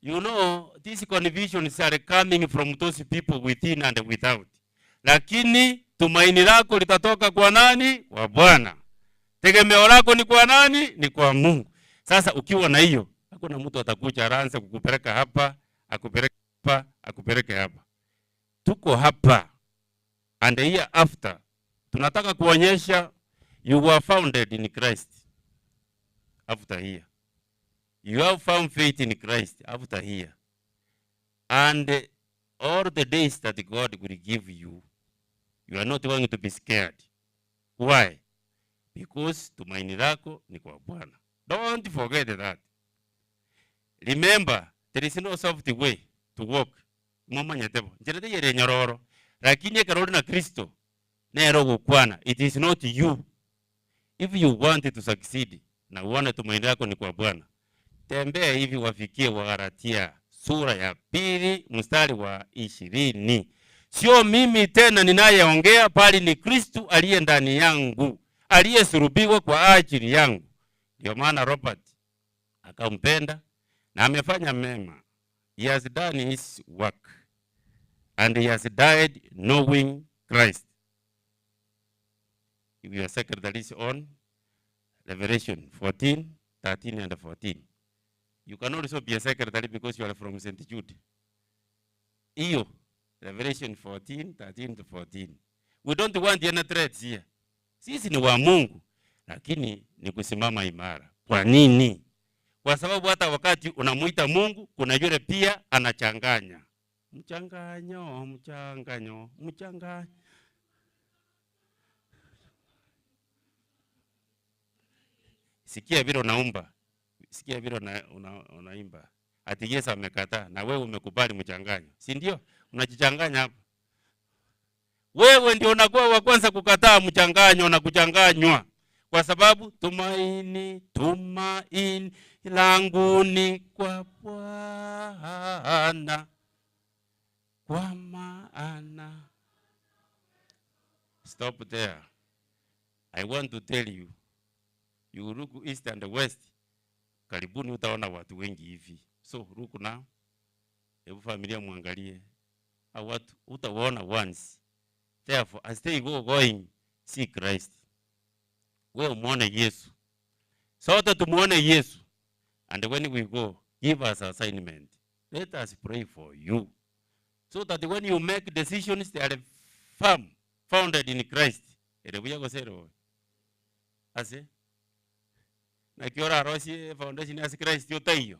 You know, these confusions are coming from those people within and without. Lakini tumaini lako litatoka kwa nani? Kwa Bwana. Tegemeo lako ni kwa nani? Ni kwa Mungu. Sasa ukiwa na hiyo, hakuna mtu atakuja aanze kukupeleka hapa, akupeleke hapa, akupeleke hapa. Tuko hapa and the year after tunataka kuonyesha you were founded in Christ after here. You have found faith in Christ after here. And all the days that God will give you, you are not going to be scared. Why? Because tumaini lako ni kwa Bwana. Don't forget that. Remember, there is no soft way to walk. Momanyete bo. Njera teyere nyororo. Lakini ekero ore na Kristo, nere ogokwana. It is not you. If you want to succeed, na uone tumaini lako ni kwa Bwana, tembea hivi wafikie Wagalatia sura ya pili mstari wa ishirini. Sio mimi tena ninayeongea, bali ni Kristu aliye ndani yangu, aliyesulubiwa kwa ajili yangu. Ndio maana Robert akampenda na amefanya mema. He has done his work and he has died knowing Christ. If your secretary is on Revelation 14, 13 and 14. You can also be a secretary because you are from St. Jude. Iyo, Revelation 14, 13 to 14. We don't want any threats here. Sisi ni wa Mungu, lakini ni kusimama imara. Kwa nini? Kwa sababu hata wakati unamuita Mungu kuna yule pia anachanganya. Mchanganyo, mchanganyo, mchanga. Sikia vile unaumba. Sikia vile una, una, unaimba. Ati Yesu amekataa na wewe umekubali mchanganyo. Si ndio? Unajichanganya hapo. Wewe ndio unakuwa wa kwanza kukataa mchanganyo na kuchanganywa, kwa sababu tumaini, tumaini langu ni kwa Bwana, kwa maana. Stop there. I want to tell you, you look east and west, karibuni utaona watu wengi hivi. So look now, hebu familia muangalie hao watu, utawaona once. Therefore, as they go going, see Christ. Wewe umuone Yesu. Sote tumuone Yesu. And when we go, give us assignment. Let us pray for you. So that when you make decisions, they are firm, founded in Christ. Erebuya gosero. Ase. Naki orarosie foundation ase Christ otaiyo.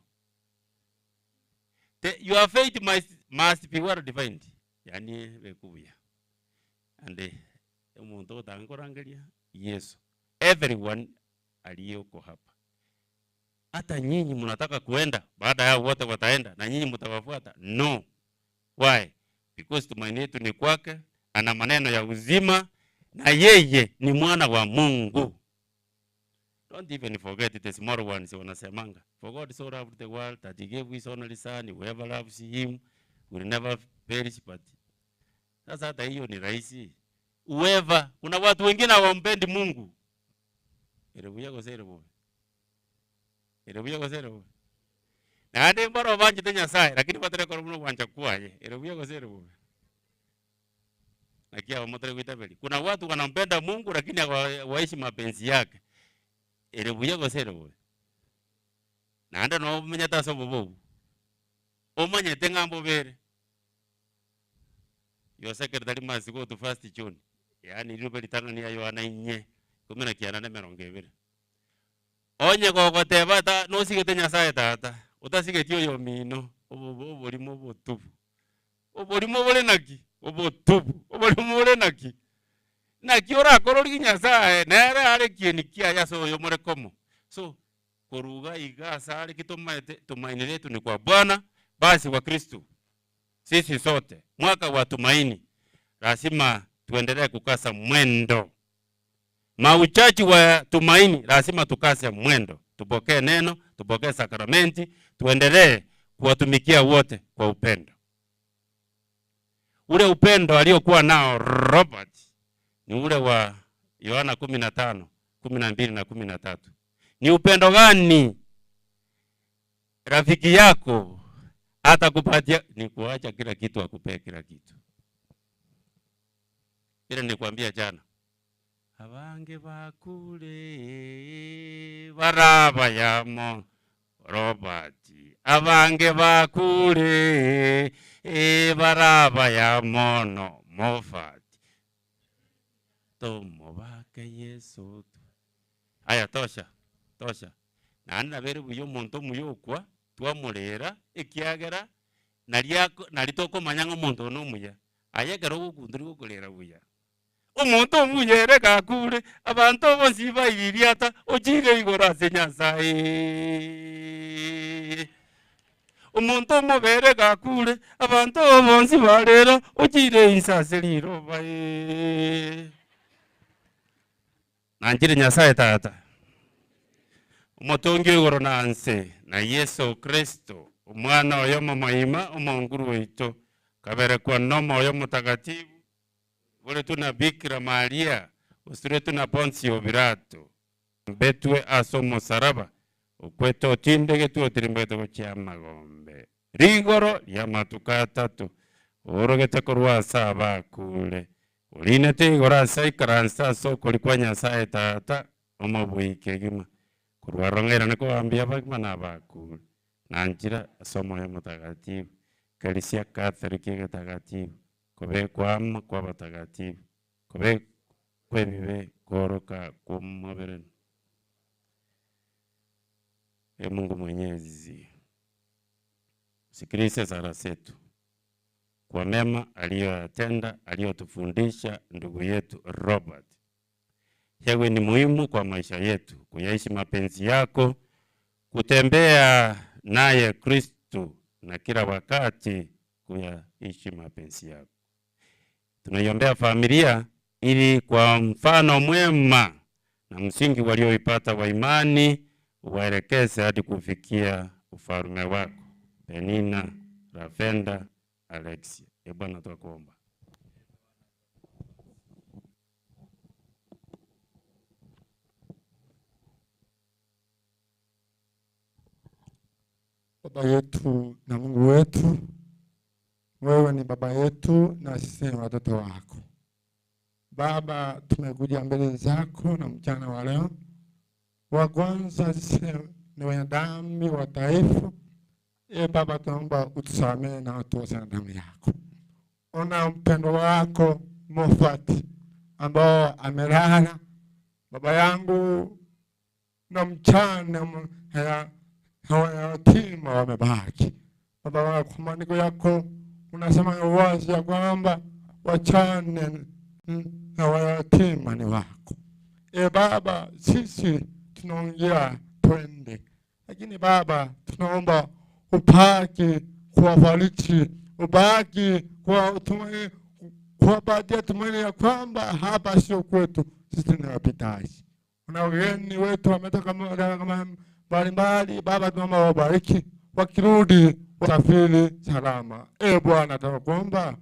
The, your faith must, must be well defined. Yani bekubuya. And eh, omonto otanga korangeria Yesu. Everyone aliyoko hapa. Hata nyinyi mnataka kuenda, baada yao wote wataenda na nyinyi mtawafuata? No. Why? Because tumaini yetu ni kwake, ana maneno ya uzima na yeye ni mwana wa Mungu. Don't even forget the small ones wanasemanga. For God so loved the world that he gave his only son, whoever loves him will never perish but sasa hata hiyo ni rahisi. Whoever, kuna watu wengine hawampendi Mungu. Erebuya gose bobe. Erebuya gose bobe. Naende mboro banchete Nyasaye lakini batare kora muno gwancha kwaye. Erebuya gose bobe. Naki abo motare goitaberi. Kuna watu wanampenda Mungu lakini hawaishi mapenzi yake. Erebuya gose bobe. Naende no omenyete ase obobobu. Omanyete ng'a mbobere. Your secretary must go to first John. Yaani rirobe ritang'ani ya Yohana inye ikomi na kianda na emerongo ebere. Onye gogoteba ta nosigete Nyasaye tata, otasigeti oyomino, obo oborimo obotubu. Oborimo bore naki? Obotubu. Oborimo bore naki? Naki orakore origie Nyasaye, nere are ekieni kiaye ase oyomore komo. So, koruga iga ase are ki tomaete, tumaini letu ni kwa Bwana, basi wa Kristo. Sisi sote, mwaka wa tumaini, lazima tuendelee kukasa mwendo. Mauchachi wa tumaini, lazima tukase mwendo, tupokee neno, tupokee sakramenti, tuendelee kuwatumikia wote kwa upendo. Ule upendo aliokuwa nao Robert ni ule wa Yohana 15, 12 na 13. Ni upendo gani rafiki yako atakupatia? Ni kuacha kila kitu akupee kila kitu. Ile nilikwambia jana, abange bakule baraba yamo Robert, abange bakule baraba yamono Moffat, tomobake Yesu. Aya tosha tosha naende nabere buya omonto omuya okwa twamorera ekiagera nari ako nari tokomanya ng'a omonto oyo nomuya. Aye ekero ogokuntori gokorera buya, omonto omuya ere gakure, abanto bonsi baiririata ochire igoro ase Nyasaye. Omonto omobe ere gakure, abanto bonsi barera ochire inse ase riroba. Nanchire Nyasaye Tata, omotongi o igoro na nse, na Yeso Kristo, Omwana oye omomoima, Omonguru oito, kaberekwa n'Omoyo Omotagatifu, oiboretwe na Bikira Maria, osuretwe na Ponsio Pilato, mbetwe ase omosaraba, okwete otindegetwe otirimbete gochia amagombe, rigoro ri'amatuko atato, oorogete korwa ase abakure, Orinete igoro ase aikaranse ase okoria kwa Nyasae Tata, Omobui kegima, korwa aroro ng'airane kogambia abagima na abakure, na nchira ase Omoyo Omotagatifu, Ekarisia Katholiki egetagatifu, kobekwa amo kw'abatagatifu, kobekwa ebibe kooroka kw'omobere. Ee Mungu Mwenyezi, usikilize sala zetu kwa mema aliyoyatenda, aliyotufundisha ndugu yetu Robert. Yawe ni muhimu kwa maisha yetu, kuyaishi mapenzi yako, kutembea naye Kristu na kila wakati kuyaishi mapenzi yako. Tunaiombea familia ili kwa mfano mwema na msingi walioipata wa imani uwaelekeze hadi kufikia ufalme wako. Penina, Ravenda, Alexia. E Bwana, twakuomba. Baba yetu na Mungu wetu, wewe ni baba yetu na sisi ni watoto wako. Baba, tumekuja mbele zako na mchana wa leo. Wa kwanza sisi ni wenye dhambi wadhaifu. E Baba, tunaomba utusamehe na utuoshe na damu yako. Ona mpendo wako Moffat ambao amelala, baba yangu, na mchana hawayatima wamebaki. Baba, kwa maandiko yako unasema wazi ya kwamba wachane na wayatima ni wako. E Baba, sisi tunaongea twende, lakini Baba tunaomba ubaki kuwafariji, ubaki kuwapatia tumaini ya kwamba hapa sio kwetu, sisi ni wapitaji. Kuna wageni wetu wametoka mbalimbali, Baba tunaomba wabariki, wakirudi wasafiri salama. E Bwana tunakuomba.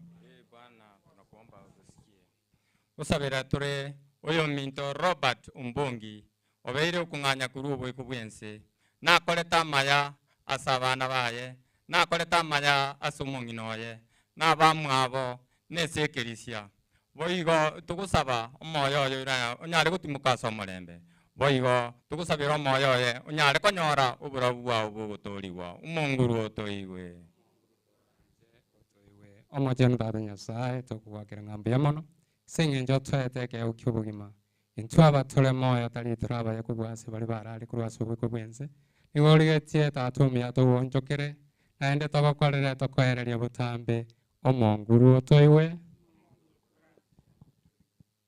Usabira ture uyu minto Robert Umbungi obeire okung'anya korwa oboiko bwense nakoreta amaya ase abana baye nakoreta amaya ase omong'ina oye na abamwabo na ase ekerisia boigo togosaba omoyo oyo ira onyare gotimoka ase omorembe boigo togosabera omoyo oye onyare konyora oborabu bwao bogotoriwa omonguru otoigwe. Omochenu tata Nyasaye tokogwakera ng'a mbuya mono ase eng'encho twete ekeo kia obogima intwe abatore moyo tari torabaye kobua ase baria barare korwa ase oboiko bwense nigo origetie tata omuya togonchokere naende togokorere tokoereria botambe omonguru otoigwe.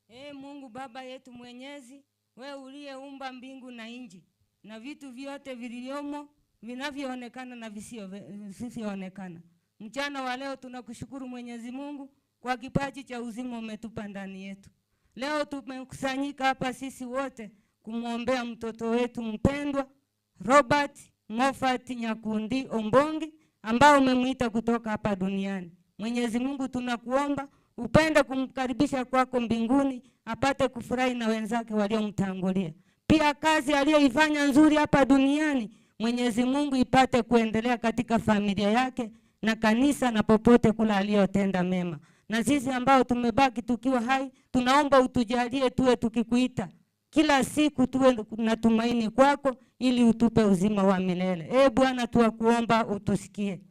Ee Mungu Baba yetu Mwenyezi, wewe uliyeumba mbingu na nchi na vitu vyote vilivyomo vinavyoonekana na visivyoonekana. Mchana wa leo tunakushukuru Mwenyezi Mungu kwa kipaji cha uzima umetupa ndani yetu. Leo tumekusanyika hapa sisi wote kumwombea mtoto wetu mpendwa Robert Moffat Nyakundi Ombongi ambao umemuita kutoka hapa duniani. Mwenyezi Mungu tunakuomba upende kumkaribisha kwako mbinguni apate kufurahi na wenzake waliomtangulia. Pia kazi aliyoifanya nzuri hapa duniani Mwenyezi Mungu ipate kuendelea katika familia yake na kanisa na popote kula aliyotenda mema. Na sisi ambao tumebaki tukiwa hai, tunaomba utujalie tuwe tukikuita kila siku, tuwe na tumaini kwako ili utupe uzima wa milele. Bwana, tuwakuomba utusikie.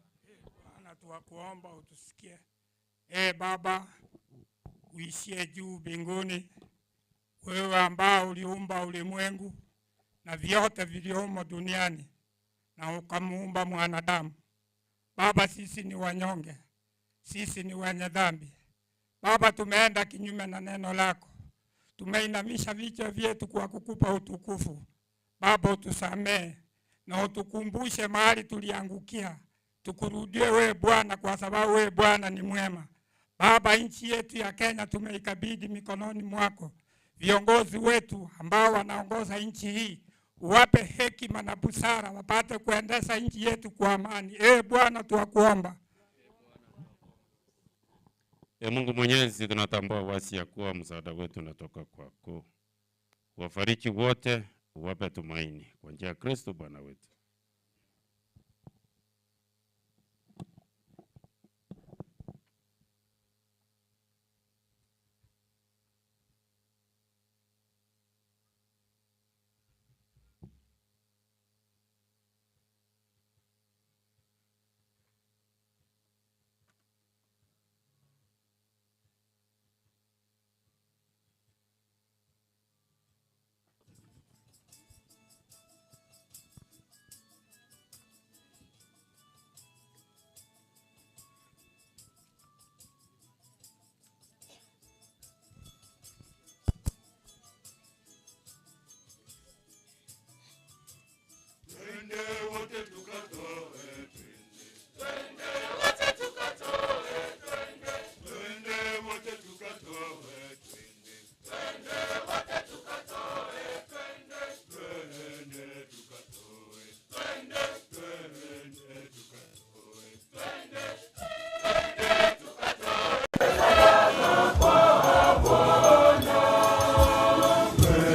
Bwana, tuwakuomba utusikie. Baba uishie juu mbinguni, wewe ambao uliumba ulimwengu na vyote viliomo duniani na ukamuumba mwanadamu. Baba, sisi ni wanyonge, sisi ni wenye dhambi. Baba, tumeenda kinyume na neno lako, tumeinamisha vichwa vyetu kwa kukupa utukufu. Baba, utusamee na utukumbushe mahali tuliangukia, tukurudie wewe Bwana, kwa sababu wewe Bwana ni mwema. Baba, nchi yetu ya Kenya tumeikabidhi mikononi mwako. Viongozi wetu ambao wanaongoza nchi hii, uwape hekima na busara, wapate kuendesha nchi yetu kwa amani. Bwana, tunakuomba. Mungu Mwenyezi, tunatambua wazi ya kuwa msaada wetu unatoka kwako. Wafariji wote, uwape tumaini kwa njia ya Kristo Bwana wetu.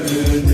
Tunaomba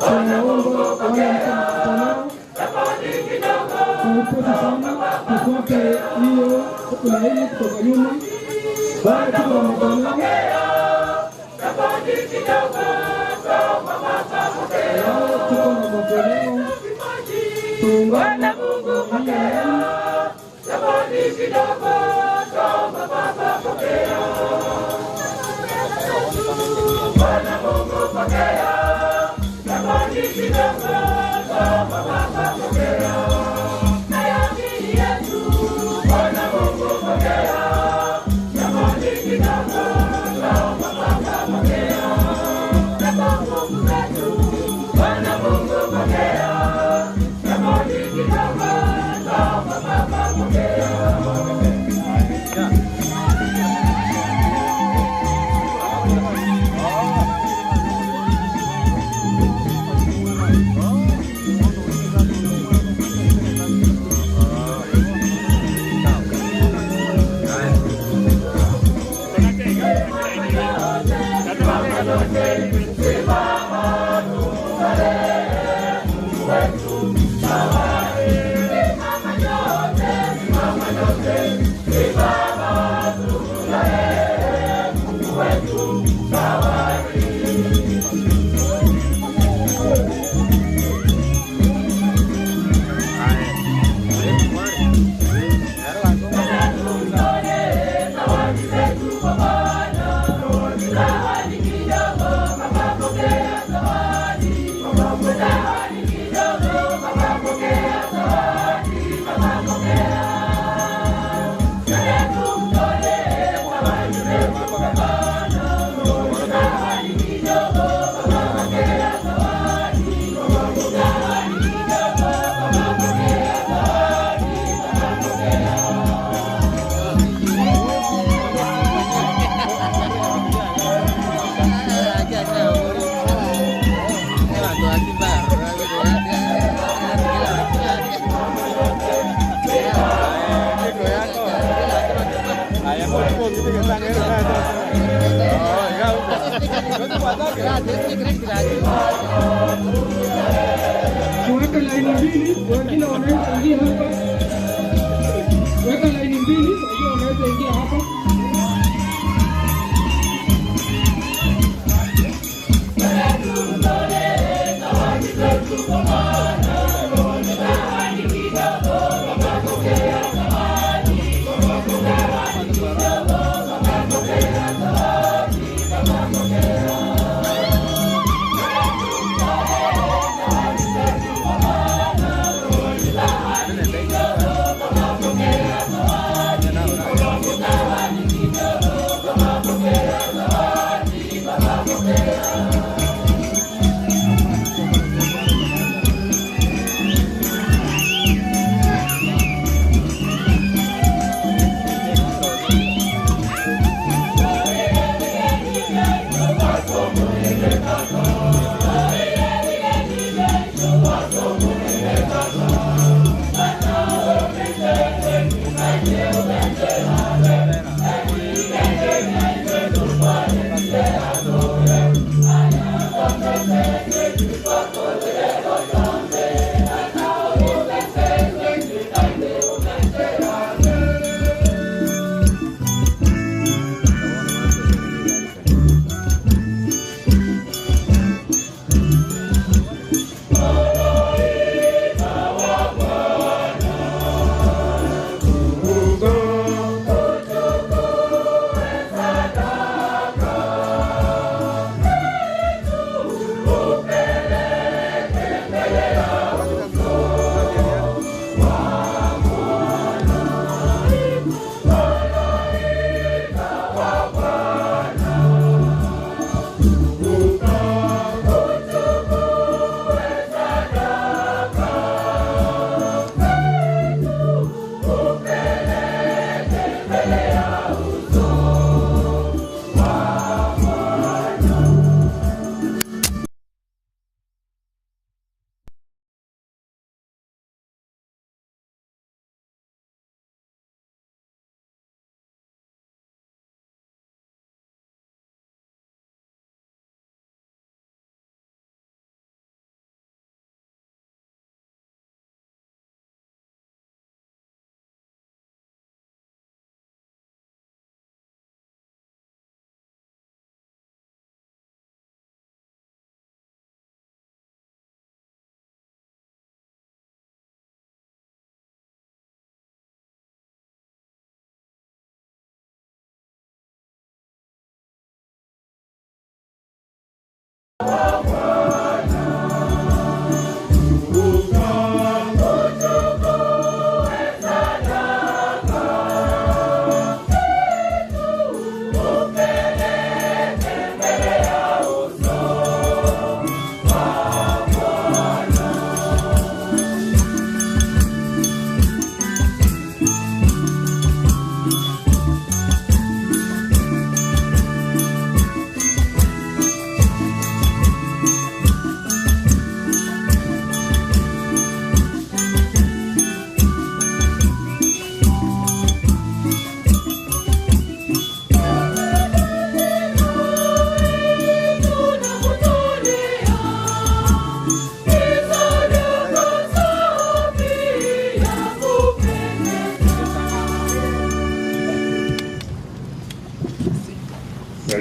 wana mkutano. Kwa upesi sana tufuate hiyo laini kutoka nyuma. Bado tuko na matoleo. Leo tuko na matoleo. Tuungane na hiyo laini. Bwana Mungu pokea,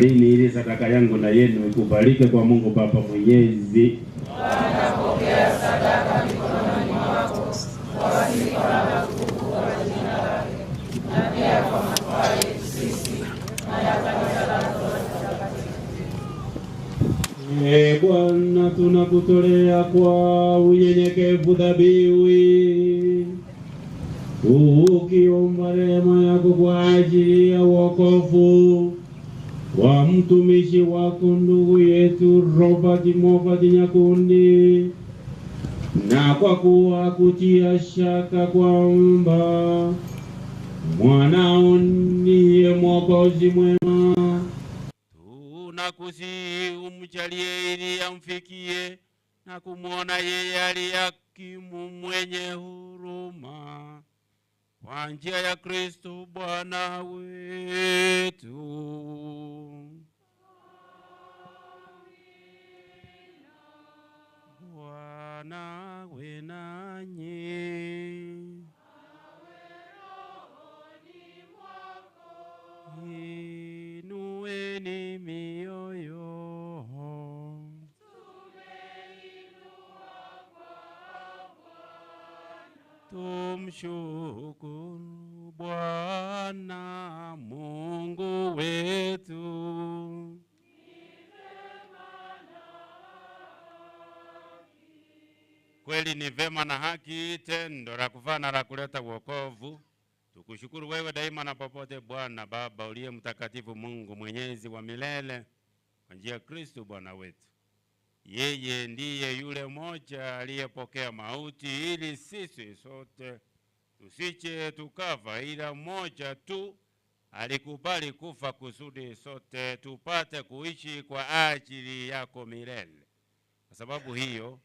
Salini ili sadaka yangu na yenu ikubalike kwa Mungu Baba Mwenyezi. Bwana, pokea sadaka mikononi mwako kwa sifa na utukufu wa jina lake, na pia kwa manufaa yetu sisi na ya kanisa lako takatifu. Ee Bwana, tunakutolea kwa unyenyekevu dhabihu hii, ukiomba rehema yako kwa ajili ya wokovu wa mtumishi wako ndugu yetu Robert Moffat Nyakundi, na kwa kuwa kutia shaka kwamba mwanao ndiye Mwokozi mwema Tunakusihi umjalie ili amfikie na kumwona yeye aliye hakimu mwenye huruma, kwa njia ya Kristo Bwana wetu. Bwana awe nanyi. Inueni mioyo. Tumshukuru Bwana Mungu wetu. Kweli ni vema na haki, tendo la kufaa na la kuleta wokovu. Tukushukuru wewe daima na popote, Bwana Baba uliye mtakatifu, Mungu mwenyezi wa milele, kwa njia ya Kristo Bwana wetu. Yeye ndiye yule mmoja aliyepokea mauti ili sisi sote tusije tukafa, ila mmoja tu alikubali kufa kusudi sote tupate kuishi kwa ajili yako milele. Kwa sababu hiyo,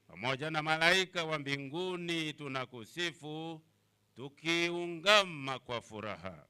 pamoja na malaika wa mbinguni tunakusifu tukiungama kwa furaha.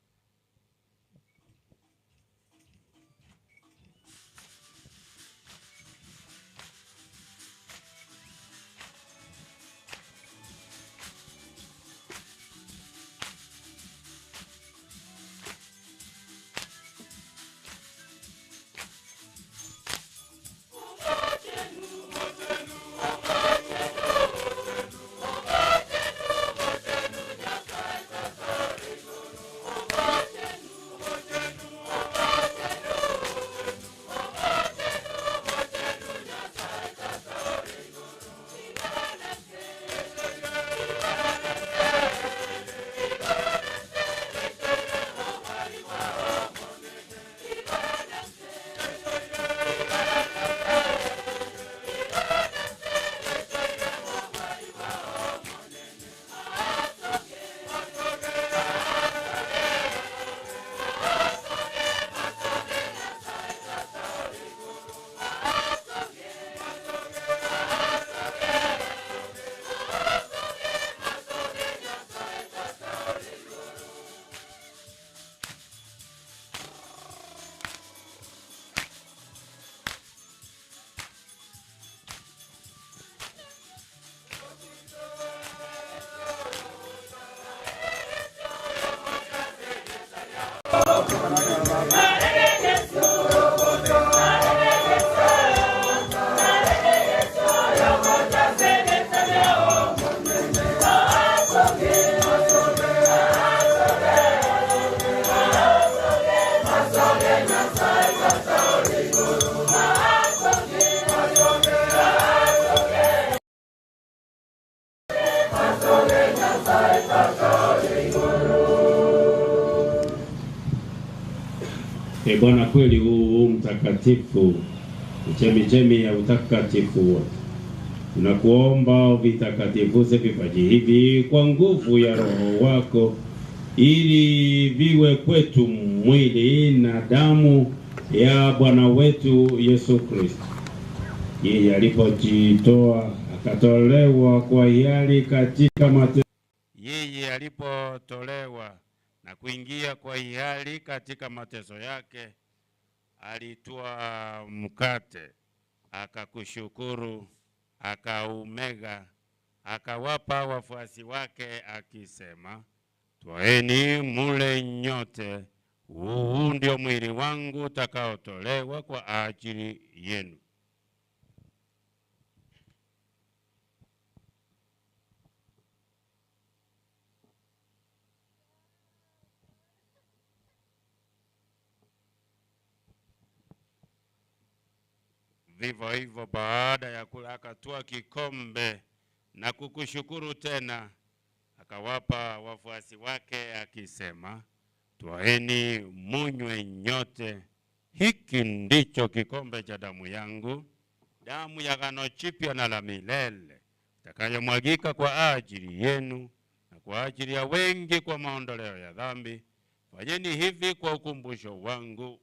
E Bwana, kweli huu mtakatifu, chemichemi ya utakatifu wote, tunakuomba uvitakatifuze vipaji hivi kwa nguvu ya Roho wako, ili viwe kwetu mwili na damu ya Bwana wetu Yesu Kristo. Yeye alipojitoa akatolewa kwa hiari katika mateso Yeye alipotolewa na kuingia kwa hiari katika mateso yake, alitwaa mkate, akakushukuru, akaumega, akawapa wafuasi wake akisema, twaeni mule nyote, Huu ndio mwili wangu utakaotolewa kwa ajili yenu. Vivyo hivyo baada ya kula akatwaa kikombe na kukushukuru tena, akawapa wafuasi wake akisema, Twaeni munywe nyote, hiki ndicho kikombe cha damu yangu, damu ya agano jipya na la milele, itakayomwagika kwa ajili yenu na kwa ajili ya wengi kwa maondoleo ya dhambi. Fanyeni hivi kwa ukumbusho wangu.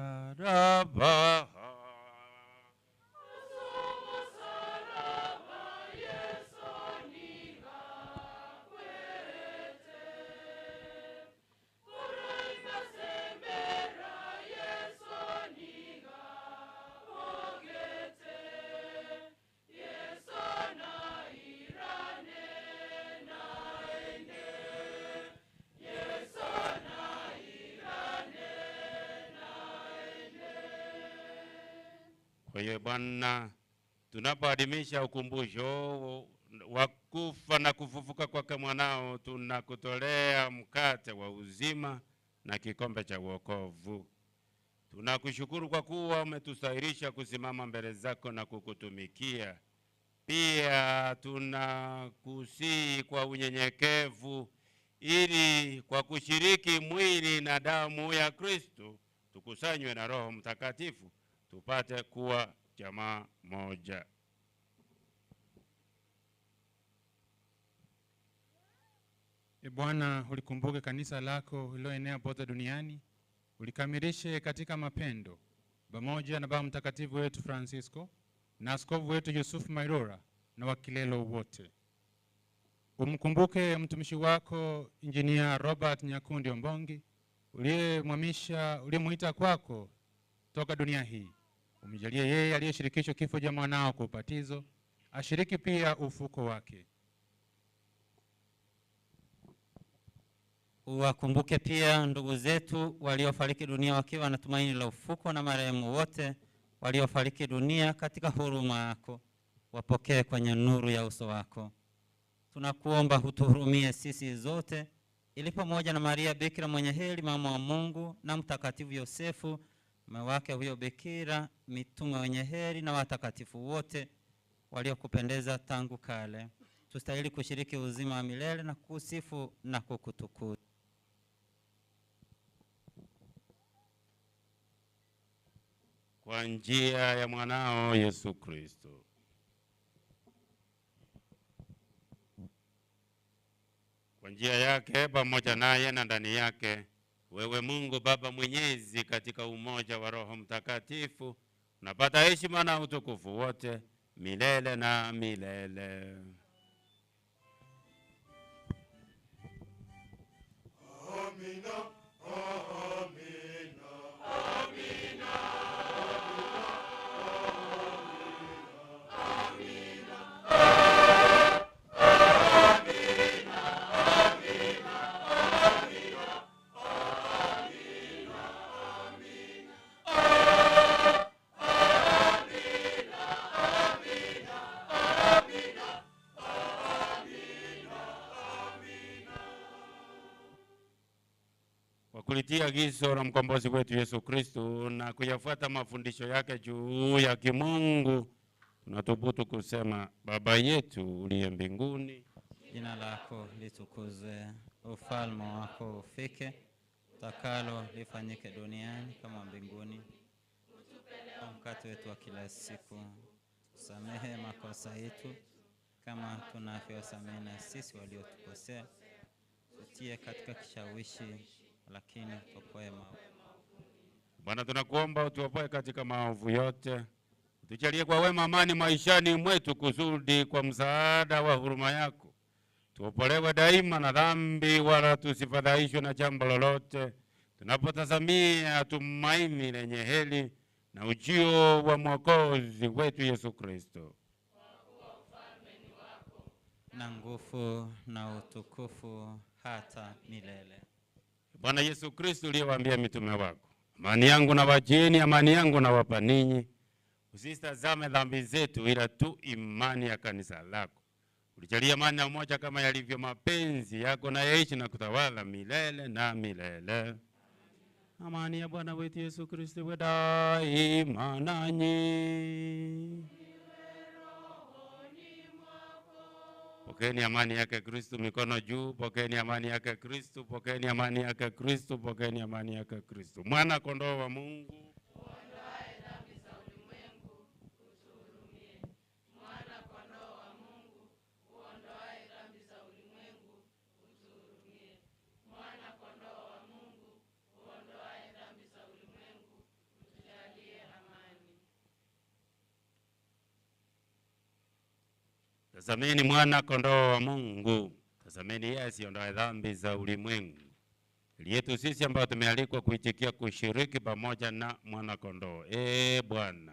Asumusaraba. Kwa hiyo Bwana, tunapoadhimisha ukumbusho wa kufa na kufufuka kwake mwanao, tunakutolea mkate wa uzima na kikombe cha wokovu. Tunakushukuru kwa kuwa umetustahilisha kusimama mbele zako na kukutumikia. Pia tunakusihi kwa unyenyekevu, ili kwa kushiriki mwili na damu ya Kristo tukusanywe na Roho Mtakatifu tupate kuwa jamaa moja. E Bwana, ulikumbuke kanisa lako lililoenea pote duniani, ulikamilishe katika mapendo, pamoja na Baba Mtakatifu wetu Francisco na askofu wetu Yusufu Mairora na wakilelo wote. Umkumbuke mtumishi wako Injinia Robert Nyakundi Ombongi uliyemhamisha, uliyemuita kwako toka dunia hii. Umjalie yeye aliyeshirikishwa kifo cha mwanao kwa ubatizo, ashiriki pia ufuko wake. Uwakumbuke pia ndugu zetu waliofariki dunia wakiwa na tumaini la ufuko na marehemu wote waliofariki dunia katika huruma yako, wapokee kwenye nuru ya uso wako. Tunakuomba hutuhurumie sisi zote, ili pamoja na Maria Bikira mwenye heri, mama wa Mungu, na Mtakatifu Yosefu mume wake huyo Bikira, mitume wenye heri na watakatifu wote waliokupendeza tangu kale, tustahili kushiriki uzima wa milele na kusifu na kukutukuza. Kwa njia ya mwanao Yesu Kristo. Kwa njia yake, pamoja naye na ndani yake, wewe Mungu Baba Mwenyezi, katika umoja wa Roho Mtakatifu, unapata heshima na utukufu wote milele na milele. Amina, amina, amina, Kwa kulitia agizo la mkombozi wetu Yesu Kristo na kuyafuata mafundisho yake juu ya kimungu, tunathubutu kusema: Baba yetu uliye mbinguni, Jina lako litukuzwe, ufalme wako ufike, utakalo lifanyike duniani kama mbinguni. Mkate wetu wa kila siku, tusamehe makosa yetu kama tunavyosamehe na sisi waliotukosea, tutie katika kishawishi, lakini tuokoe maovu. Bwana, tunakuomba utuopoe katika maovu yote, utujalie kwa wema amani maishani mwetu, kusudi kwa msaada wa huruma yako Tuopolewe daima na dhambi, wala tusifadhaishwe na jambo lolote, tunapotazamia tumaini lenye heri na ujio wa Mwokozi wetu Yesu Kristo. Na nguvu na utukufu hata milele. Bwana Yesu Kristo uliyewaambia mitume wako, amani yangu nawachieni, amani yangu nawapa ninyi, usitazame dhambi zetu, ila tu imani ya kanisa lako. Ulijalia amani na umoja kama yalivyo mapenzi yako, na yaishi na kutawala milele na milele. Amani ya Bwana wetu Yesu Kristo iwe daima nanyi. Pokeeni amani yake Kristo, mikono juu. Pokeeni amani yake Kristo, pokeeni amani yake Kristo, pokeeni amani yake Kristo. Mwana kondoo wa Mungu Tazameni mwana kondoo wa Mungu, tazameni yeye asiondoe dhambi za ulimwengu. Ili yetu sisi ambao tumealikwa kuitikia kushiriki pamoja na mwana kondoo. Ee Bwana,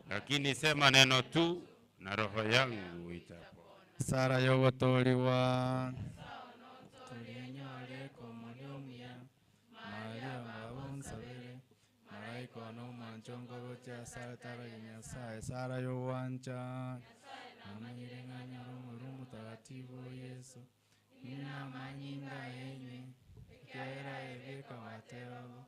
lakini sema neno tu na roho yangu itapona. Sara yogotoliwa tulinyore komuliomuya maria ngabonsabere malaika nomwanchongo gocha sara taragia nyasaye sara yowancha namairing'anyora omoro omutagatifu yesu ninamanyinga enye kera ebeka batebo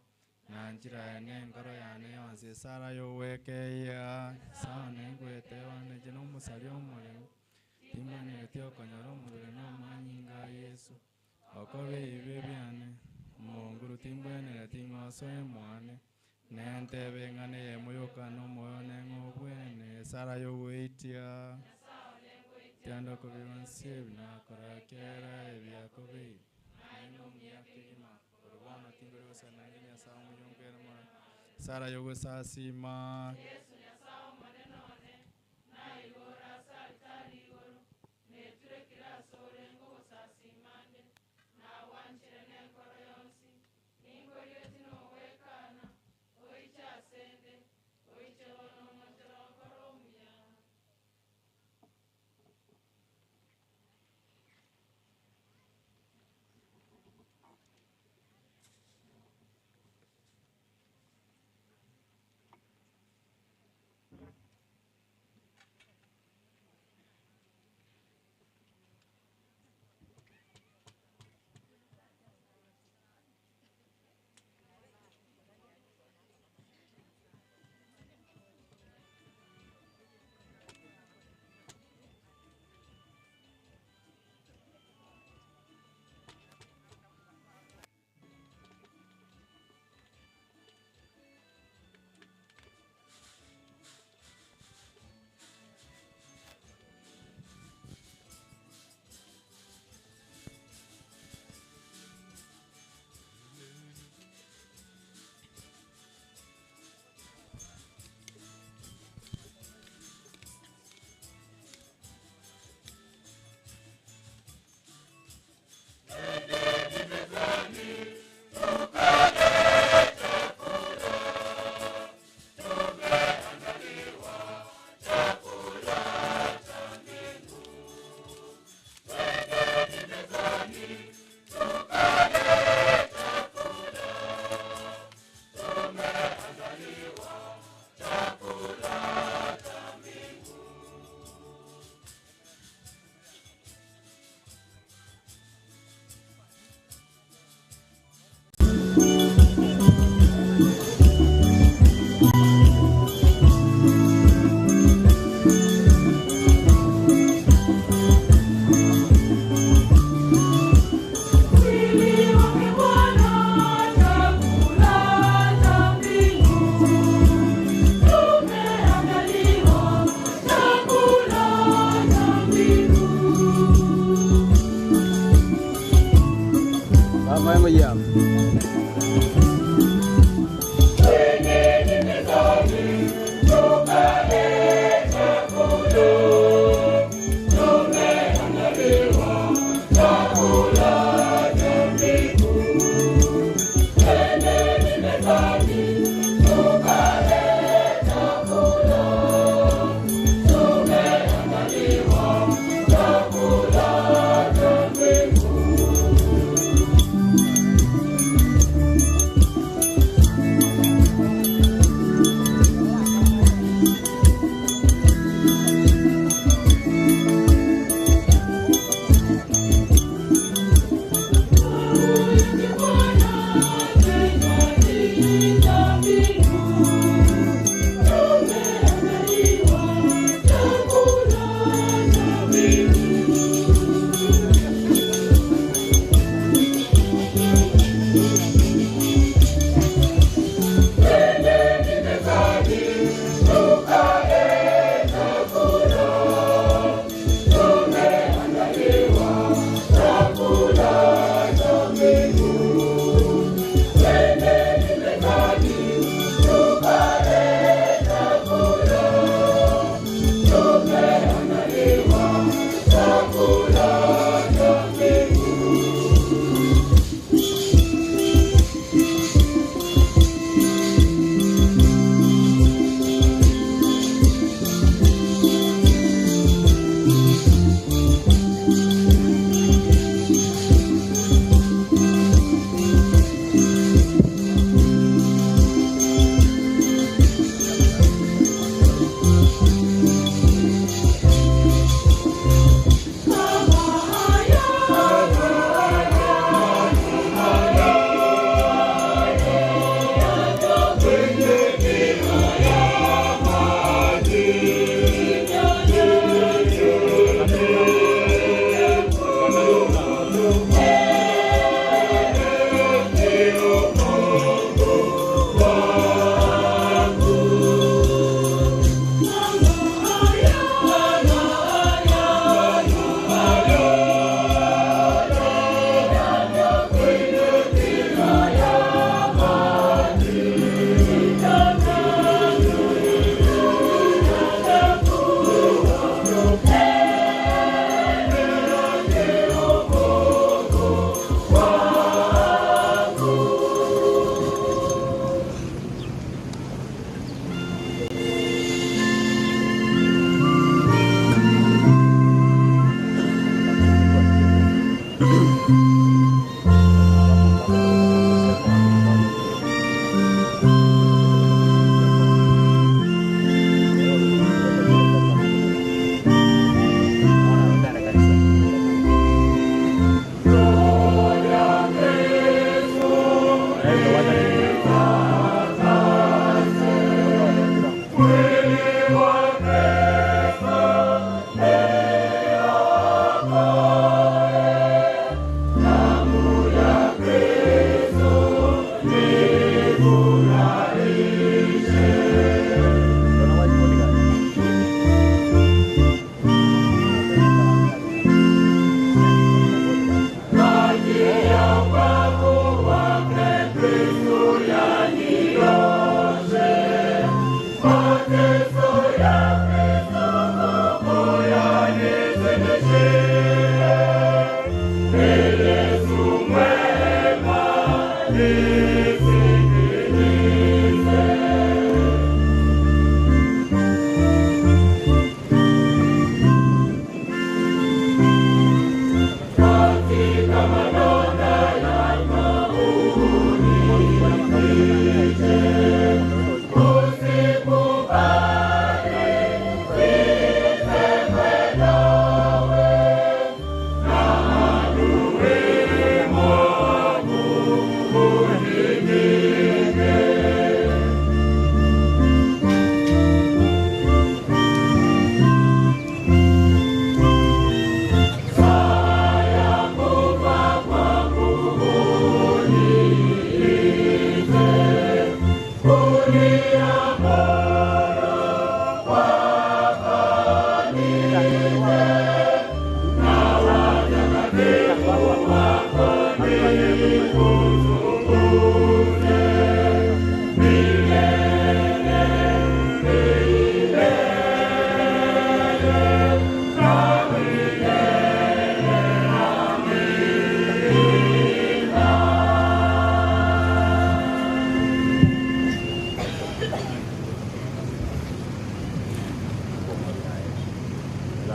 nanjira ene engoro yane yonsi sara yowekeia sawa nengwetebaneje nomusari omoreu timanyete okonyora omobere nomanyinga yesu okobe ibe byane monguru timbwenere ting'oso emwane nentebe ng'ane yemoyokana omoyo neng'obwene sara yoweitia tiandoko bionsi ebinakora kera ebiakobei nainomuya kegima ori bono tingori gosanange nyasaye omuyongere mono sara yogosasima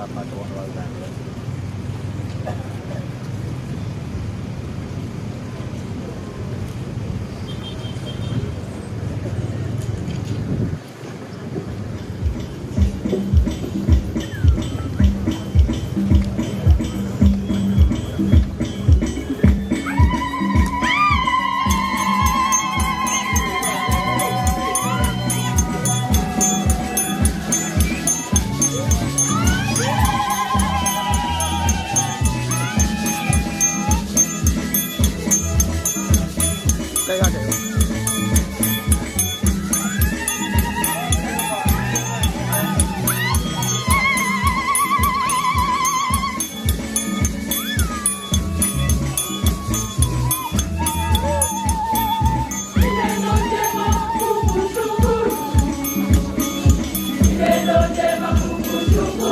Apata bono bagambera. Neno njema kukushukuru. Neno njema kukushukuru.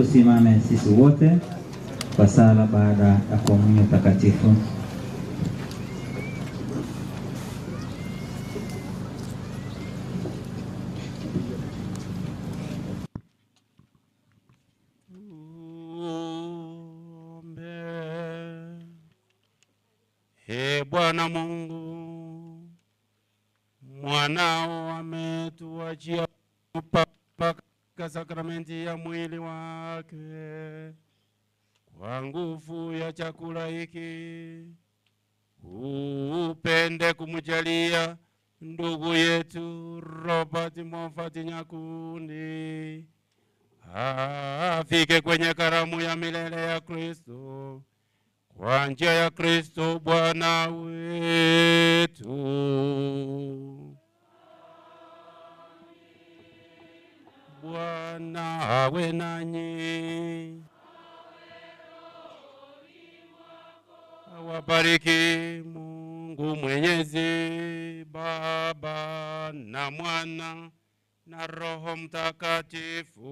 Tusimame sisi wote kwa sala baada ya komunyo takatifu. Ee Bwana Mungu, mwanao ametuachia mpaka sakramenti ya mwili wake. Kwa nguvu ya chakula hiki upende kumjalia ndugu yetu Robert Moffat Nyakundi afike kwenye karamu ya milele ya Kristo kwa njia ya Kristo Bwana wetu. Bwana awe nanyi. Awabariki Mungu Mwenyezi, Baba na Mwana na Roho Mtakatifu.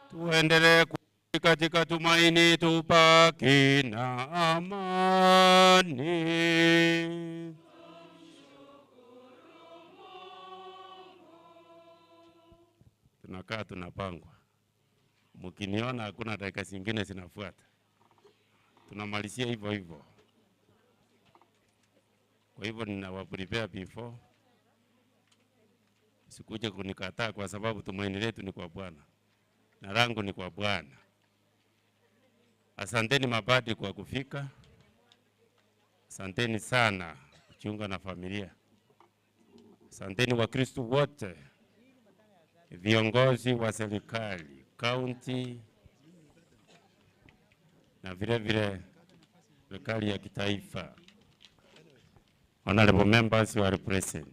Tuendelee kuishi katika tumaini, tubaki na amani. Tunakaa tunapangwa, mkiniona hakuna dakika zingine zinafuata, tunamalizia hivyo hivyo. Kwa hivyo ninawa prepare before, sikuje kunikataa, kwa sababu tumaini letu ni kwa Bwana na langu ni kwa Bwana. Asanteni mabadi kwa kufika, asanteni sana kujiunga na familia, asanteni Wakristo wote, viongozi wa serikali kaunti na vile vile serikali ya kitaifa. Honorable members who are present.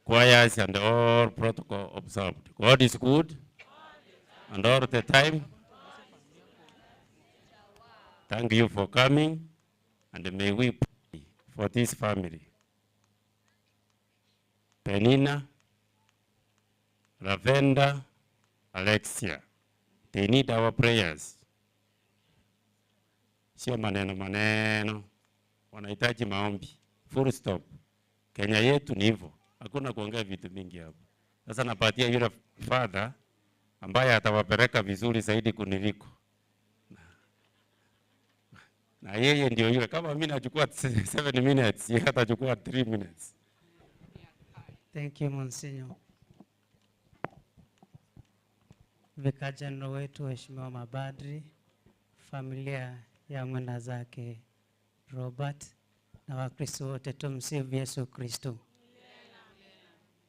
Choirs and all protocol observed. God is good and all the time. Thank you for coming, and may we pray for this family. Penina, Lavenda, Alexia. They need our prayers. Sio maneno maneno, wanahitaji maombi. Full stop. Kenya yetu ni hivyo, hakuna kuongea vitu mingi hapo. Sasa napatia yule father ambaye atawapeleka vizuri zaidi kuniliko, na yeye ndio yule. Kama mimi nachukua 7 minutes, yeye atachukua 3 minutes. Thank you, Monsignor. Vicar General wetu, waheshimiwa mabadri, familia ya mwenda zake Robert na Wakristo wote, tumsifu Yesu Kristo.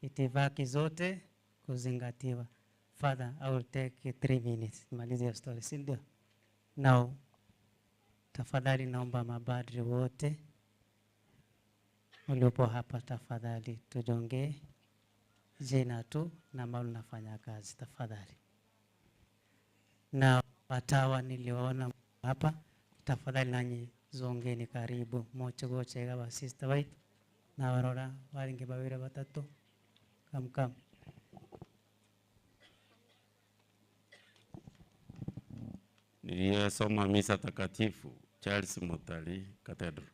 Itifaki zote kuzingatiwa. Father, I will take 3 minutes nimalize hiyo story, si ndio? Now, tafadhali naomba mabadri wote waliopo hapa, tafadhali tujongee jina tu na mahali unafanya kazi, tafadhali. Na watawa niliwaona hapa, tafadhali nanyi zongeni karibu moche gochega ba sister wait na warora waringe babiri batatu kam kam. Niliyesoma misa takatifu Charles Mutali Cathedral.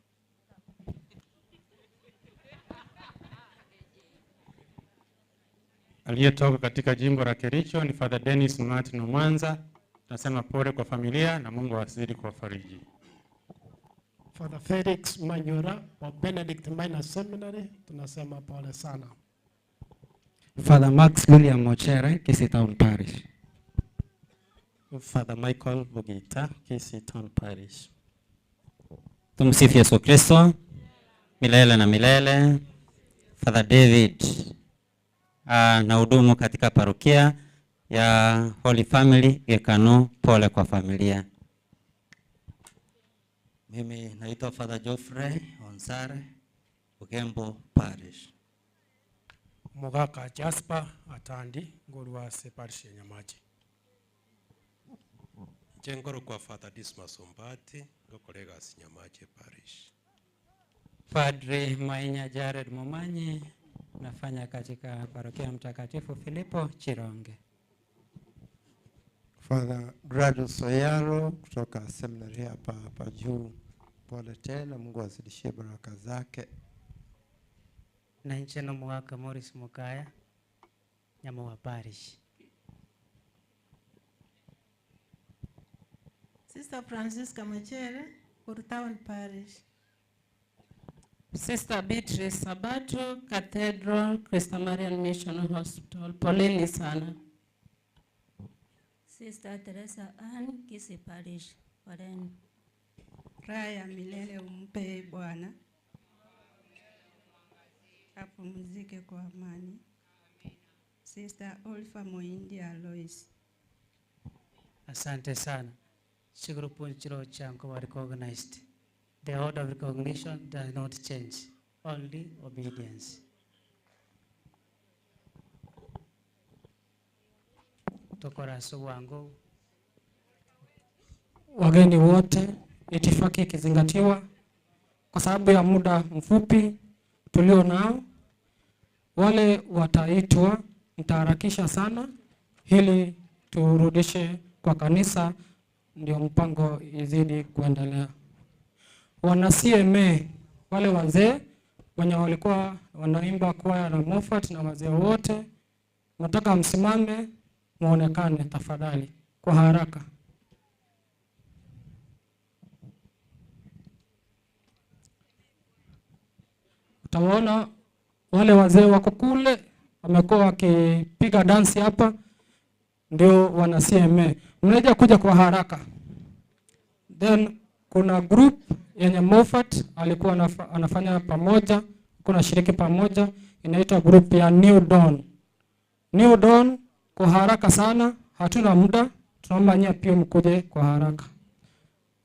Aliyetoka katika jimbo la Kericho ni Father Dennis Martin Omwanza. Tunasema pole kwa familia na Mungu awazidi kuwafariji. Father Felix Manyora wa Benedict Minor Seminary, tunasema pole sana. Father Max William Mochere, Kisii Town Parish. Father Michael Bugita, Kisii Town Parish. Tumsifu Yesu Kristo milele na milele. Father David na hudumu katika parokia ya Holy Family Gekano. Pole kwa familia. Mimi naitwa Father Geoffrey Onsare, Bugembo Parish. Mugaka Jasper Atandi ngolwase parish ya Nyamache. Nche ngoro kwa Father Dismas Ombati ngokorega ase Nyamache Parish. Padri Mainya Jared Momanyi, nafanya katika parokia Mtakatifu Filipo Chironge. Father Gladys Soyaro kutoka seminary hapa hapa juu. Pole tena, Mungu azidishie baraka zake. Na nche nomogaka Morris Mokaya, Nyamoa Parish. Sister Francisca Machere, Town Parish. Sister Beatrice Sabato, Cathedral, Christa Marian Mission Hospital. Poleni sana. Sister Teresa Ann, Kisii Parish. Poleni. Raha ya milele umpe Bwana, apumzike kwa amani. Sister Olfa Moindi Alois. Asante sana. Shukuru chiro chanko recognized. The order of recognition does not change, only obedience. Tokora wangu. Wageni wote, itifaki ikizingatiwa, kwa sababu ya muda mfupi tulio nao, wale wataitwa, mtaharakisha sana ili turudishe kwa kanisa, ndio mpango izidi kuendelea. Wana CMA wale wazee wenye walikuwa wanaimba kwaya na Moffat na wazee wote, nataka msimame muonekane tafadhali kwa haraka. Utawaona wale wazee wako kule wamekuwa wakipiga dansi hapa, ndio wana CMA. Mnaweza kuja kwa haraka. Then kuna group yenye Moffat alikuwa anafanya pamoja, kuna shiriki pamoja, inaitwa group ya New Dawn. New Dawn kwa haraka sana, hatuna muda, tunaomba nyie pia mkuje kwa haraka.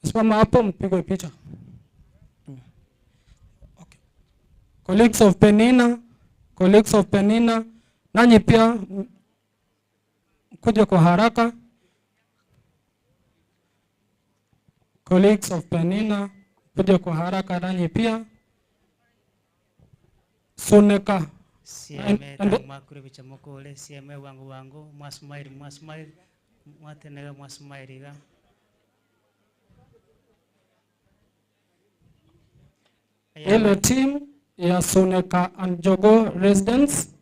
Simama hapo mpigwe picha. Okay. Colleagues of Penina, colleagues of Penina, nanyi pia mkuje kwa haraka. Colleagues of Penina, mkuje kwa haraka nanyi pia. Suneka. CMA tang'wakure bicha mokore CMA wangu wangu mwasmaili mwasmaili mwatenega mwasmaili iga. Ile team ya Suneka and Jogo residents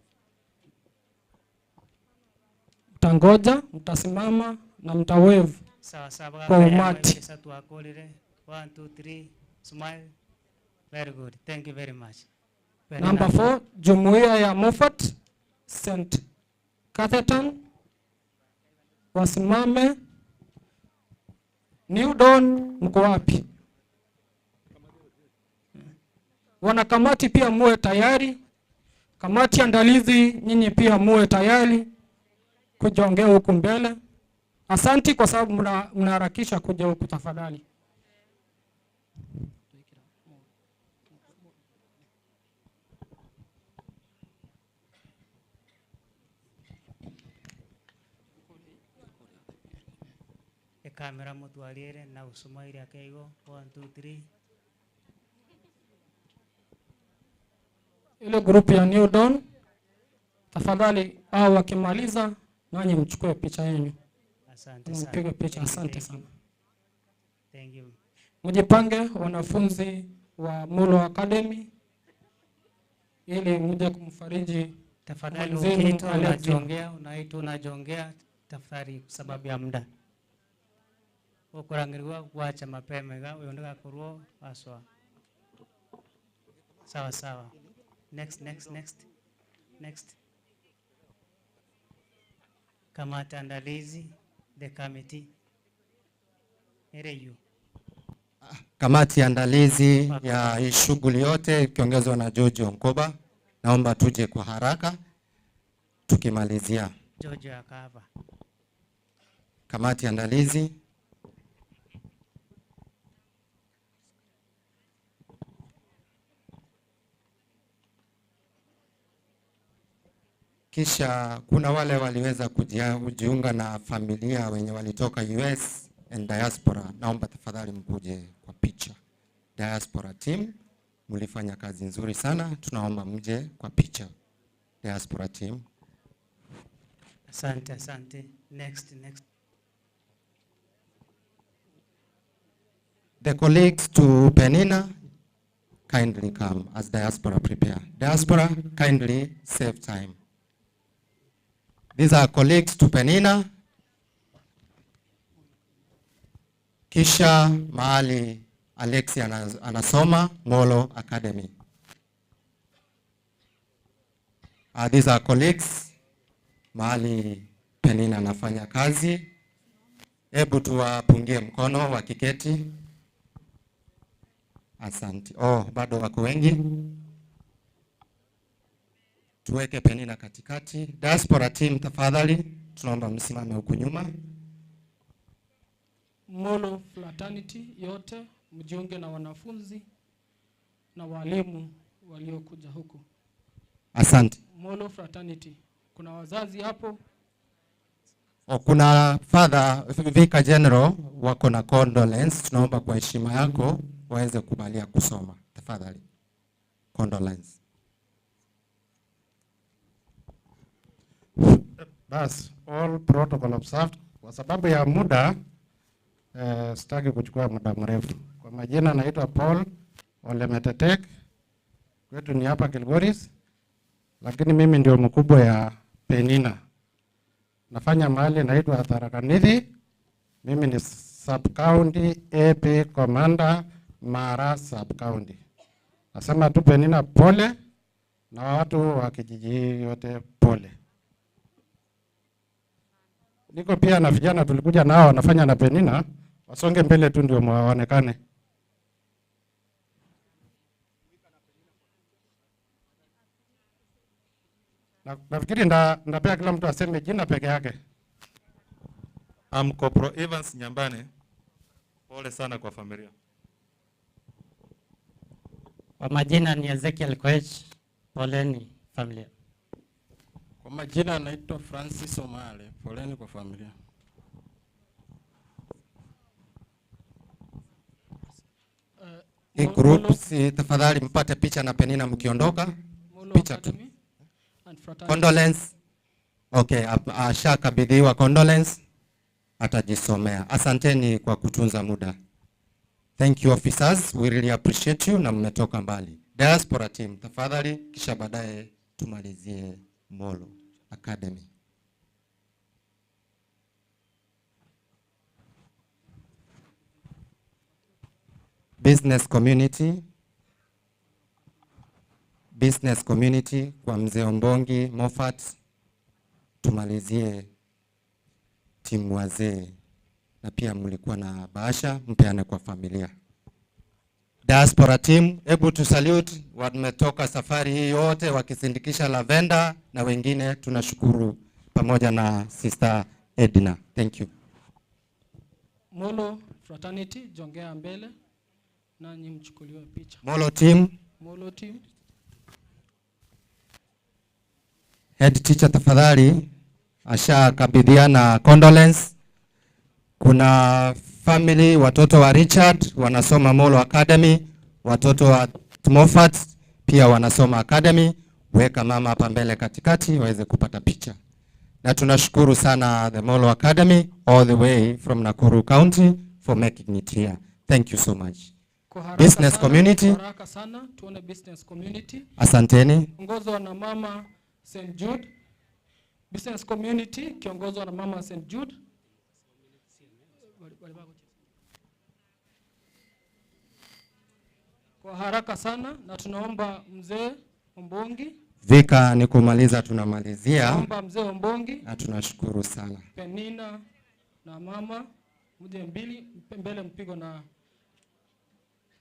mtangoja, mtasimama na mtawave Sawa sawa, kwa umati. Pesa tuakolire. 1 2 3 smile. Very good. Thank you very much. Very Number nice. 4, Jumuiya ya Moffat St. Cathetan wasimame. New Dawn mko wapi? Wanakamati pia muwe tayari. Kamati andalizi nyinyi pia muwe tayari kujongea huku mbele. Asanti kwa sababu mnaharakisha kuja huku tafadhali. Ekamera mutwariere na usumaire akeigo 1 2 3. Ile group ya New Dawn tafadhali, hao wakimaliza nanyi mchukue picha yenu. Asante sana. Mpige picha. Thank you, Asante thank sana. you. Thank you. Mjipange wanafunzi wa Molo Academy ili mje kumfariji Tafadhali mwenzenu ukiitwa Alexia. unajongea, unaitwa unajongea tafadhali kwa sababu ya muda. Ukurangiriwa kuacha mapema ga uyondeka kurwo aswa. Sawa sawa. Next, next, next. Next. Kamati andalizi, the committee. Here you. Kamati andalizi ya hii shughuli yote ikiongezwa na George Onkoba, naomba tuje kwa haraka tukimalizia. George akava. Kamati andalizi. Kisha kuna wale waliweza kujiunga na familia wenye walitoka US and diaspora. Naomba tafadhali mkuje kwa picha. Diaspora team. Mlifanya kazi nzuri sana, tunaomba mje kwa picha. Diaspora team. Asante, asante. Next, next. The colleagues to Penina, kindly come as diaspora prepare. Diaspora, kindly save time. These are colleagues to Penina. Kisha mahali Alexi anasoma Molo Academy. These are colleagues mahali Penina anafanya kazi. Hebu tuwapungie mkono wakiketi. Asante. Oh, bado wako wengi. Tuweke Penina katikati. Diaspora team tafadhali, tunaomba msimame huku nyuma. Molo Fraternity yote mjiunge na wanafunzi na walimu waliokuja huku. Asante. Molo Fraternity. Kuna wazazi hapo? Oh, kuna Father Vicar General wako na condolence. Tunaomba kwa heshima yako waweze kubalia kusoma. Tafadhali. Condolence. Bas, all protocol observed. Kwa sababu ya muda, sitaki kuchukua muda mrefu. Kwa majina naitwa Paul Olemetetek. Kwetu ni hapa Kilgoris, lakini mimi ndio mkubwa ya Penina. Nafanya mahali naitwa Tharaka Nithi. Mimi ni sub county AP commander Mara sub county. Nasema tu Penina pole na watu wa kijiji yote pole. Niko pia na vijana tulikuja nao wanafanya na Penina, wasonge mbele tu ndio waonekane. Na, nafikiri ndapea kila mtu aseme jina peke yake. I'm Corporal Evans Nyambane. Pole sana kwa familia. Kwa majina ni Ezekiel Koech. Poleni familia. Kwa majina naitwa Francis Omale. Poleni kwa familia. Hii group si tafadhali mpate picha na Penina mkiondoka. Molo Picha tu. Academy and Fraternity. Condolence. Okay, ashakabidhiwa condolence, atajisomea. Asanteni kwa kutunza muda. Thank you officers, we really appreciate you na mmetoka mbali. Diaspora team tafadhali, kisha baadaye tumalizie Molo Academy. Business community. Business community kwa Mzee Ombongi Moffat, tumalizie timu wazee, na pia mlikuwa na bahasha mpeane kwa familia. Diaspora team, hebu tu salute, wametoka safari hii yote wakisindikisha Lavenda na wengine, tunashukuru pamoja na Sister Edna. Thank you. Molo Fraternity, jongea mbele nanyi mchukuliwe picha. Molo team. Molo team. Head teacher tafadhali ashakabidhiana condolence. Kuna family watoto wa Richard wanasoma Molo Academy, watoto wa Moffat pia wanasoma Academy. Weka mama hapa mbele katikati waweze kupata picha. Na tunashukuru sana the Molo Academy all the way from Nakuru County for making it here. Thank you so much. Kwa haraka Business sana, community. kwa haraka sana tuone business community. Asanteni. Kiongozwa na mama St Jude. Business community kiongozwa na mama St Jude. Kwa haraka sana na tunaomba mzee Ombongi. Vika ni kumaliza, tunamalizia. Tunaomba mzee Ombongi. Na tunashukuru sana. Penina na mama mje mbele mpigo na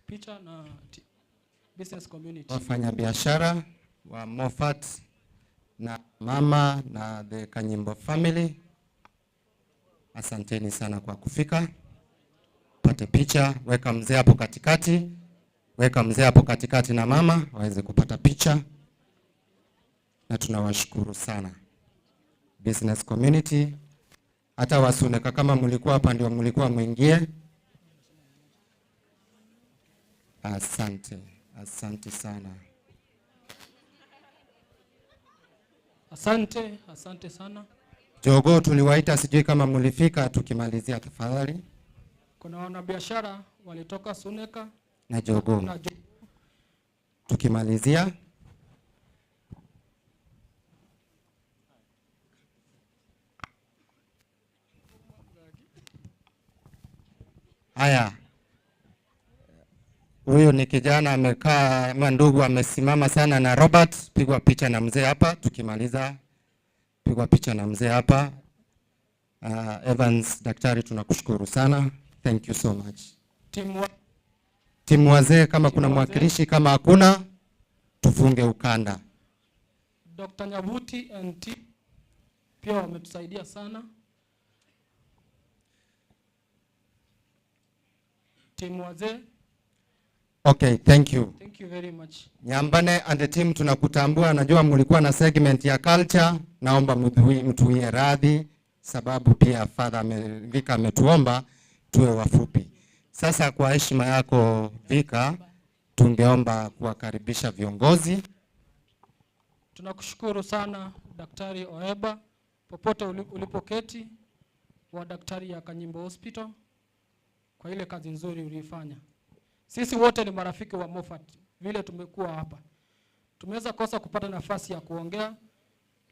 picha na business community. Wafanya biashara wa Moffat na mama na the Kanyimbo family, asanteni sana kwa kufika. Pate picha, weka mzee hapo katikati, weka mzee hapo katikati na mama waweze kupata picha. Na tunawashukuru sana business community. Hata wasuneka kama mlikuwa hapa ndio mlikuwa mwingie. Asante. Asante sana. Asante, asante sana. Jogoo tuliwaita, sijui kama mlifika, tukimalizia tafadhali. Kuna wanabiashara walitoka Suneka Na Jogoo. na Jogoo. Tukimalizia haya, huyu ni kijana amekaa ama ndugu amesimama sana na Robert, pigwa picha na mzee hapa. Tukimaliza pigwa picha na mzee hapa. Evans daktari, tunakushukuru sana, thank you so much. Timu wa Timu wazee, kama kuna Timu wazee. mwakilishi, kama hakuna tufunge ukanda. Dr. Nyabuti and team pia wametusaidia sana. Timu wazee. Okay, thank you. Thank you very much. Nyambane and the team tunakutambua, najua mlikuwa na segment ya culture, naomba mtuwie radhi sababu pia Father Vika ametuomba tuwe wafupi. Sasa kwa heshima yako Vika, tungeomba kuwakaribisha viongozi. Tunakushukuru sana Daktari Oeba, popote ulipoketi wa daktari ya Kanyimbo Hospital kwa ile kazi nzuri uliifanya. Sisi wote ni marafiki wa Moffat, vile tumekuwa hapa. Tumeweza kosa kupata nafasi ya kuongea,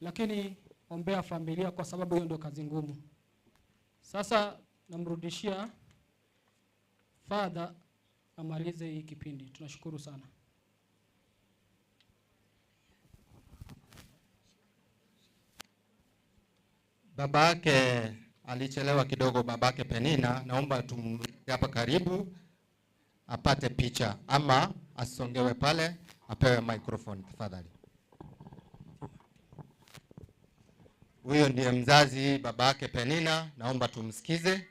lakini ombea familia kwa sababu hiyo ndio kazi ngumu. Sasa namrudishia Father amalize hii kipindi. Tunashukuru sana. Babake alichelewa kidogo, babake Penina, naomba tumlete hapa karibu apate picha ama asongewe pale apewe microphone tafadhali. Huyo ndiye mzazi babake Penina, naomba tumsikize.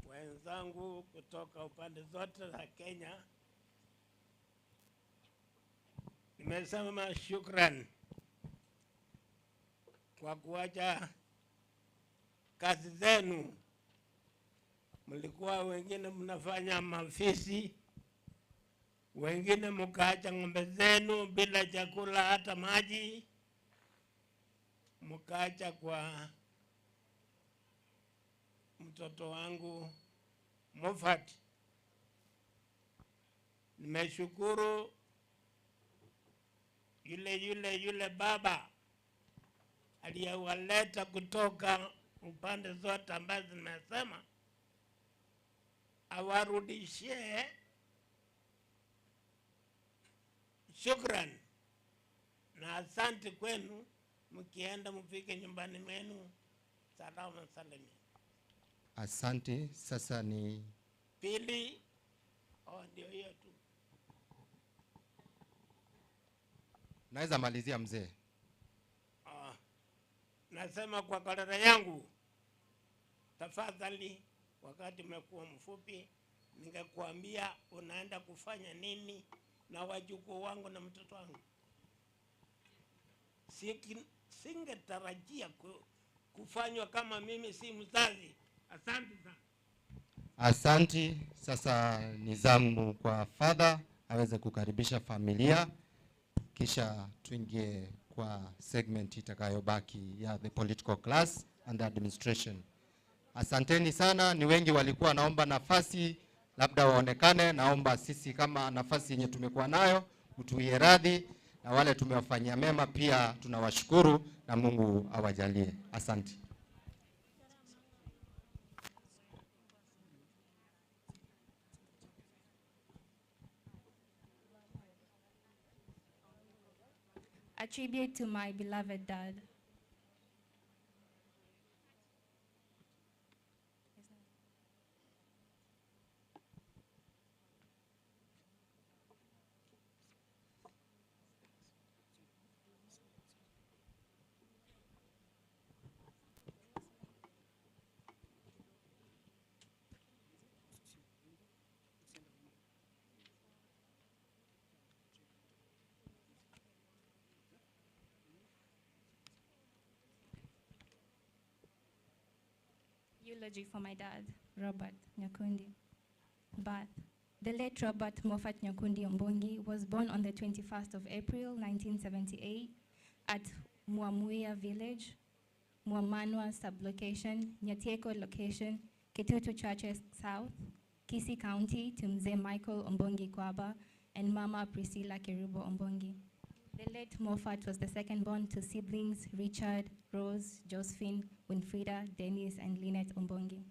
Wenzangu kutoka upande zote za Kenya, nimesema shukran kwa kuacha kazi zenu. Mlikuwa wengine mnafanya maofisi, wengine mkaacha ng'ombe zenu bila chakula hata maji, mkaacha kwa mtoto wangu Moffat. Nimeshukuru yule yule yule baba aliyewaleta kutoka upande zote ambazo nimesema, awarudishie shukran na asante kwenu, mkienda mfike nyumbani mwenu salama salimi. Asante. Sasa ni pili, oh, ndio hiyo tu. Naweza malizia mzee. Nasema kwa karara yangu, tafadhali, wakati umekuwa mfupi, ningekuambia unaenda kufanya nini na wajukuu wangu na mtoto wangu. Singetarajia kufanywa kama mimi si mzazi. Asante sana. Asante. Sasa ni zamu kwa Father aweze kukaribisha familia, kisha tuingie kwa segment itakayobaki ya the political class and the administration. Asanteni sana, ni wengi walikuwa naomba nafasi labda waonekane. Naomba sisi kama nafasi yenye tumekuwa nayo mtuwie radhi, na wale tumewafanyia mema pia tunawashukuru, na Mungu awajalie. Asante. A tribute to my beloved dad. Eulogy for my dad, Robert Nyakundi. Birth. The late Robert Moffat Nyakundi Ombongi was born on the 21st of April 1978 at Muamuya Village, Muamanwa sublocation, Nyatieko location, Kitutu Churches South, Kisii County, to Mzee Michael Ombongi Kwaba and Mama Priscilla Kerubo Ombongi. The late Moffat was the second born to siblings Richard, Rose, Josephine, Winfrida, Dennis, and Lynette Ombongi.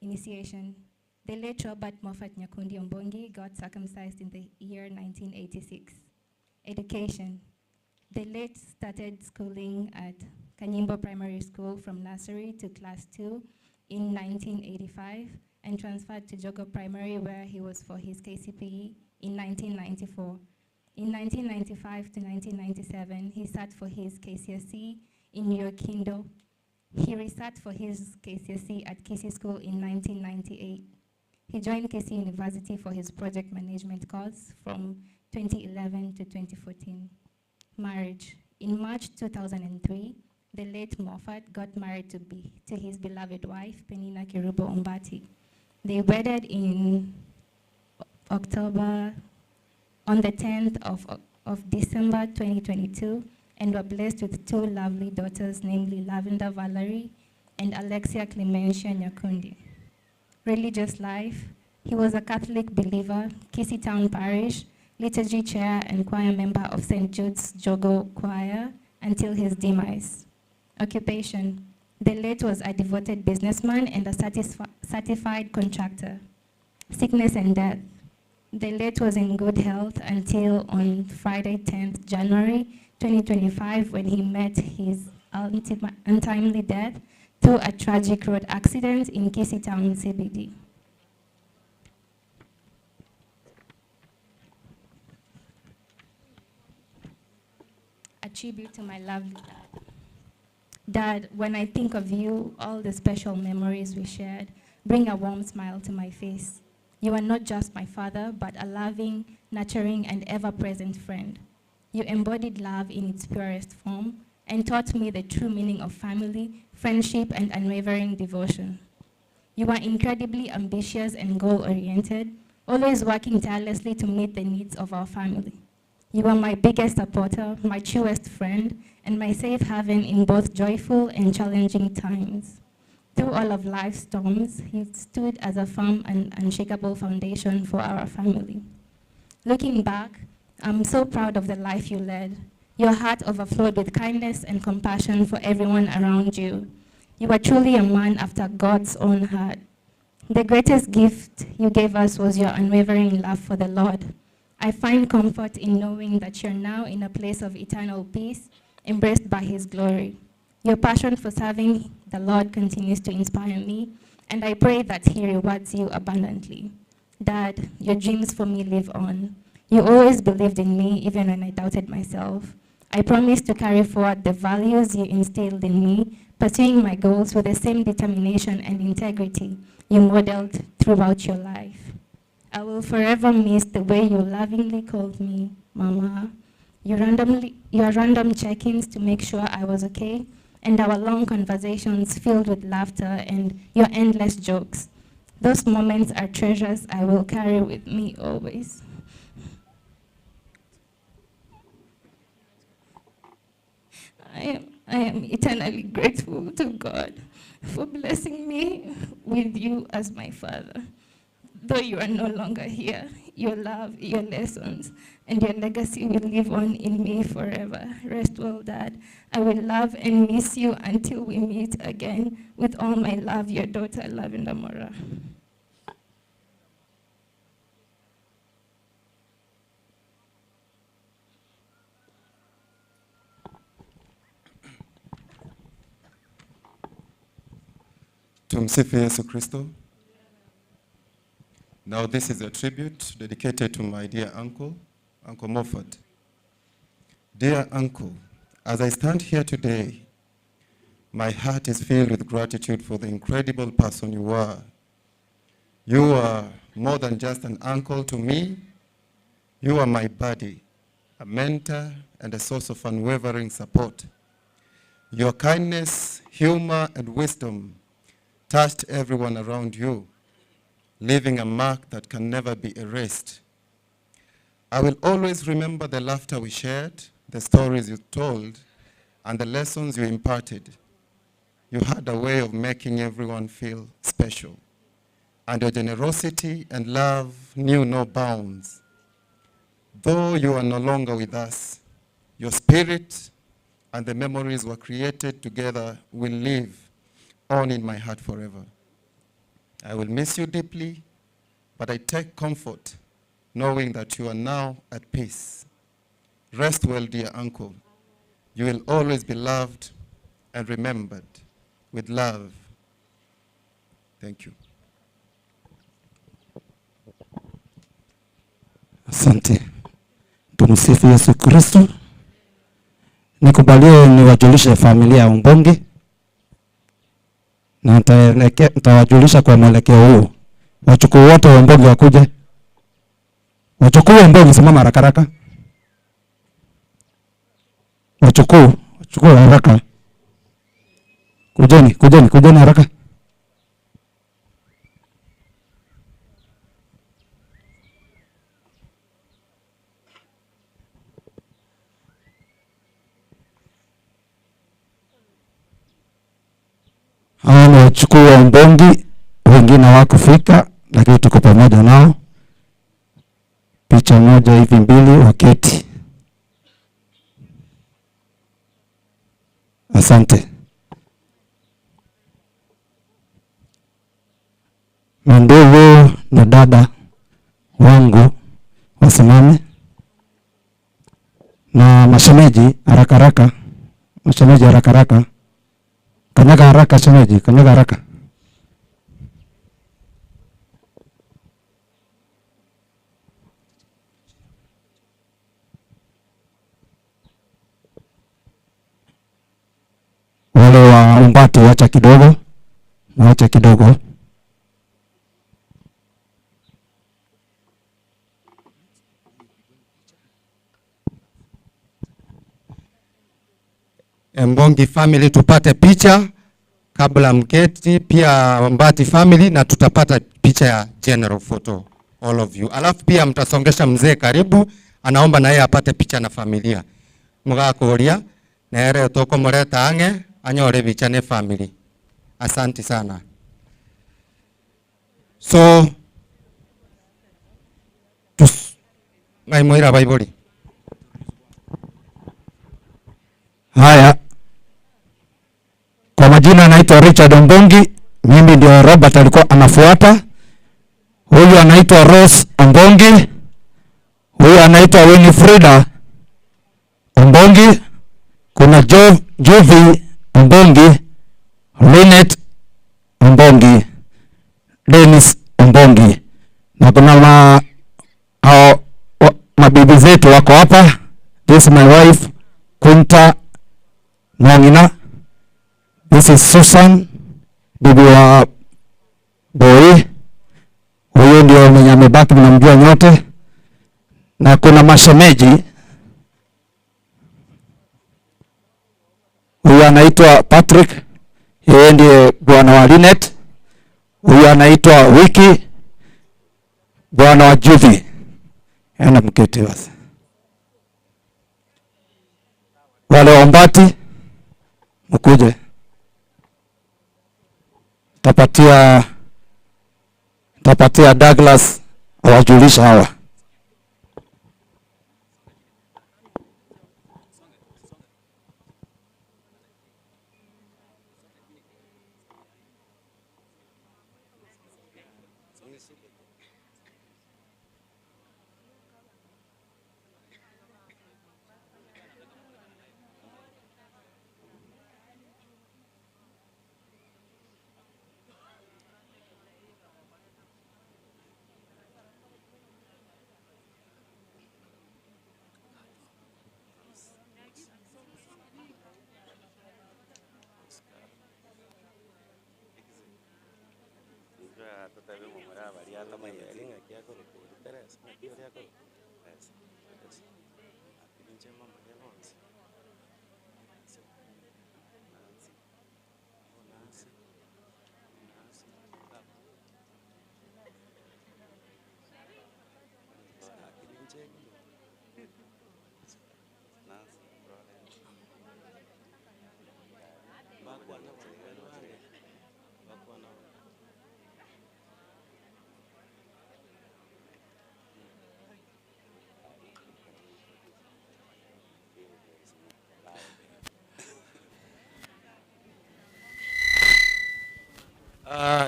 Initiation. The late Robert Moffat Nyakundi Ombongi got circumcised in the year 1986. Education. The late started schooling at Kanyimbo Primary School from nursery to class 2 in 1985 and transferred to Jogo Primary where he was for his KCPE in 1994. In 1995 to 1997, he sat for his KCSE in Yokindo. He resat for his KCSE at Kisii School in 1998. He joined Kisii University for his project management course from 2011 to 2014. Marriage. In March 2003, the late Moffat got married to, be, to his beloved wife, Penina Kerubo Ombati. They wedded in October, on the 10th of, of December 2022, and were blessed with two lovely daughters, namely Lavender Valerie and Alexia Clementia Nyakundi. Religious life, he was a Catholic believer, Kisii Town Parish, liturgy chair and choir member of St. Jude's Jogo Choir until his demise. Occupation, the late was a devoted businessman and a certified contractor. Sickness and death. The late was in good health until on Friday, 10th January 2025, when he met his untimely death through a tragic road accident in Kisii Town, CBD. A tribute to my lovely dad. Dad, when I think of you, all the special memories we shared bring a warm smile to my face. You are not just my father, but a loving, nurturing, and ever-present friend. You embodied love in its purest form and taught me the true meaning of family, friendship, and unwavering devotion. You are incredibly ambitious and goal-oriented, always working tirelessly to meet the needs of our family. You are my biggest supporter, my truest friend, and my safe haven in both joyful and challenging times. Through all of life's storms, you stood as a firm and unshakable foundation for our family. Looking back, I'm so proud of the life you led. Your heart overflowed with kindness and compassion for everyone around you. You were truly a man after God's own heart. The greatest gift you gave us was your unwavering love for the Lord. I find comfort in knowing that you're now in a place of eternal peace, embraced by His glory. Your passion for serving the Lord continues to inspire me, and I pray that He rewards you abundantly. Dad, your dreams for me live on. You always believed in me, even when I doubted myself. I promise to carry forward the values you instilled in me, pursuing my goals with the same determination and integrity you modeled throughout your life. I will forever miss the way you lovingly called me Mama, your, randomly, your random check-ins to make sure I was okay, and our long conversations filled with laughter and your endless jokes. Those moments are treasures I will carry with me always. I am, I am eternally grateful to God for blessing me with you as my father. Though you are no longer here, your love, your lessons, and your legacy will live on in me forever. Rest well, Dad. I will love and miss you until we meet again. With all my love, your daughter, Lavender Mora. Tumsifu Yesu Kristo. Now this is a tribute dedicated to my dear uncle, Uncle Moffat. Dear uncle, as I stand here today, my heart is filled with gratitude for the incredible person you are. You are more than just an uncle to me. You are my buddy, a mentor, and a source of unwavering support. Your kindness, humor, and wisdom touched everyone around you, leaving a mark that can never be erased. I will always remember the laughter we shared, the stories you told, and the lessons you imparted. You had a way of making everyone feel special, and your generosity and love knew no bounds. Though you are no longer with us, your spirit and the memories were created together will live on in my heart forever. I will miss you deeply, but I take comfort knowing that you are now at peace. Rest well, dear uncle. You will always be loved and remembered with love. Thank you. Asante. Tumsifu Yesu Kristo. Nikubalie niwajulishe familia ya Umbongi na nitawajulisha kwa mwelekeo huu. Wachukuu wote wa Umbongi wakuje. Wachukuu wa Umbongi, simama haraka haraka. Wachukuu, wachukuu haraka. Kujeni, kujeni, kujeni haraka. Hawa ni wachukuu wa Umbongi, wengine hawakufika, lakini tuko pamoja nao. Picha moja hivi mbili, waketi. Asante. Mandugu na dada wangu wasimame, na mashemeji haraka haraka, mashemeji haraka haraka, kanyaga haraka shemeji, kanyaga haraka. Wale wa Umbati wacha kidogo, wacha kidogo. Mbongi family tupate picha kabla mketi, pia Mbati family, na tutapata picha ya general photo all of you. Alafu pia mtasongesha mzee karibu, anaomba na yeye apate picha na familia. Mugakuria nere tokomoreta ange anyore picha ne family. Asante sana. So tus ngai moira baibori. Haya, kwa majina anaitwa Richard Ombongi, mimi ndio Robert alikuwa anafuata. Huyu anaitwa Rose Ombongi, huyu anaitwa Winifrida Ombongi, kuna Jovi Ombongi, Linet Ombongi, Dennis Ombongi, na kuna mabibi zetu wako hapa. This is my wife Kunta Mwangina. This is Susan, bibi wa Boy. Huyu ndio mwenye amebaki, mnamjua nyote. Na kuna mashemeji. Huyu anaitwa Patrick, yeye ndiye bwana wa Linet. Huyu anaitwa Wiki, bwana wa Judy. Enda mketi basi. Wale wa Mbati mkuje. Tapatia Douglas awajulisha hawa.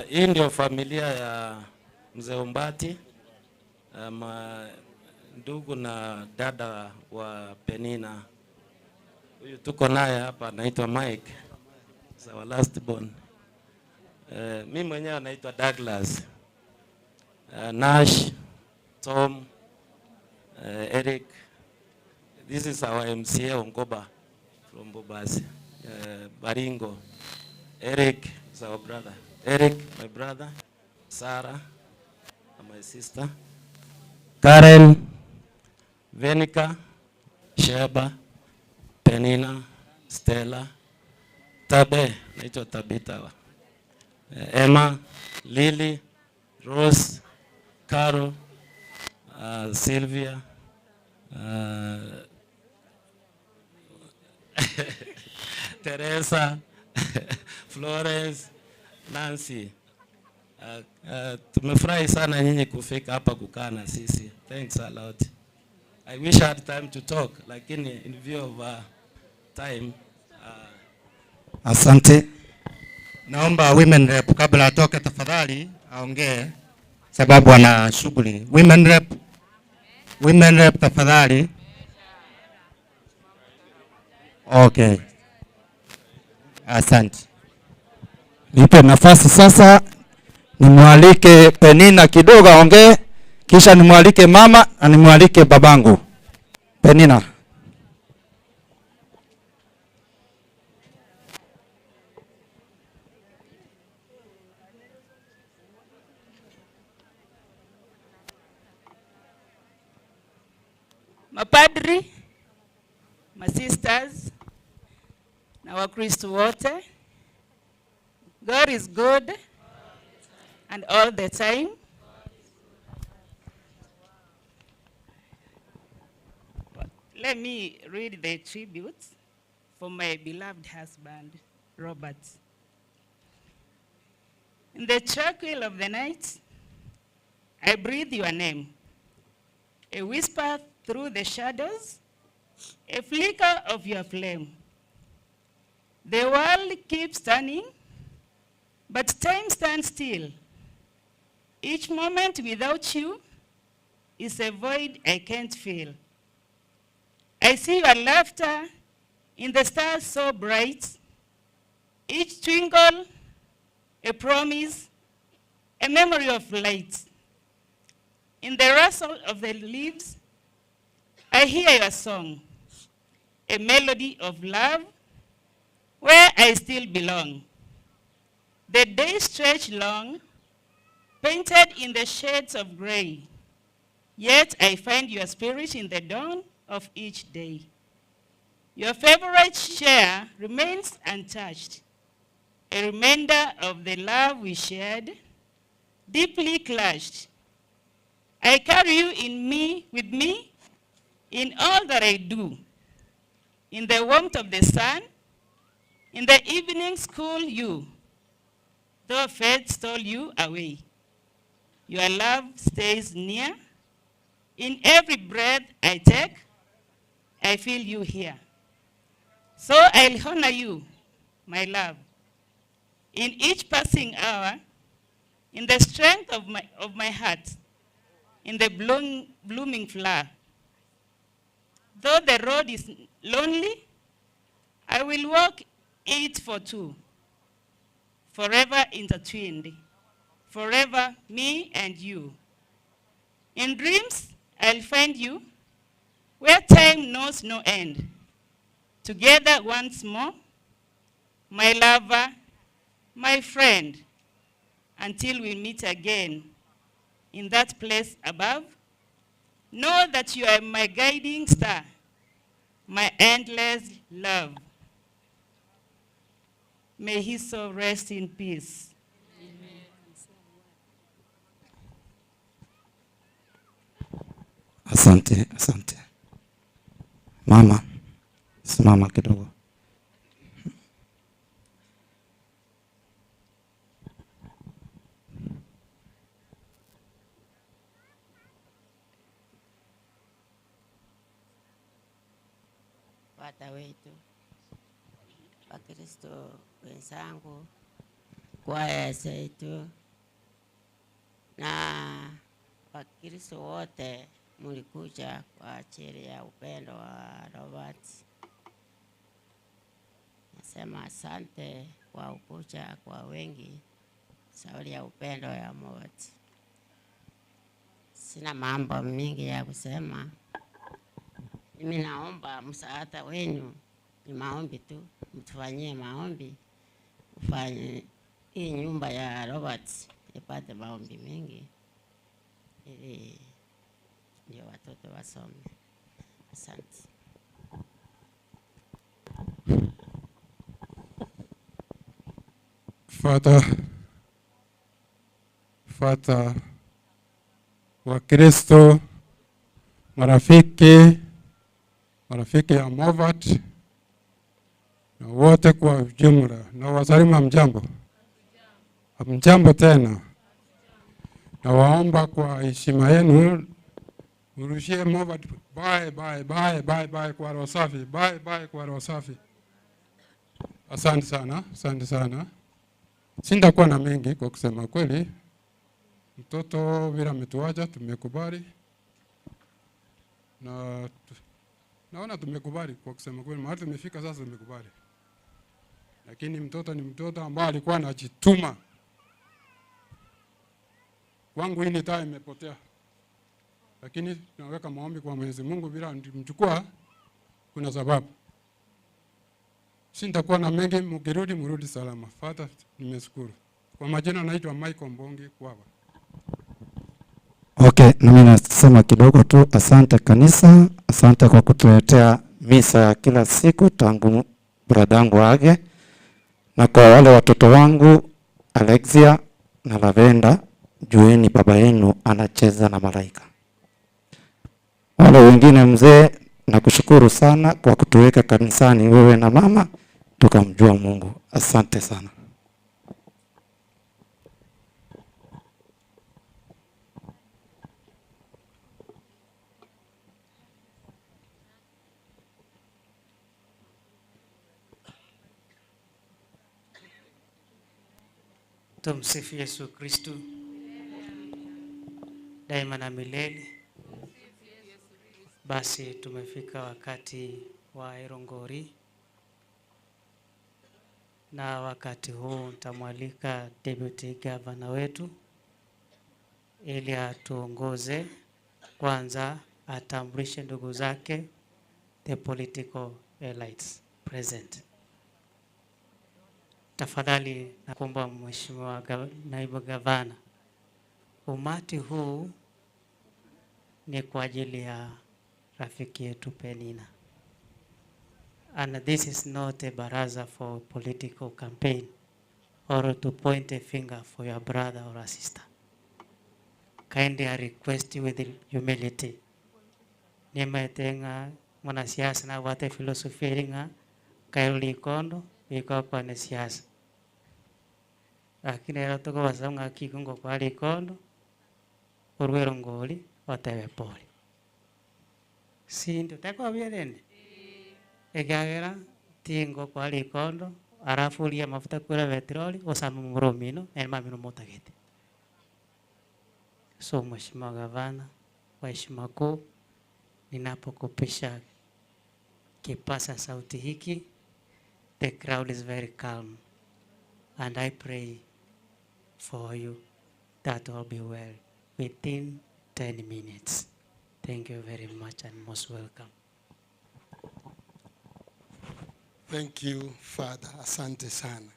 Hii ndio familia ya mzee Ombati, ndugu na dada wa Penina. Huyu tuko naye hapa anaitwa Mike, is our last born. Mi mwenyewe anaitwa Douglas. Nash, Tom, Eric. This is our MCA Ongoba from Bobasi, Baringo. Eric is our brother. Eric, my brother. Sarah, my sister. Karen, Venica, Sheba, Penina, Stella, Tabe, naitwa Tabita. Emma, Lily, Rose, Caro, Sylvia, Teresa, Florence, Nancy. Tumefurahi sana nyinyi kufika hapa kukaa na sisi. Thanks a lot. I wish I had time to talk, lakini in view of time. Asante. Naomba women rep kabla atoke tafadhali aongee sababu ana shughuli. Women rep. Women rep tafadhali. Okay. Asante. Nipe nafasi sasa nimwalike Penina kidogo aongee, kisha nimwalike mama na nimwalike babangu. Penina. Mapadri, masisters na Wakristo wote, God is good and all the time. Let me read the tributes for my beloved husband, Robert. In the tranquil of the night, I breathe your name, a whisper through the shadows, a flicker of your flame. The world keeps turning, but time stands still. Each moment without you is a void I can't fill. I see your laughter in the stars so bright, each twinkle a promise, a memory of light. In the rustle of the leaves, I hear your song, a melody of love where I still belong. The days stretch long, painted in the shades of gray, yet I find your spirit in the dawn of each day. Your favorite share remains untouched, a reminder of the love we shared, deeply clashed. I carry you with me, in all that I do, in the warmth of the sun, in the evening school you, though fate stole you away. Your love stays near. In every breath I take, I feel you here. So I'll honor you, my love, in each passing hour, in the strength of my heart, in the blooming flower. Though the road is lonely, I will walk it for two, forever intertwined, forever me and you. In dreams, I'll find you, where time knows no end. Together once more, my lover, my friend, until we meet again in that place above. Know that you are my guiding star, my endless love. May his soul rest in peace. Asante, asante. Mama, simama kidogo. Wata wetu, Wakristo wenzangu, Kwaya seito na Wakristo wote mlikuja kwa ajili ya upendo wa Robert. Nasema asante kwa kukuja kwa wengi sababu ya upendo ya Robert. Sina mambo mingi ya kusema. Mimi naomba msaada wenu, ni maombi tu, mtufanyie maombi, ufanye hii nyumba ya Robert ipate maombi mengi ili ndio watoto wasome. Asante. Father, Father Wakristo, marafiki, marafiki ya Movat na wote kwa ujumla, na wasalimu hamjambo? Hamjambo tena. Nawaomba kwa heshima yenu mrushie Movat bye bye bye bye bye kwa roho safi, bye bye kwa roho safi. Asante sana, asante sana. Sintakuwa na mengi kwa kusema kweli. Mtoto vile ametuacha tumekubali, na naona tumekubali kwa kusema kweli, mahali tumefika sasa tumekubali. Lakini mtoto ni mtoto ambaye alikuwa anajituma. Kwangu hii ni taa imepotea, lakini tunaweka maombi kwa Mwenyezi Mungu, bila mchukua kuna sababu. Sintakuwa na mengi, mkirudi mrudi salama. Father, nimeshukuru. Kwa majina naitwa Michael Mbongi Kwawa. Okay, nami nasema kidogo tu. Asante kanisa, asante kwa kutuletea misa ya kila siku tangu bradangu age, na kwa wale watoto wangu Alexia na Lavenda, jueni baba yenu anacheza na malaika. Wale wengine, mzee, nakushukuru sana kwa kutuweka kanisani, wewe na mama, tukamjua Mungu. Asante sana. Tumsifu Yesu Kristu daima na milele. Basi tumefika wakati wa Erongori, na wakati huu nitamwalika Deputy Governor wetu ili atuongoze. Kwanza atambulishe ndugu zake the political elites present. Tafadhali nakuomba Mheshimiwa Naibu Gavana, umati huu ni kwa ajili ya rafiki yetu Penina. And this is not a baraza for political campaign or to point a finger for your brother or a sister. Kindly I request you with humility. Nimetenga mwanasiasa na wate philosophy ringa kairo likondo biko kwa ni siasa. Lakini leo tuko wasonga kikungo kwa likondo urwero ngoli watebe pole. Sindio tekwa byerende ekiagera tingo kwa likondo arafu uria mafuta kwira petroli usame murumino na mamino mutagete. So Mheshimiwa Gavana, kwa heshima kuu ninapokupisha kipasa sauti hiki, the crowd is very calm and I pray for you that all be well within 10 minutes. Thank you very much and most welcome. Thank you, Father. Asante sana.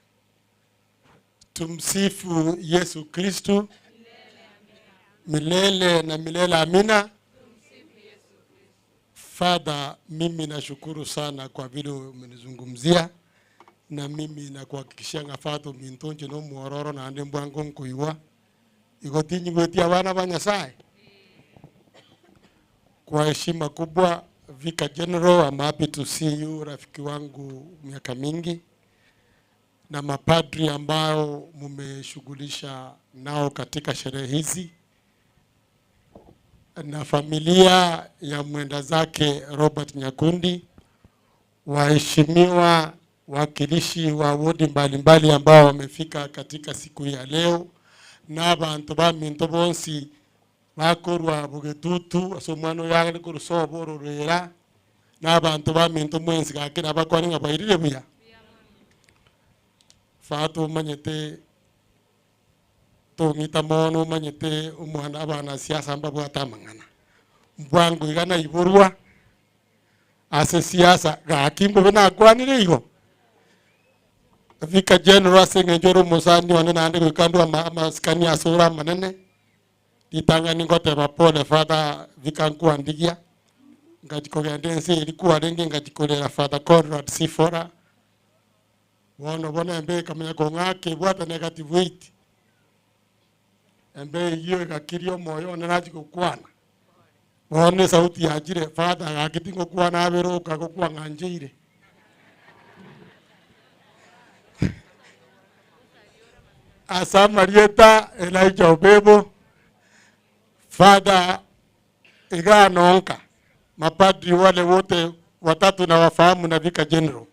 Tumsifu Yesu Kristo milele na milele. Amina. Father, mimi nashukuru sana kwa vile umenizungumzia na mimi nakuhakikishia nga Father mintonje no muororo na ande mbwango nkuiwa igotinyigwetia abana ba Nyasaye. Kwa heshima kubwa, Vicar General, I'm happy to see you, rafiki wangu miaka mingi, na mapadri ambao mumeshughulisha nao katika sherehe hizi, na familia ya mwenda zake Robert Nyakundi, waheshimiwa Wakilishi wa wodi mbalimbali ambao wamefika katika siku ya leo, na abanto baminto bonsi bakorwa Bogetutu ase omwana oyo agare korwa sobo Ororera, na abanto baminto mwensi gaki nabakwane ng'a bwairire buya. Faa tomanyete tong'ita mono omanyete omwana abanasiasa mbabwate amang'ana. Mbwango iga naiborwa ase siasa gaki mbobe nakwanire igo. Vicar General ase eng'encho ore omosani one naende goika ndwe amasikani ase ore amanene, ritang'ani ngoteba pole Father Vicar nkwandigia, ngachia kogenda ense eria kwarenge ngachia korera Father Conrad Sifora, bono bono embe ekamanya kong'aka ebwate negative weight, embe eyio egakiria omoyo one nachia gokwana, bono esauti yachire Father gaki tingokwana abere oka gokwang'ancheire. Ase amarieta Elijah Obebo, Father iga nonka, mapadri wale wote watatu na wafahamu na Vicar General.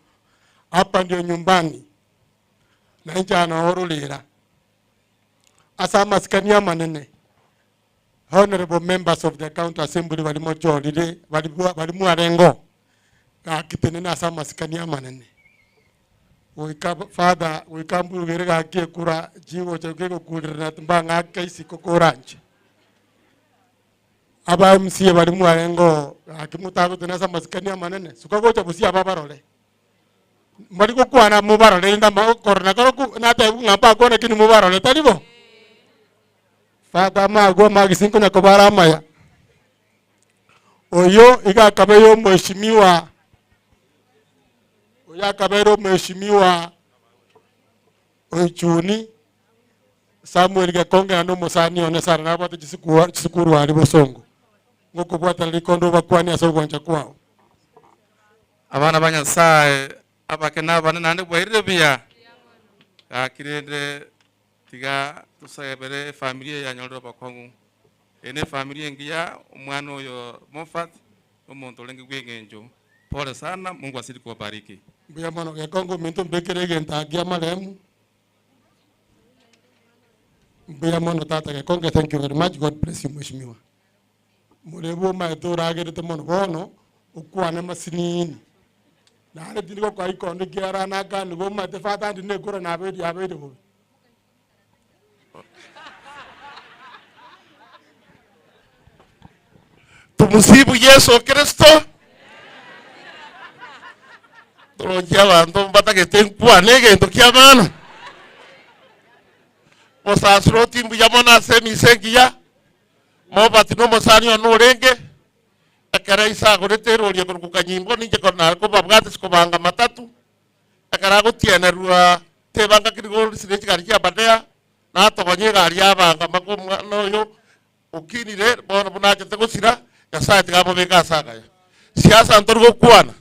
Hapa ndio nyumbani na inche anoororera ase amasikani amanene honorable members of the county assembly bari mochorire bari bari mwarengo gaki tenena ase amasikani amanene goika father goika mburugere gaki ekura chigocha kegokurerana mbang'ake isiko koranche aba MCA bari mwarengo gaki motagotena ase amasikani amanene suka gocha busia aba barore mbari gokwana mobarore rende korora koro natebiwa ng'a mbakwane lakini mobarore tari bo? Father amagwe amagisi nkonya kobara amaya. Oyo iga akabeire omweshimiwa oyo akabeire omweshimiwa Oichuni Samuel Gekonge naende omosani one sana nabwate chisukuru chisukuru aria bosongo. Ngokobwatana rikondo obakwanie ase ogwancha kwao. Abana ba Nyasae, abake na abanene naende bwairire buya. Gaki rende tiga tosebere efamiri eye yanyorire obokong'u. Eye ne efamiri engiya, omwana oyo Moffat, nomonto orenge bw'eng'encho. Pole sana, Mungu azidi kuwabariki. Mbuya mono Gekonge ominto mbekere egento aa kia marehemu. Mbuya mono tata Gekonge thank you very much God bless you mheshimiwa. Morebe omaete oragerete mono bono okwane masinini naende tindi gokoa ikondo ekiagera nakanigwe omanyete father andi nekura nabeire yabeire bobe. Tumusifu Yeso Kristo. Toronche abanto mbatagete nkwane egento kia maana. Mosasiroti mbuya mono ase emisa engiya. Mobati nomosani one orenge, ekero ise agorete erori ekorokwa Kanyimbo, ninche kore nare kobabwate ase kobanga matatu, ekero agotienerwa tebanga keri gorisire chigari chia Aberdare, natogonya egari yabanga mpaka omwana oyo okinire bono buna achete gosira, Nyasaye tiga amobeke ase agaya. Siasa ntori gokwana,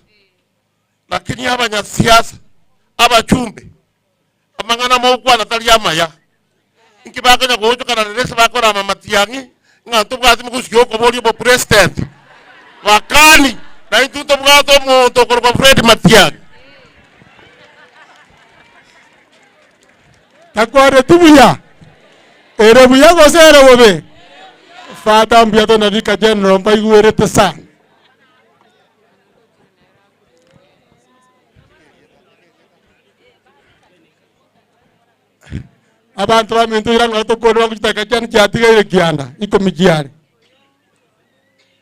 lakini abanyasiasa, abachumbe, Amang'ana mogokwana tari amaya. Inki bakonya goonchokana rero ase bakorama amatiang'i ng'a ntobwati mogosukia okoboria obopresident? Bakani, na intwe ntobwate omonto okorokwa Fred Matiang'i. Takwareti buya? Ere buya gose ere bobe? Father mbuya tona Vicar General mbaigwerete sana. Abanto baminto ira ng'a tokore bwango chidakika chiane chiatigaire kianda ikomi chiare.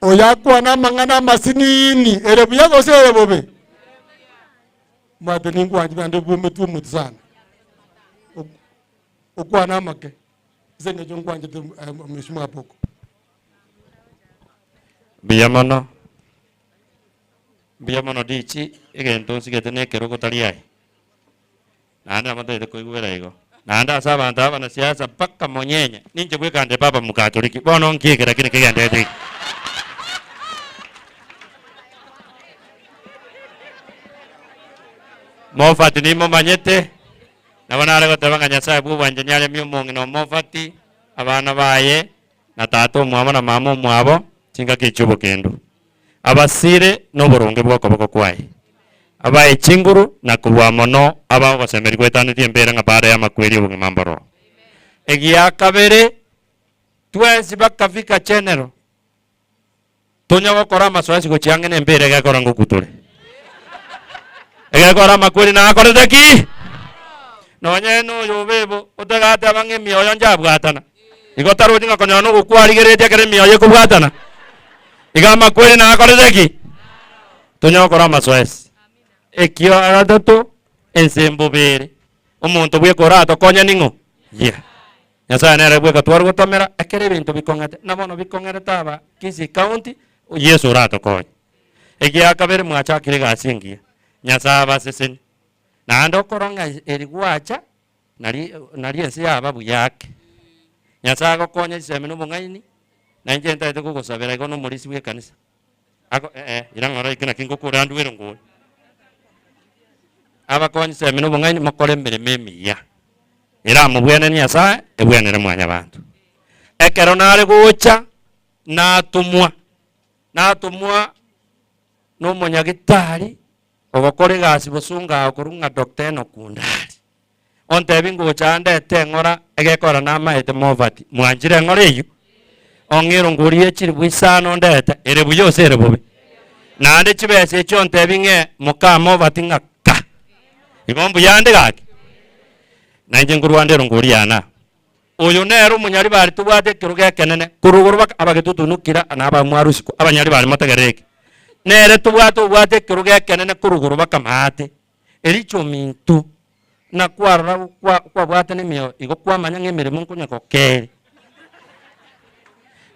Oyo akwane amang'ana amasinini, ere buya gose ere bobe? Omwate ninkwanche naende bwometwe omotu sana. Okwane amake, ase eng'encho nkwanchete mheshimiwa Apoko. Mbuya mono. Mbuya mono Dichi, egento nsigete na ekerogo tari aye. Naende nabo ntagete koigwera igo. Naende ase abanto aba abanasiasa mpaka monyenye, ninche bweka nde baba Mokatoliki, bono nki eke lakini kegenderete iga? Mofati nimomanyete, nabo nare goteba ng'a Nyasaye bwa obwanchani aremie omong'ina o Mofati, abana baye, na tata omwabo na mama omwabo, chingaki chi'obokendu. Abasire noboronge bw'okoboko kwaye. Abae chinguru na kobua mono abagogosemeria goetanetie embera ng'a baada y'amakweri obogima mbororo. Egia kabere, twensi bakafika general, tonya gokora amasoesi gochia ang'e nembera egekora ngokwa tore. Egekora amakweri nakorete ki? Nonye noyo obe bo, otagateba ng'a emioyo njabwatana. Igo tarochi ng'a konyora nogokwa arigereretie ekero emioyo ekobwatana. Iga amakweri nakorete ki? Tonya gokora amasoesi. Ekio gatato, ense mbobe ere. Omonto bweka oratokonye ning'o? Yeah. Nyasaye nere bweka tware gotomera ekero ebinto bikong'ete. Na bono bikong'erete aba Kisii County, Yeso oratokonye. Egia kabere mwachakire egasi engiya. Nyasaye abasesenie. Naende okora ng'a eri gwacha, nari nari ense yaba buya ake. Nyasaye agokonye chisemi na obong'aini, na inche ntagete kogosabera igo na omorisia bwa ekanisa. Ako eh ira ng'ora eke naki ngokora ndwere ngore. Abakonye chisemi na obong'aini mokore emeremo emiya, eramobwenere Nyasaye, ebwenere mwanyabanto. Ekero nare gocha, natomwa, natomwa na omonyagitari ogokora egasi bosongo aa okorwa ng'a Doctor Enock Ondari. Ontebi ngocha ndete eng'ora egekora namaete Moffat, mwanchire eng'ora eyio? Ong'e erongori ye chilifu isano ndete, ere buya gose ere bobe? Naende chibesa echio ontebi ng'e moka Moffat ng'a ka! Igo mbuya ande gaki? Na inche nkorwa nde erongori yane aa. Oyo nere omonyaribari tobwate ekerogo ekenene korwa igoro baka abagetutunukira na abamwarusiko abanyaribari motegerere eke. Nere tobwate obwate ekerogo ekenene korwa igoro baka maate. Ericho ominto, na kwarora kwa kwabwate nemioyo igo kwamanya ng'a emeremo nkonya gokere.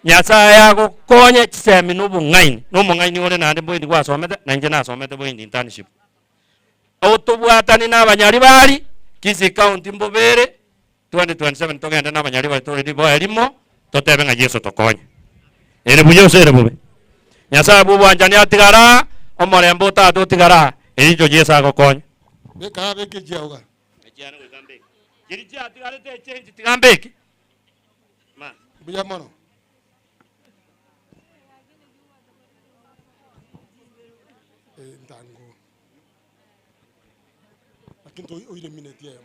Nyasaye agokonye chisemi na obong'aini, na omong'aini ore naende mboindi gwasomete, na inche nasomete boindi internship. Otobwatani na abanyaribari, Kisii County mbobere, 2027 togende na abanyaribari tore riboa erimo, totebe ng'a Yeso tokonye. Ere buya gose ere bobe? Nyasaye bwa obwanchani atigare aa, omorembe o Tata otigare aa, erincho Yeso agokonye. Beka abeke chiaoga. Echiane goika mbeke. Chiria chiatigarete echenji tiga mbeke. Ma. Mbuya mono. Eh, ntango. Lakini to oire minute eyemo.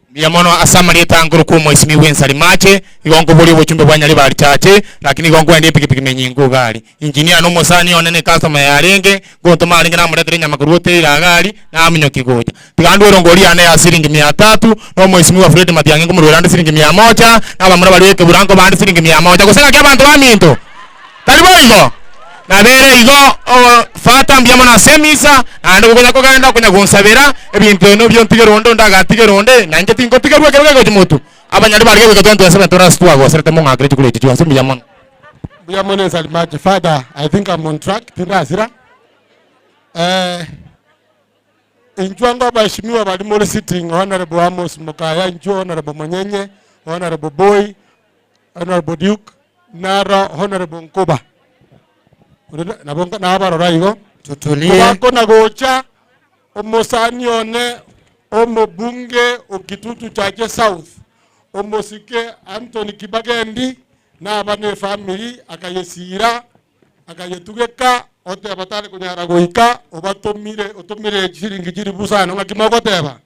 Mbuya mono ase amarieta nkorokwa omoisimi bw'ensari mache, igo nkoboria obochumbe bwa Nyaribari Church, lakini igo nkoenda epikipiki menyinga ogari. Engineer nomosani one ne customer yarenge, ngontoma arenge namoretera enyama korwa hoteli agari, naminyokia gocha. Tiga ndwe erongori yane ya siringi mia tatu, na omoisimigwa Fred Matiang'i nkomorwera ande siringi mia moja, na abamura baria b'ekebura nkoba ande siringi mia moja. Gose ng'aki abanto baminto? Tari boigo? Nabere igo, o, Fata, mbuya mono ase emisa, naende gokonya kogenda okonya gonsabera, ebinto ebi nobio ntigere onde, onde agatigera onde, na inche tingotigerwa ekero kegochia motwe. Abanyari bare gegoika 2027 tore ase twagoserete mong'akere chikura echi chionsi, mbuya mono. Mbuya mono Ensalimache. Father, I think I'm on track, tindasira. Eh, inchwe ango abaheshimiwa bari muri sitting, Honorable Amos Mokaya, inchwe Honorable Monyenye, Honorable Boy, Honorable Duke, naro Honorable Nkuba. Onde nabo nabarora igo. Tutulie. Kobakona gocha omosani one omobunge o Kitutu Chache South omosike Anthony Kibagendi naba ne family akayesira akayetugeka oteba tari konyara goika obatomire otomire chiringi chilifu isano ng'aki mogoteba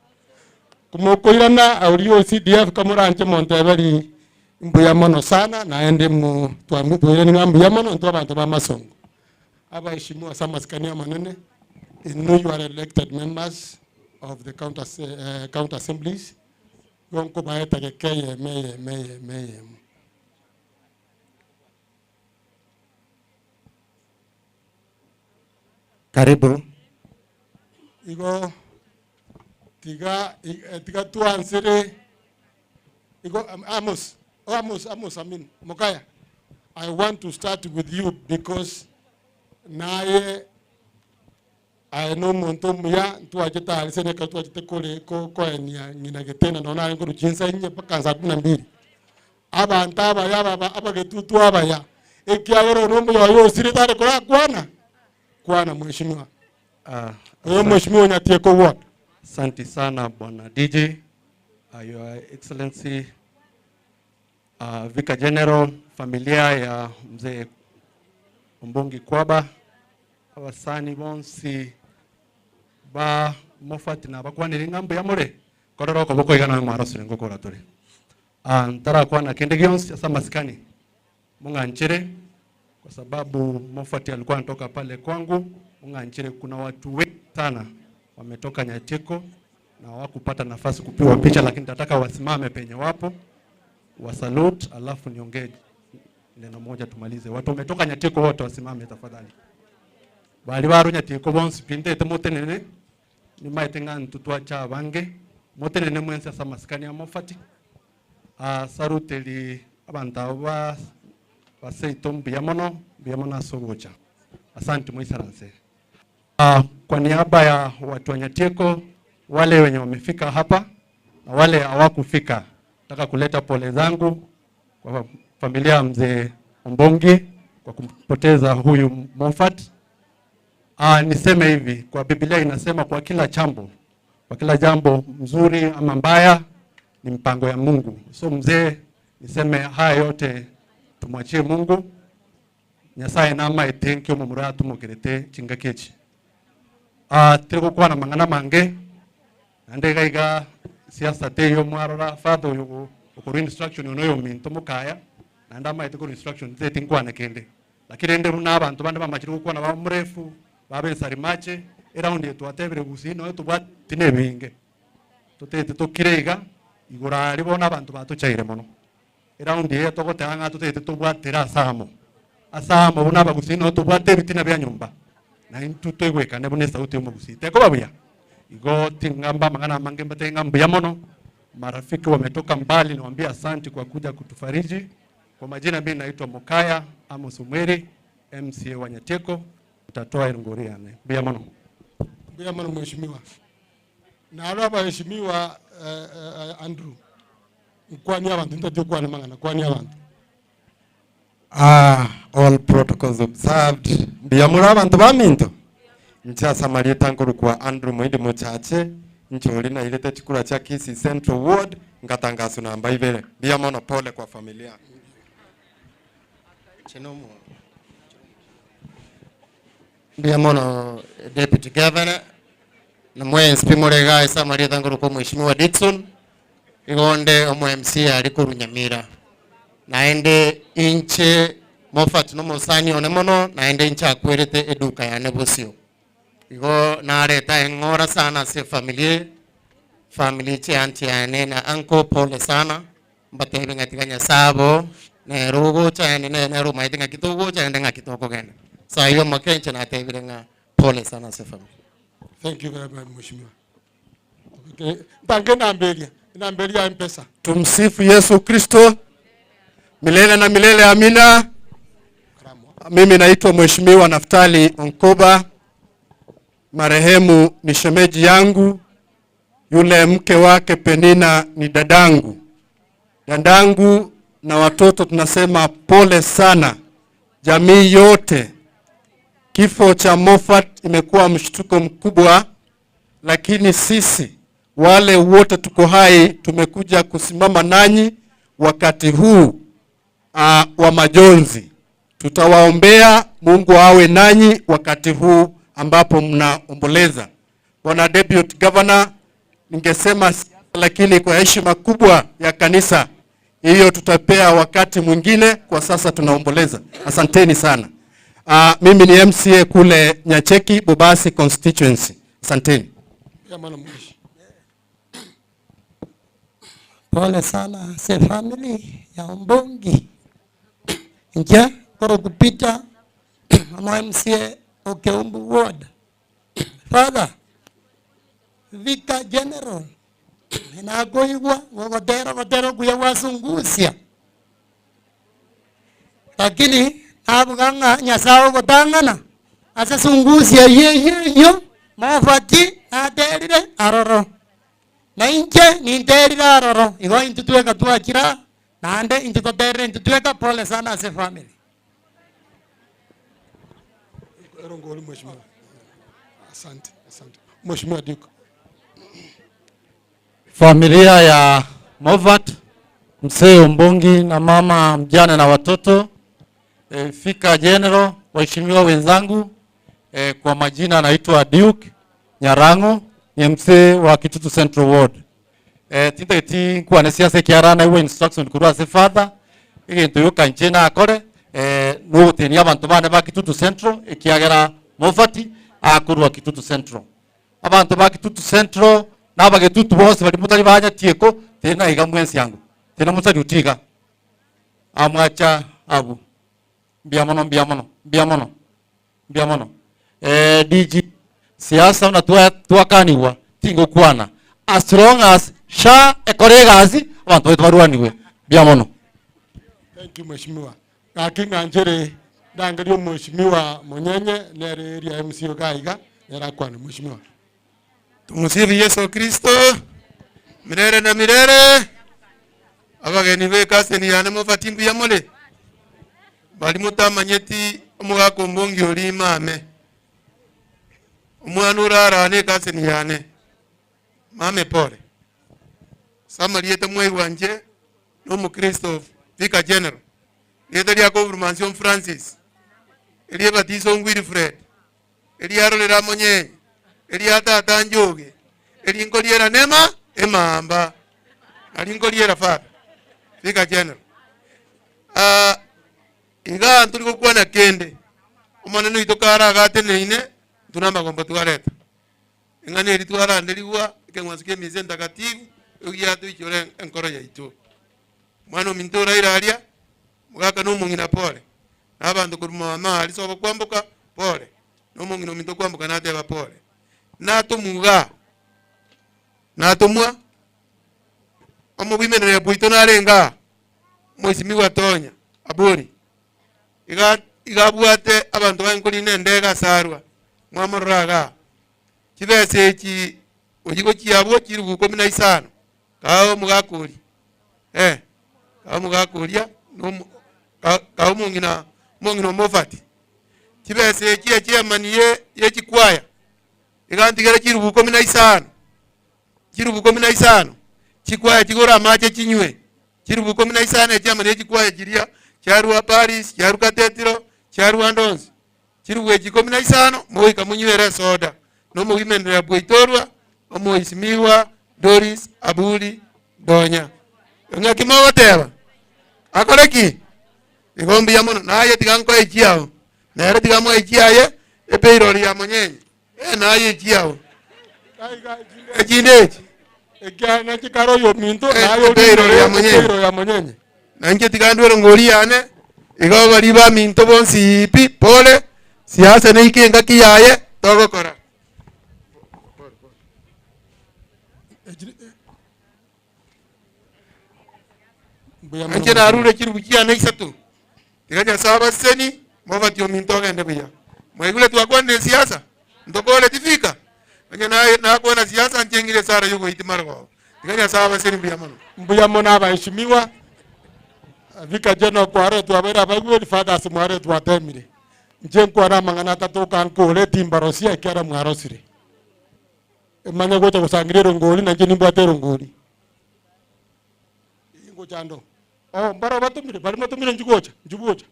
Komokoirana oria o CDF kamoranche monteberi mbuya mono sana naende mo twairani ng'a mbuya mono intwe abanto ba Masongo. Abaheshimiwa ase amasikani amanene, inwe you are elected members of the county, county assemblies, igo nkobaeta geka eyemo eyemo eyemo eyemo. Karibu. Igo tiga tiga twansere igo Amos, oh Amos, Amos, I mean, Mokaya, I want to start with you because naye aye nomonto omuya ntwachete aria ase ekero twachete kore koenia ng'ina getena nonya narenge korwa chinsa inye mpaka saa kumi na mbili. Abanto abaya aba abagetutu abaya, ekiagera oyo nomuya oye osire tari korakwana, kwana mheshimiwa. Oyo mheshimiwa Onyatieko ward. Asante sana bwana DJ, Your Excellency Vicar General, familia ya mzee Ombongi Kwaba, abasani bonsi Ba Moffat nabakwanire ng'a mbuya more, korora okoboko iga naye mwarosire ngokora tore. Ah, ntarakwana kende gionsi ase amasikani, mong'anchere kwa sababu Moffat alikuwa anatoka pale kwangu, mong'anchere kuna watu wengi sana wametoka Nyateko na hawakupata nafasi kupigwa picha, lakini nataka wasimame penye wapo wasalute, alafu niongee neno moja tumalize. Watu wametoka Nyateko wote wasimame tafadhali. Bali baru Nyateko bonsi pindete motenene nimaete ng'a ntwe twacha abange motenene mwensi ase amasikani a Moffat. Ah, saluteri abanto abo ba baseito mbuya mono mbuya mono ase ogocha. Asante moisaranse. Ah, kwa niaba ya watu wa Nyatieko wale wenye wamefika hapa na wale hawakufika, nataka kuleta pole zangu kwa familia ya mzee Ombongi kwa kumpoteza huyu Moffat. Ah, niseme hivi, kwa Biblia inasema kwa kila jambo, kwa kila jambo mzuri ama mbaya ni mpango ya Mungu. So mzee, niseme haya yote tumwachie Mungu. Nyasaye namaete nkio momura tumukerete chingaki echi. Ah, tiri gokwana mang'ana mange naende iga iga siasa teiyo mwarora father oyo okorwa instruction ono oyo ominto mokaya naende amaete korwa instruction ntete nkwane kende lakini rende buna abanto bande bamachire gokwana ba mrefu babe ensarimache eraundi eye twatebire gusii noyo tobwati na ebinge totete tokire iga igoro aria bono abanto batochaire mono eraundi eye togoteba ng'a totete tobwatera ase amo ase amo buna abagusii noyo tobwate ebitina bia nyomba na intwe toigwekane buna esauti ya omogusii tekoba buya igo ting'amba amang'ana amange mbatebie ng'a mbuya mono marafiki wametoka mbali niwaambie asanti kwa kuja kutufariji kwa majina mimi naitwa Mokaya Amos Omweri MCA wa Nyateko ntatoa erongori yane mbuya mono Mbuya mono mheshimiwa. Naro abaheshimiwa eh, eh, Andrew nkwanie abanto ntati okwane mang'ana kwania abanto. Ah, all protocols observed. Mbuya more abanto baminto? Inche ase amarieta nkorokwa Andrew Moindi Mochache, inche oria nairete chikura chia Kisii Central Ward, ngatangaswa namba ibere. Mbuya mono, pole kwa familia. Mbuya mono Deputy Governor na mwensi pi more igaa ase amarieta nkorokwa Mheshimiwa Dickson, igo onde omo MCA aria korwa Nyamira. Naende inche Moffat nomosani one mono naende inche akwerete eduka yane bosio. Igo nareta eng'ora sana ase efamiri eye, family chianti yane na uncle pole sana, mbatebie ng'a tiga Nyasaye abo nere ogocha yaani nere nere omaete ng'aki togocha naende ng'aki tokogenda. Saa hiyo omake inche natebire ng'a pole sana ase efamiri. Thank you very much mheshimiwa. Ntange enamba eria, enamba eria ya mpesa. Tumsifu Yesu Kristo milele na milele, amina. Mimi naitwa Mheshimiwa Naftali Onkoba, marehemu ni shemeji yangu, yule mke wake Penina ni dadangu. Dadangu na watoto tunasema pole sana, jamii yote. Kifo cha Moffat imekuwa mshtuko mkubwa, lakini sisi wale wote tuko hai tumekuja kusimama nanyi wakati huu wa majonzi. Tutawaombea Mungu awe nanyi wakati huu ambapo mnaomboleza. Bwana Deputy Governor, ningesema lakini kwa heshima kubwa ya kanisa hiyo tutapea wakati mwingine, kwa sasa tunaomboleza. Asanteni sana. Mimi ni MCA kule Nyacheki Bobasi constituency. Asanteni. Pole sana se family ya Ombongi nche koro kupita ama MCA Okeumbu ward Father Vicar General nakoigwa gogotera ogotera okuya gwasungusia lakini nabuga ng'a Nyasaye ogotang'ana ase sungusia eyio eyio eyio mofati naterire aroro na inche ninterire aroro igo intwe tweka twachire aa naende intwe toterire intwe tweka pole sana ase efamily. Erongori mheshimiwa. Asante, asante. Mheshimiwa Duke. Familia ya Moffat, mzee Ombongi na mama mjane na watoto e, Vicar General, waheshimiwa wenzangu e, kwa majina naitwa Duke Nyarang'o, ni MCA wa Kitutu Central Ward. Eh, tintageti nkwane siasa ekiara naigwa instruction korwa ase father, egento gioka inche nakore, eh, nogotenia abanto bane ba Kitutu Central ekiagera Moffat akorwa Kitutu Central. Abanto ba Kitutu Central na abagetutu bonsi baria motari banyatieko, tena iga mwensi ango, tena mosaluti iga. Amwacha abwo. Mbuya mono, mbuya mono, mbuya mono, mbuya mono. Eh, DG, siasa buna twa- twakanigwa, tingokwana. As long as SHA ekore egasi, abanto baito barwaniwe. Mbuya mono. Thank you mheshimiwa. Gaki ng'a nchere ndangerie omweshimiwa Monyenye nere area MC iga iga nere akwane mheshimiwa. Tumusifu Yeso Kristo milele na milele. Abageni be ekaseni yane mobati mbuya more? Baria motamanyeti omogaka ombongi oria imame, omwana orarane ekaseni yane, mame pole. Ase amarieta mwaigwa inche na omokristo Vicar General, rieta ria Confirmation Francis, eria ebatiso Wilfred. Eriarorera amonyenye, eria tata njoge, eri nkoriera nema emamba, nari nkoriera father Vicar General. Ah, igaa ntori gokwana kende, Omonene oito kare agateneine, intwe namagombo twareta. Eng'ana eri twaranderigwa, ekeng'wanso kia emisa entakatifu, egiatoichora enkoro yaito. Omwana ominto oraire aria, mogaka na omong'ina pore. Na abanto korwa mama aria sobo kwamboka, pore, na omong'ina ominto kwamboka nateba pore. Natomwa igaa, natomwa, omobimenera bwaito narenge aa, Mheshimiwa Tonya Abori, iga iga abwate abanto baye nkorina endege ase arwa, mwamorora igaa. Chibesa echi oyio gochia abwo chilifu ikomi na isano, kae omogaka oria, eh, kae omogaka oria na omo ka kae omong'ina omong'ina omofati. Chibesa echi echairman ye ye chikwaya, iga ntigere chilifu ikomi na isano, chilifu ikomi na isano, chikwaya chigore amache chinywe, chilifu ikomi na isano echairman ye chikwaya chiria, chiarwa Paris, chiarwa Cathedral, chiarwa ande onsi. Chilifu echi ikomi na isano mogoika monywere esoda, na omogimenera bwaitorwa, Omoisimigwa Doris Aburi Donya. Ng'aki mogoteba? Akore ki? Igo mbuya mono. Naye tiga nkoe echiao. Nere tiga moe echiaye, epeirori ya monyenye. Eh, naye echiao. Echinde echi. Ekiagera chikare oyominto, naye Epeirori ya monyenye. epeiro ya monyenye. Na inche tiga ndwere ngori yane, igo baria baminto bonsi pi, pole, siasa neike engaki yaye, togokora. Inche narure chilifu chiane isato, tiga Nyasae abaseseni, mobatie ominto ogende buya. Mwaigure twakwanire siasa, ntokore tifika? Onye naye nakwana siasa nche ng'ire esara yogoitima marogoba. Tiga Nyasae abaseseni mbuya mono. Mbuya mono abaheshimiwa, Vicar General kwaretwe abaire abaigweri, fathers mwaretwe atemire. Inche nkwane amang'ana atatoka nkore timbarosia ekiagera mwarosire. Emanye gocha gosangeria erongori na inche nimbwate erongori. Ngocha ndo. Oh, mbaro batomire, baria motomire inchi gocha, inchi gocha.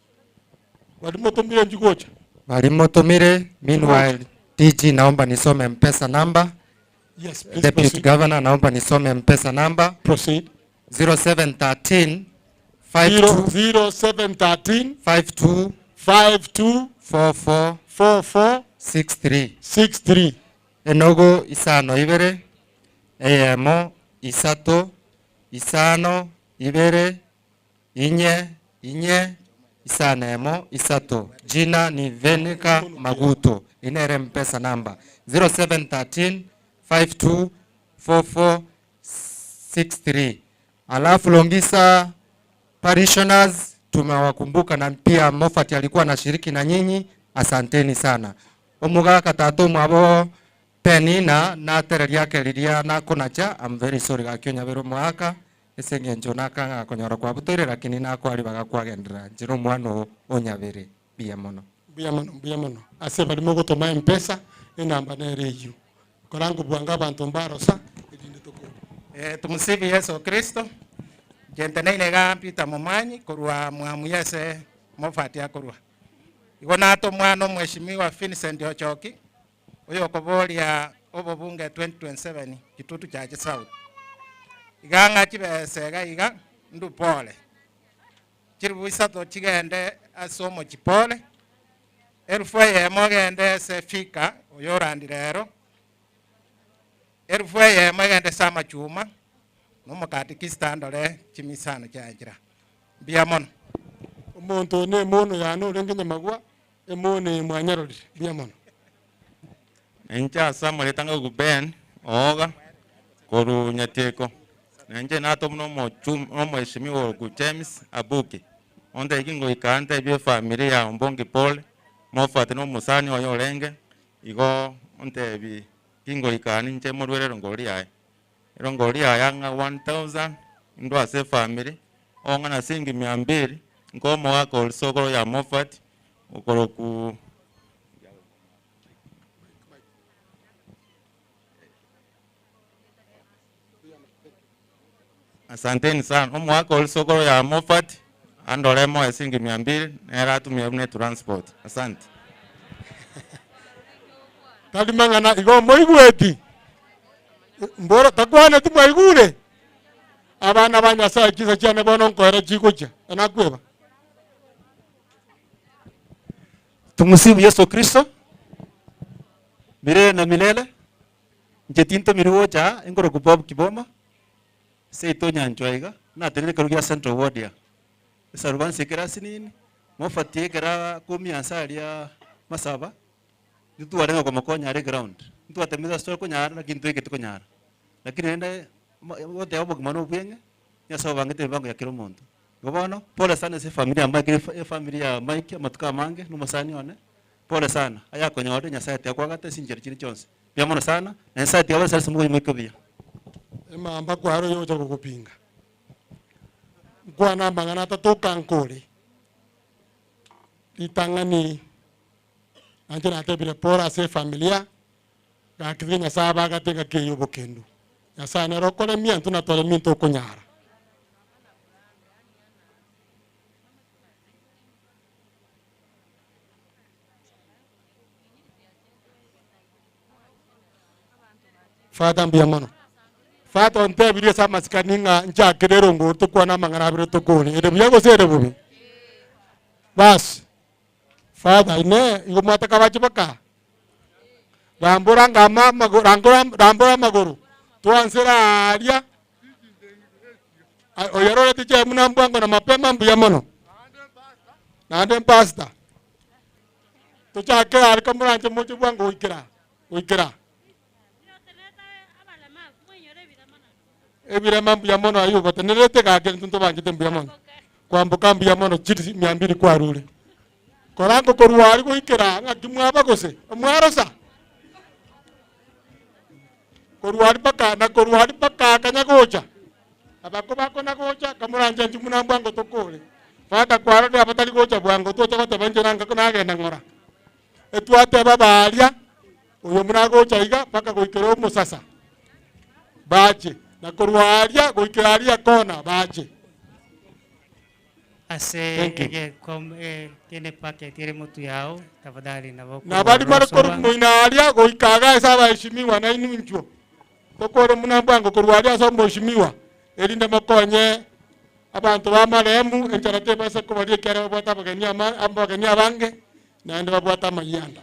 Baria motomire inchi gocha. Baria motomire, meanwhile DG naomba nisome mpesa number. Yes, please Deputy proceed. Governor naomba nisome mpesa number. Proceed. 0713 Zero, 52 0713 52 52 44 44 63 63 Enogo isano ibere eyemo isato isano ibere inye inye isano emo isato jina ni Venica Maguto inere mpesa number 0713 52 44 63 alafu Longisa parishioners tumewakumbuka na pia Moffat alikuwa anashiriki na nyinyi, asanteni sana. Omogaka tata omwabo Penina natereria ake riria nakonacha, I'm very sorry gaki onyabere omogaka ase eng'encho nakang'a konyora kwabutoire lakini nakoa ribaga kwagenderera inche na omwana oo onyabere mbuya mono. Mbuya mono, mbuya mono ase baria mogotoma mpesa, enamba nere eyio. Kora nkobua abanto mbarosa, erinde tokore. Eh, tumusifu Yesu Kristo. Inche nteneine iga Peter Momanyi korwa mwamuya ase Moffat akorwa. Igo natomwa na omweshimiwa Vincent Ochoki, oyokoboria Obobunge 2027 Kitutu Chache South. Iga ng'a chibesa iga iga ndu pole. Chilifu isato chigende ase omochie pole, elfu eyemo egende ase Fika oyo orandire ero, elfu eyemo egende ase amachuma, na omokatikista ndore chimisano chiaye chira. Mbuya mono. Omonto oyo nemono yane orenge nyamagwa, emono eye mwanyarorire. Mbuya mono. Inche ase amarieta ng'a Ben Ooga korwa Nyatieko, na inche natomwa na omochum na omheshimiwa oku James Abuki, ontebie ngoika ntebie efamiri ya Ombongi pole, Moffat na omosani oye orenge, igo ontebi kingoika aa ninche morwere erongori yaye. Erongori yaye ang'a 1000, indwe ase efamiri, ong'ana siringi mia mbili, nkomogaka oria sokoro ya Moffat, okorokwa. Asanteni sana. Omwaka oria sokoro ya Moffat andore moe siringi mia mbili nere atumie buna etransport. Asante. Tari mang'ana igo moigweti? Mboro takwaneti mwaigure? Abana ba Nyasaye chinsa chiane bono nkoera chigochia, nakweba. Tumusifu Yesu Kristo milele na milele. Inche tintomiri gocha aa, enkorokwa Bob Kiboma, seito Nyanchwa iga, natenenire ekerogo gia Central Ward aa. Esarubansi ekere asinini, mofatie ekero akomia ase aria Masaba, intwe twarenge komokonya are eground. Ntwatemete ase tware konyara lakini ntoigeti konyara. Lakini rende goteba obogima na obweng'e, Nyasaye obangete emipango ya kera omonto. Igo bono, pole sana ase efamiri ya Mike, efamiri ya Mike amatuko amange, na omosani one, pole sana, ayakonyorire Nyasaye tiga kwagate ase chinchera chinde chionsi. Mbuya mono sana, na Nyasaye tiga abasarie ase moika buya. Emamba kware oyogocha gogopinga. Nkwane amang'ana atato okankore. Ritang'ani nainche natebire pole ase efamilia, gaki tiga Nyasaye abagate engaki eye y'obokendu. Nyasaye nere okoremia, intwe natoremie ntokonyara. Father mbuya mono. Father ontebirie ase amasikani ng'a nchakere erongo tokwane amang'ana abere tokore. Ere buya gose ere bobe? Bas, Father inee igo mwataka bache baka? Rambora ngama amagoro, rangora rambora amagoro, twansere aaria, oyarorete chiaye buna mbwango na mapema mbuya mono. Naende mpastor. Tochake are komoranche moche bwango goikera goikera. Ebirema mbuya mono aywo obatenerete gaki intwe ntobanchete mbuya mono. Kwamboka mbuya mono chiri mia mbiri kwarure. Korango korwa aria goikera ng'aki mwaba gose mwarosa? Korwa aria mpaka na korwa aria mpaka akanya gocha. Abako bakona gocha, kamoranche inche buna bwango tokore. Father kwarorire abatari gocha bwango tocha goteba inche nanga nagenda ng'ora. Etwateba baria, oyo buna agocha iga mpaka goikera omosasa, bache. Na korwa aria goikera aria kona, bache. Ase Thank you. egekom kende packet ere motu yao tafadhali nabo Na baria bare korwa moino aria goika iga ase abaheshimiwa nainwe inchuo, tokore buna bwango korwa aria ase omoheshimiwa, erinde mokonye abanto ba marehemu enchara tebasa kobaria ekiagera babwate abageni ama abageni abange, naende babwate amayianda.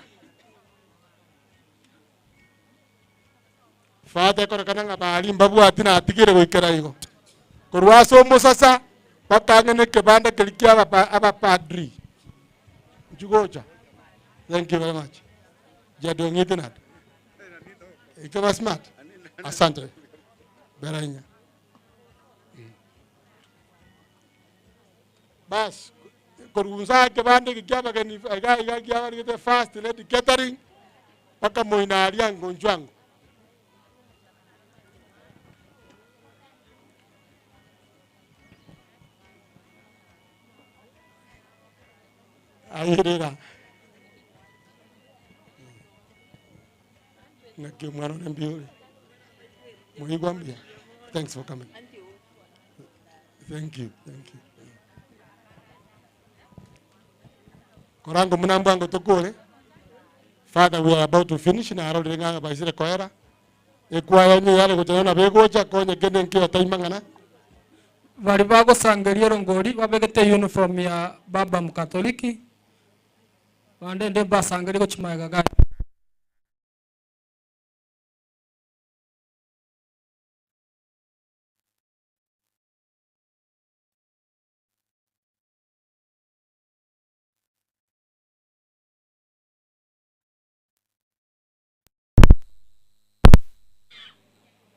Father ekorekana ng'a baria mbabwati natigire goikera igo. Korwa ase omosasa bakang'e na ekebanda keria kia abapa abapadri. Inchuo gocha. Thank you very much. Jadong'iti nade. Ikaba smart. Asante. Bera inya. Bas, korwa inse aa ekebanda eke kia abageni iga iga kiabarigete first lady catering. Mpaka moino aria ngonchwa ango. Ayerera. Ng'aki omwana one mbuya ore? Moigwa mbuya? Thanks for coming. Thank you, thank you. Korango muna mbwango tokore. Father, we are about to finish, narorire ng'a baisire koera. Ekwaya onye yare gocha nabo nabo egocha, konya kende nkeiyo taimang'ana. Baria bagosangeria erongori babegete uniform ya baba mkatoliki, bande ende mbasangerie gochia magega gaki.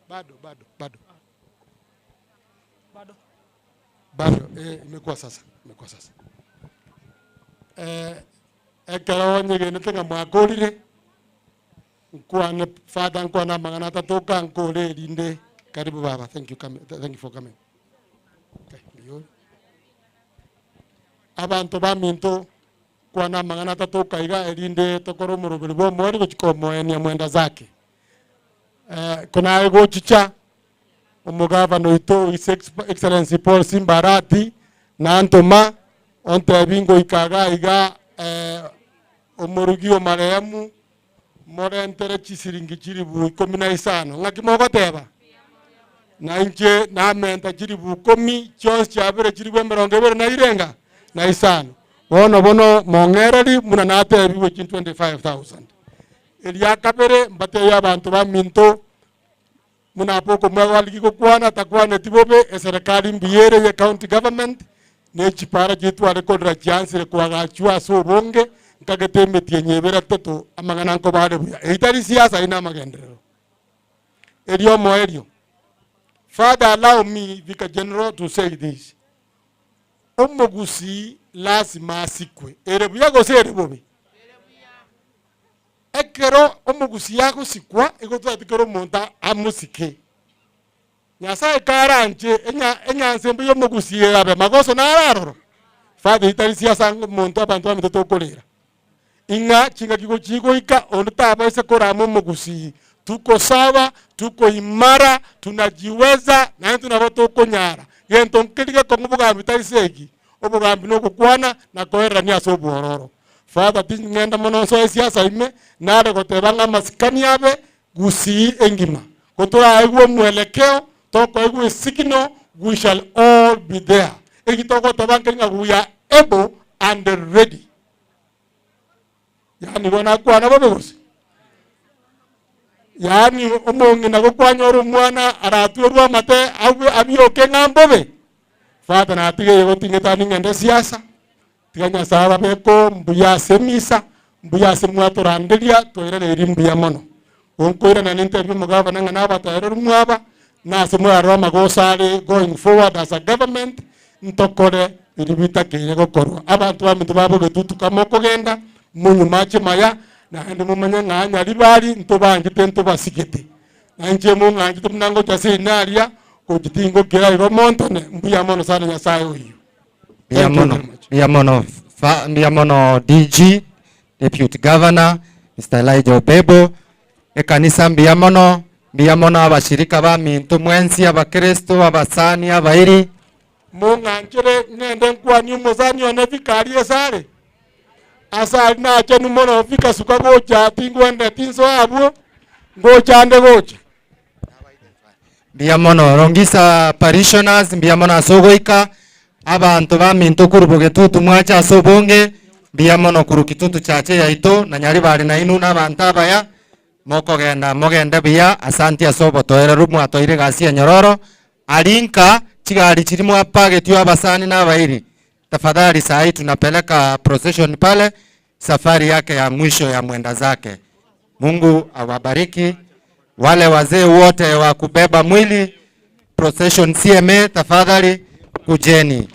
Bado, bado, bado. Bado. Bado, eh, imekuwa sasa, imekuwa sasa. Eh, ekero onyegenete ng'a mwakorire, nkwane father nkwane amang'ana atatoka nkore erinde karibu baba thank you, come, thank you for coming. Okay, ndiyo. Abanto baminto Kwana amang'ana atatoka iga, erinde tokore omoroberi bw'omoerio gochia komoenia mwenda zake. Konaye gochicha omogavana oito His Excellency Paul Simba Arati nantoma ontebi ngoika iga iga omorugi o marehemu morentere chisiringi chilifu ikomi na isano. Ng'aki mogoteba? Na inche namenta chilifu ikomi chionsi chiabere chilifu emerongo ebere na irenga na isano. Bono bono mong'ereri buna natebigwe chi 25,000. Eria kabere mbatebie abanto baminto buna aba okomwegwa gokwana takwaneti bobe, eserekari mbuya ere ye county government, ne chipara chietware korera chiansire koagachwa ase obonge, nkagete emetienyi ebere etato amang'ana nkoba are buya. Eyio tari siasa eyio namagenderero. Erio omoerio, Father allow me Vicar General to say this, omogusii lasima asikwe, ere buya gose ere bobe? Ekero omogusii agosikwa, igo totagete kera omonto amosike. Nyasae karanche enyansa embe y'omogusii erabe magoso naro aroro. Father eyio tari siasa ang'e omonto abanto bamete tokorera. Ing'a chingaki gochia goika onde tabaisa korama omogusii. Tuko sawa, tuko imara, tunajiweza, naintwe nabo tokonyara. Gento nkeri gekong'u bogambi tari segi, obogambi nogokwana na koererania ase obwororo. Father ting'enda mono nsoe siasa ime, nare goteba ng'a amasikani abe Gusii engima. Gotoraegwe omwelekeo, tokoegwa esignal, we shall all be there. Eki togoteba nkeri ng'a we are able and ready. Yaani igo nakwana bobe gose? Yaani omong'ina gokwanyora omwana aratwerwe amate abwe abioke ng'a mbobe? Father natiga eye goting'etani ng'ende siasa, Tiga Nyasae ababeke mbuya ase emisa, mbuya ase mwatoranderia, toiraneiri mbuya mono. Gonkoirana nintebie omogabana ng'a nabatoereru mwaba, na ase mwarore amagoso are going forward as a government, ntokore riria bitakeire gokorwa. Abanto baminto ba bogetutu kamokogenda, monywe mache maya, naende momanye ng'a nyaribari ntobanchete ntobasigete. Na inche mong'anchete buna ngocha ase aria, gochi tingokira igo montone, mbuya mono sana Nyasae oyio. Mbuya mono, mbuya mono, fa- mbuya mono DG, Deputy Governor, Mr. Elijah Obebo, ekanisa mbuya mono, mbuya mono abashirika baminto mwensi, abakristo, abasani, abairi. Mong'anchere ng'ende nkwanie omosani one Fika aria esare, ase aria nachenu mono Fika suka gocha tingwendeti nsoe abwo, ngocha ande gocha. Mbuya mono Longisa parishioners, mbuya mono ase ogoika, abanto baminto korwa Bogetutu mwache ase obonge, mbuya mono korwa Kitutu Church yaito na Nyaribari nainwe na abanto abaya, mokogenda mogende buya, asanti ase obotoereru mwatoire egasi enyororo, aria nka chigari chiria mwapagetwe abasani na abairi, tafadhali sahi tunapeleka procession pale, safari yake ya mwisho ya mwenda zake. Mungu awabariki wale wazee wote wa kubeba mwili procession CMA, tafadhali kujeni.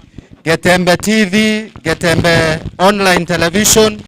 Getembe TV, Getembe Online Television.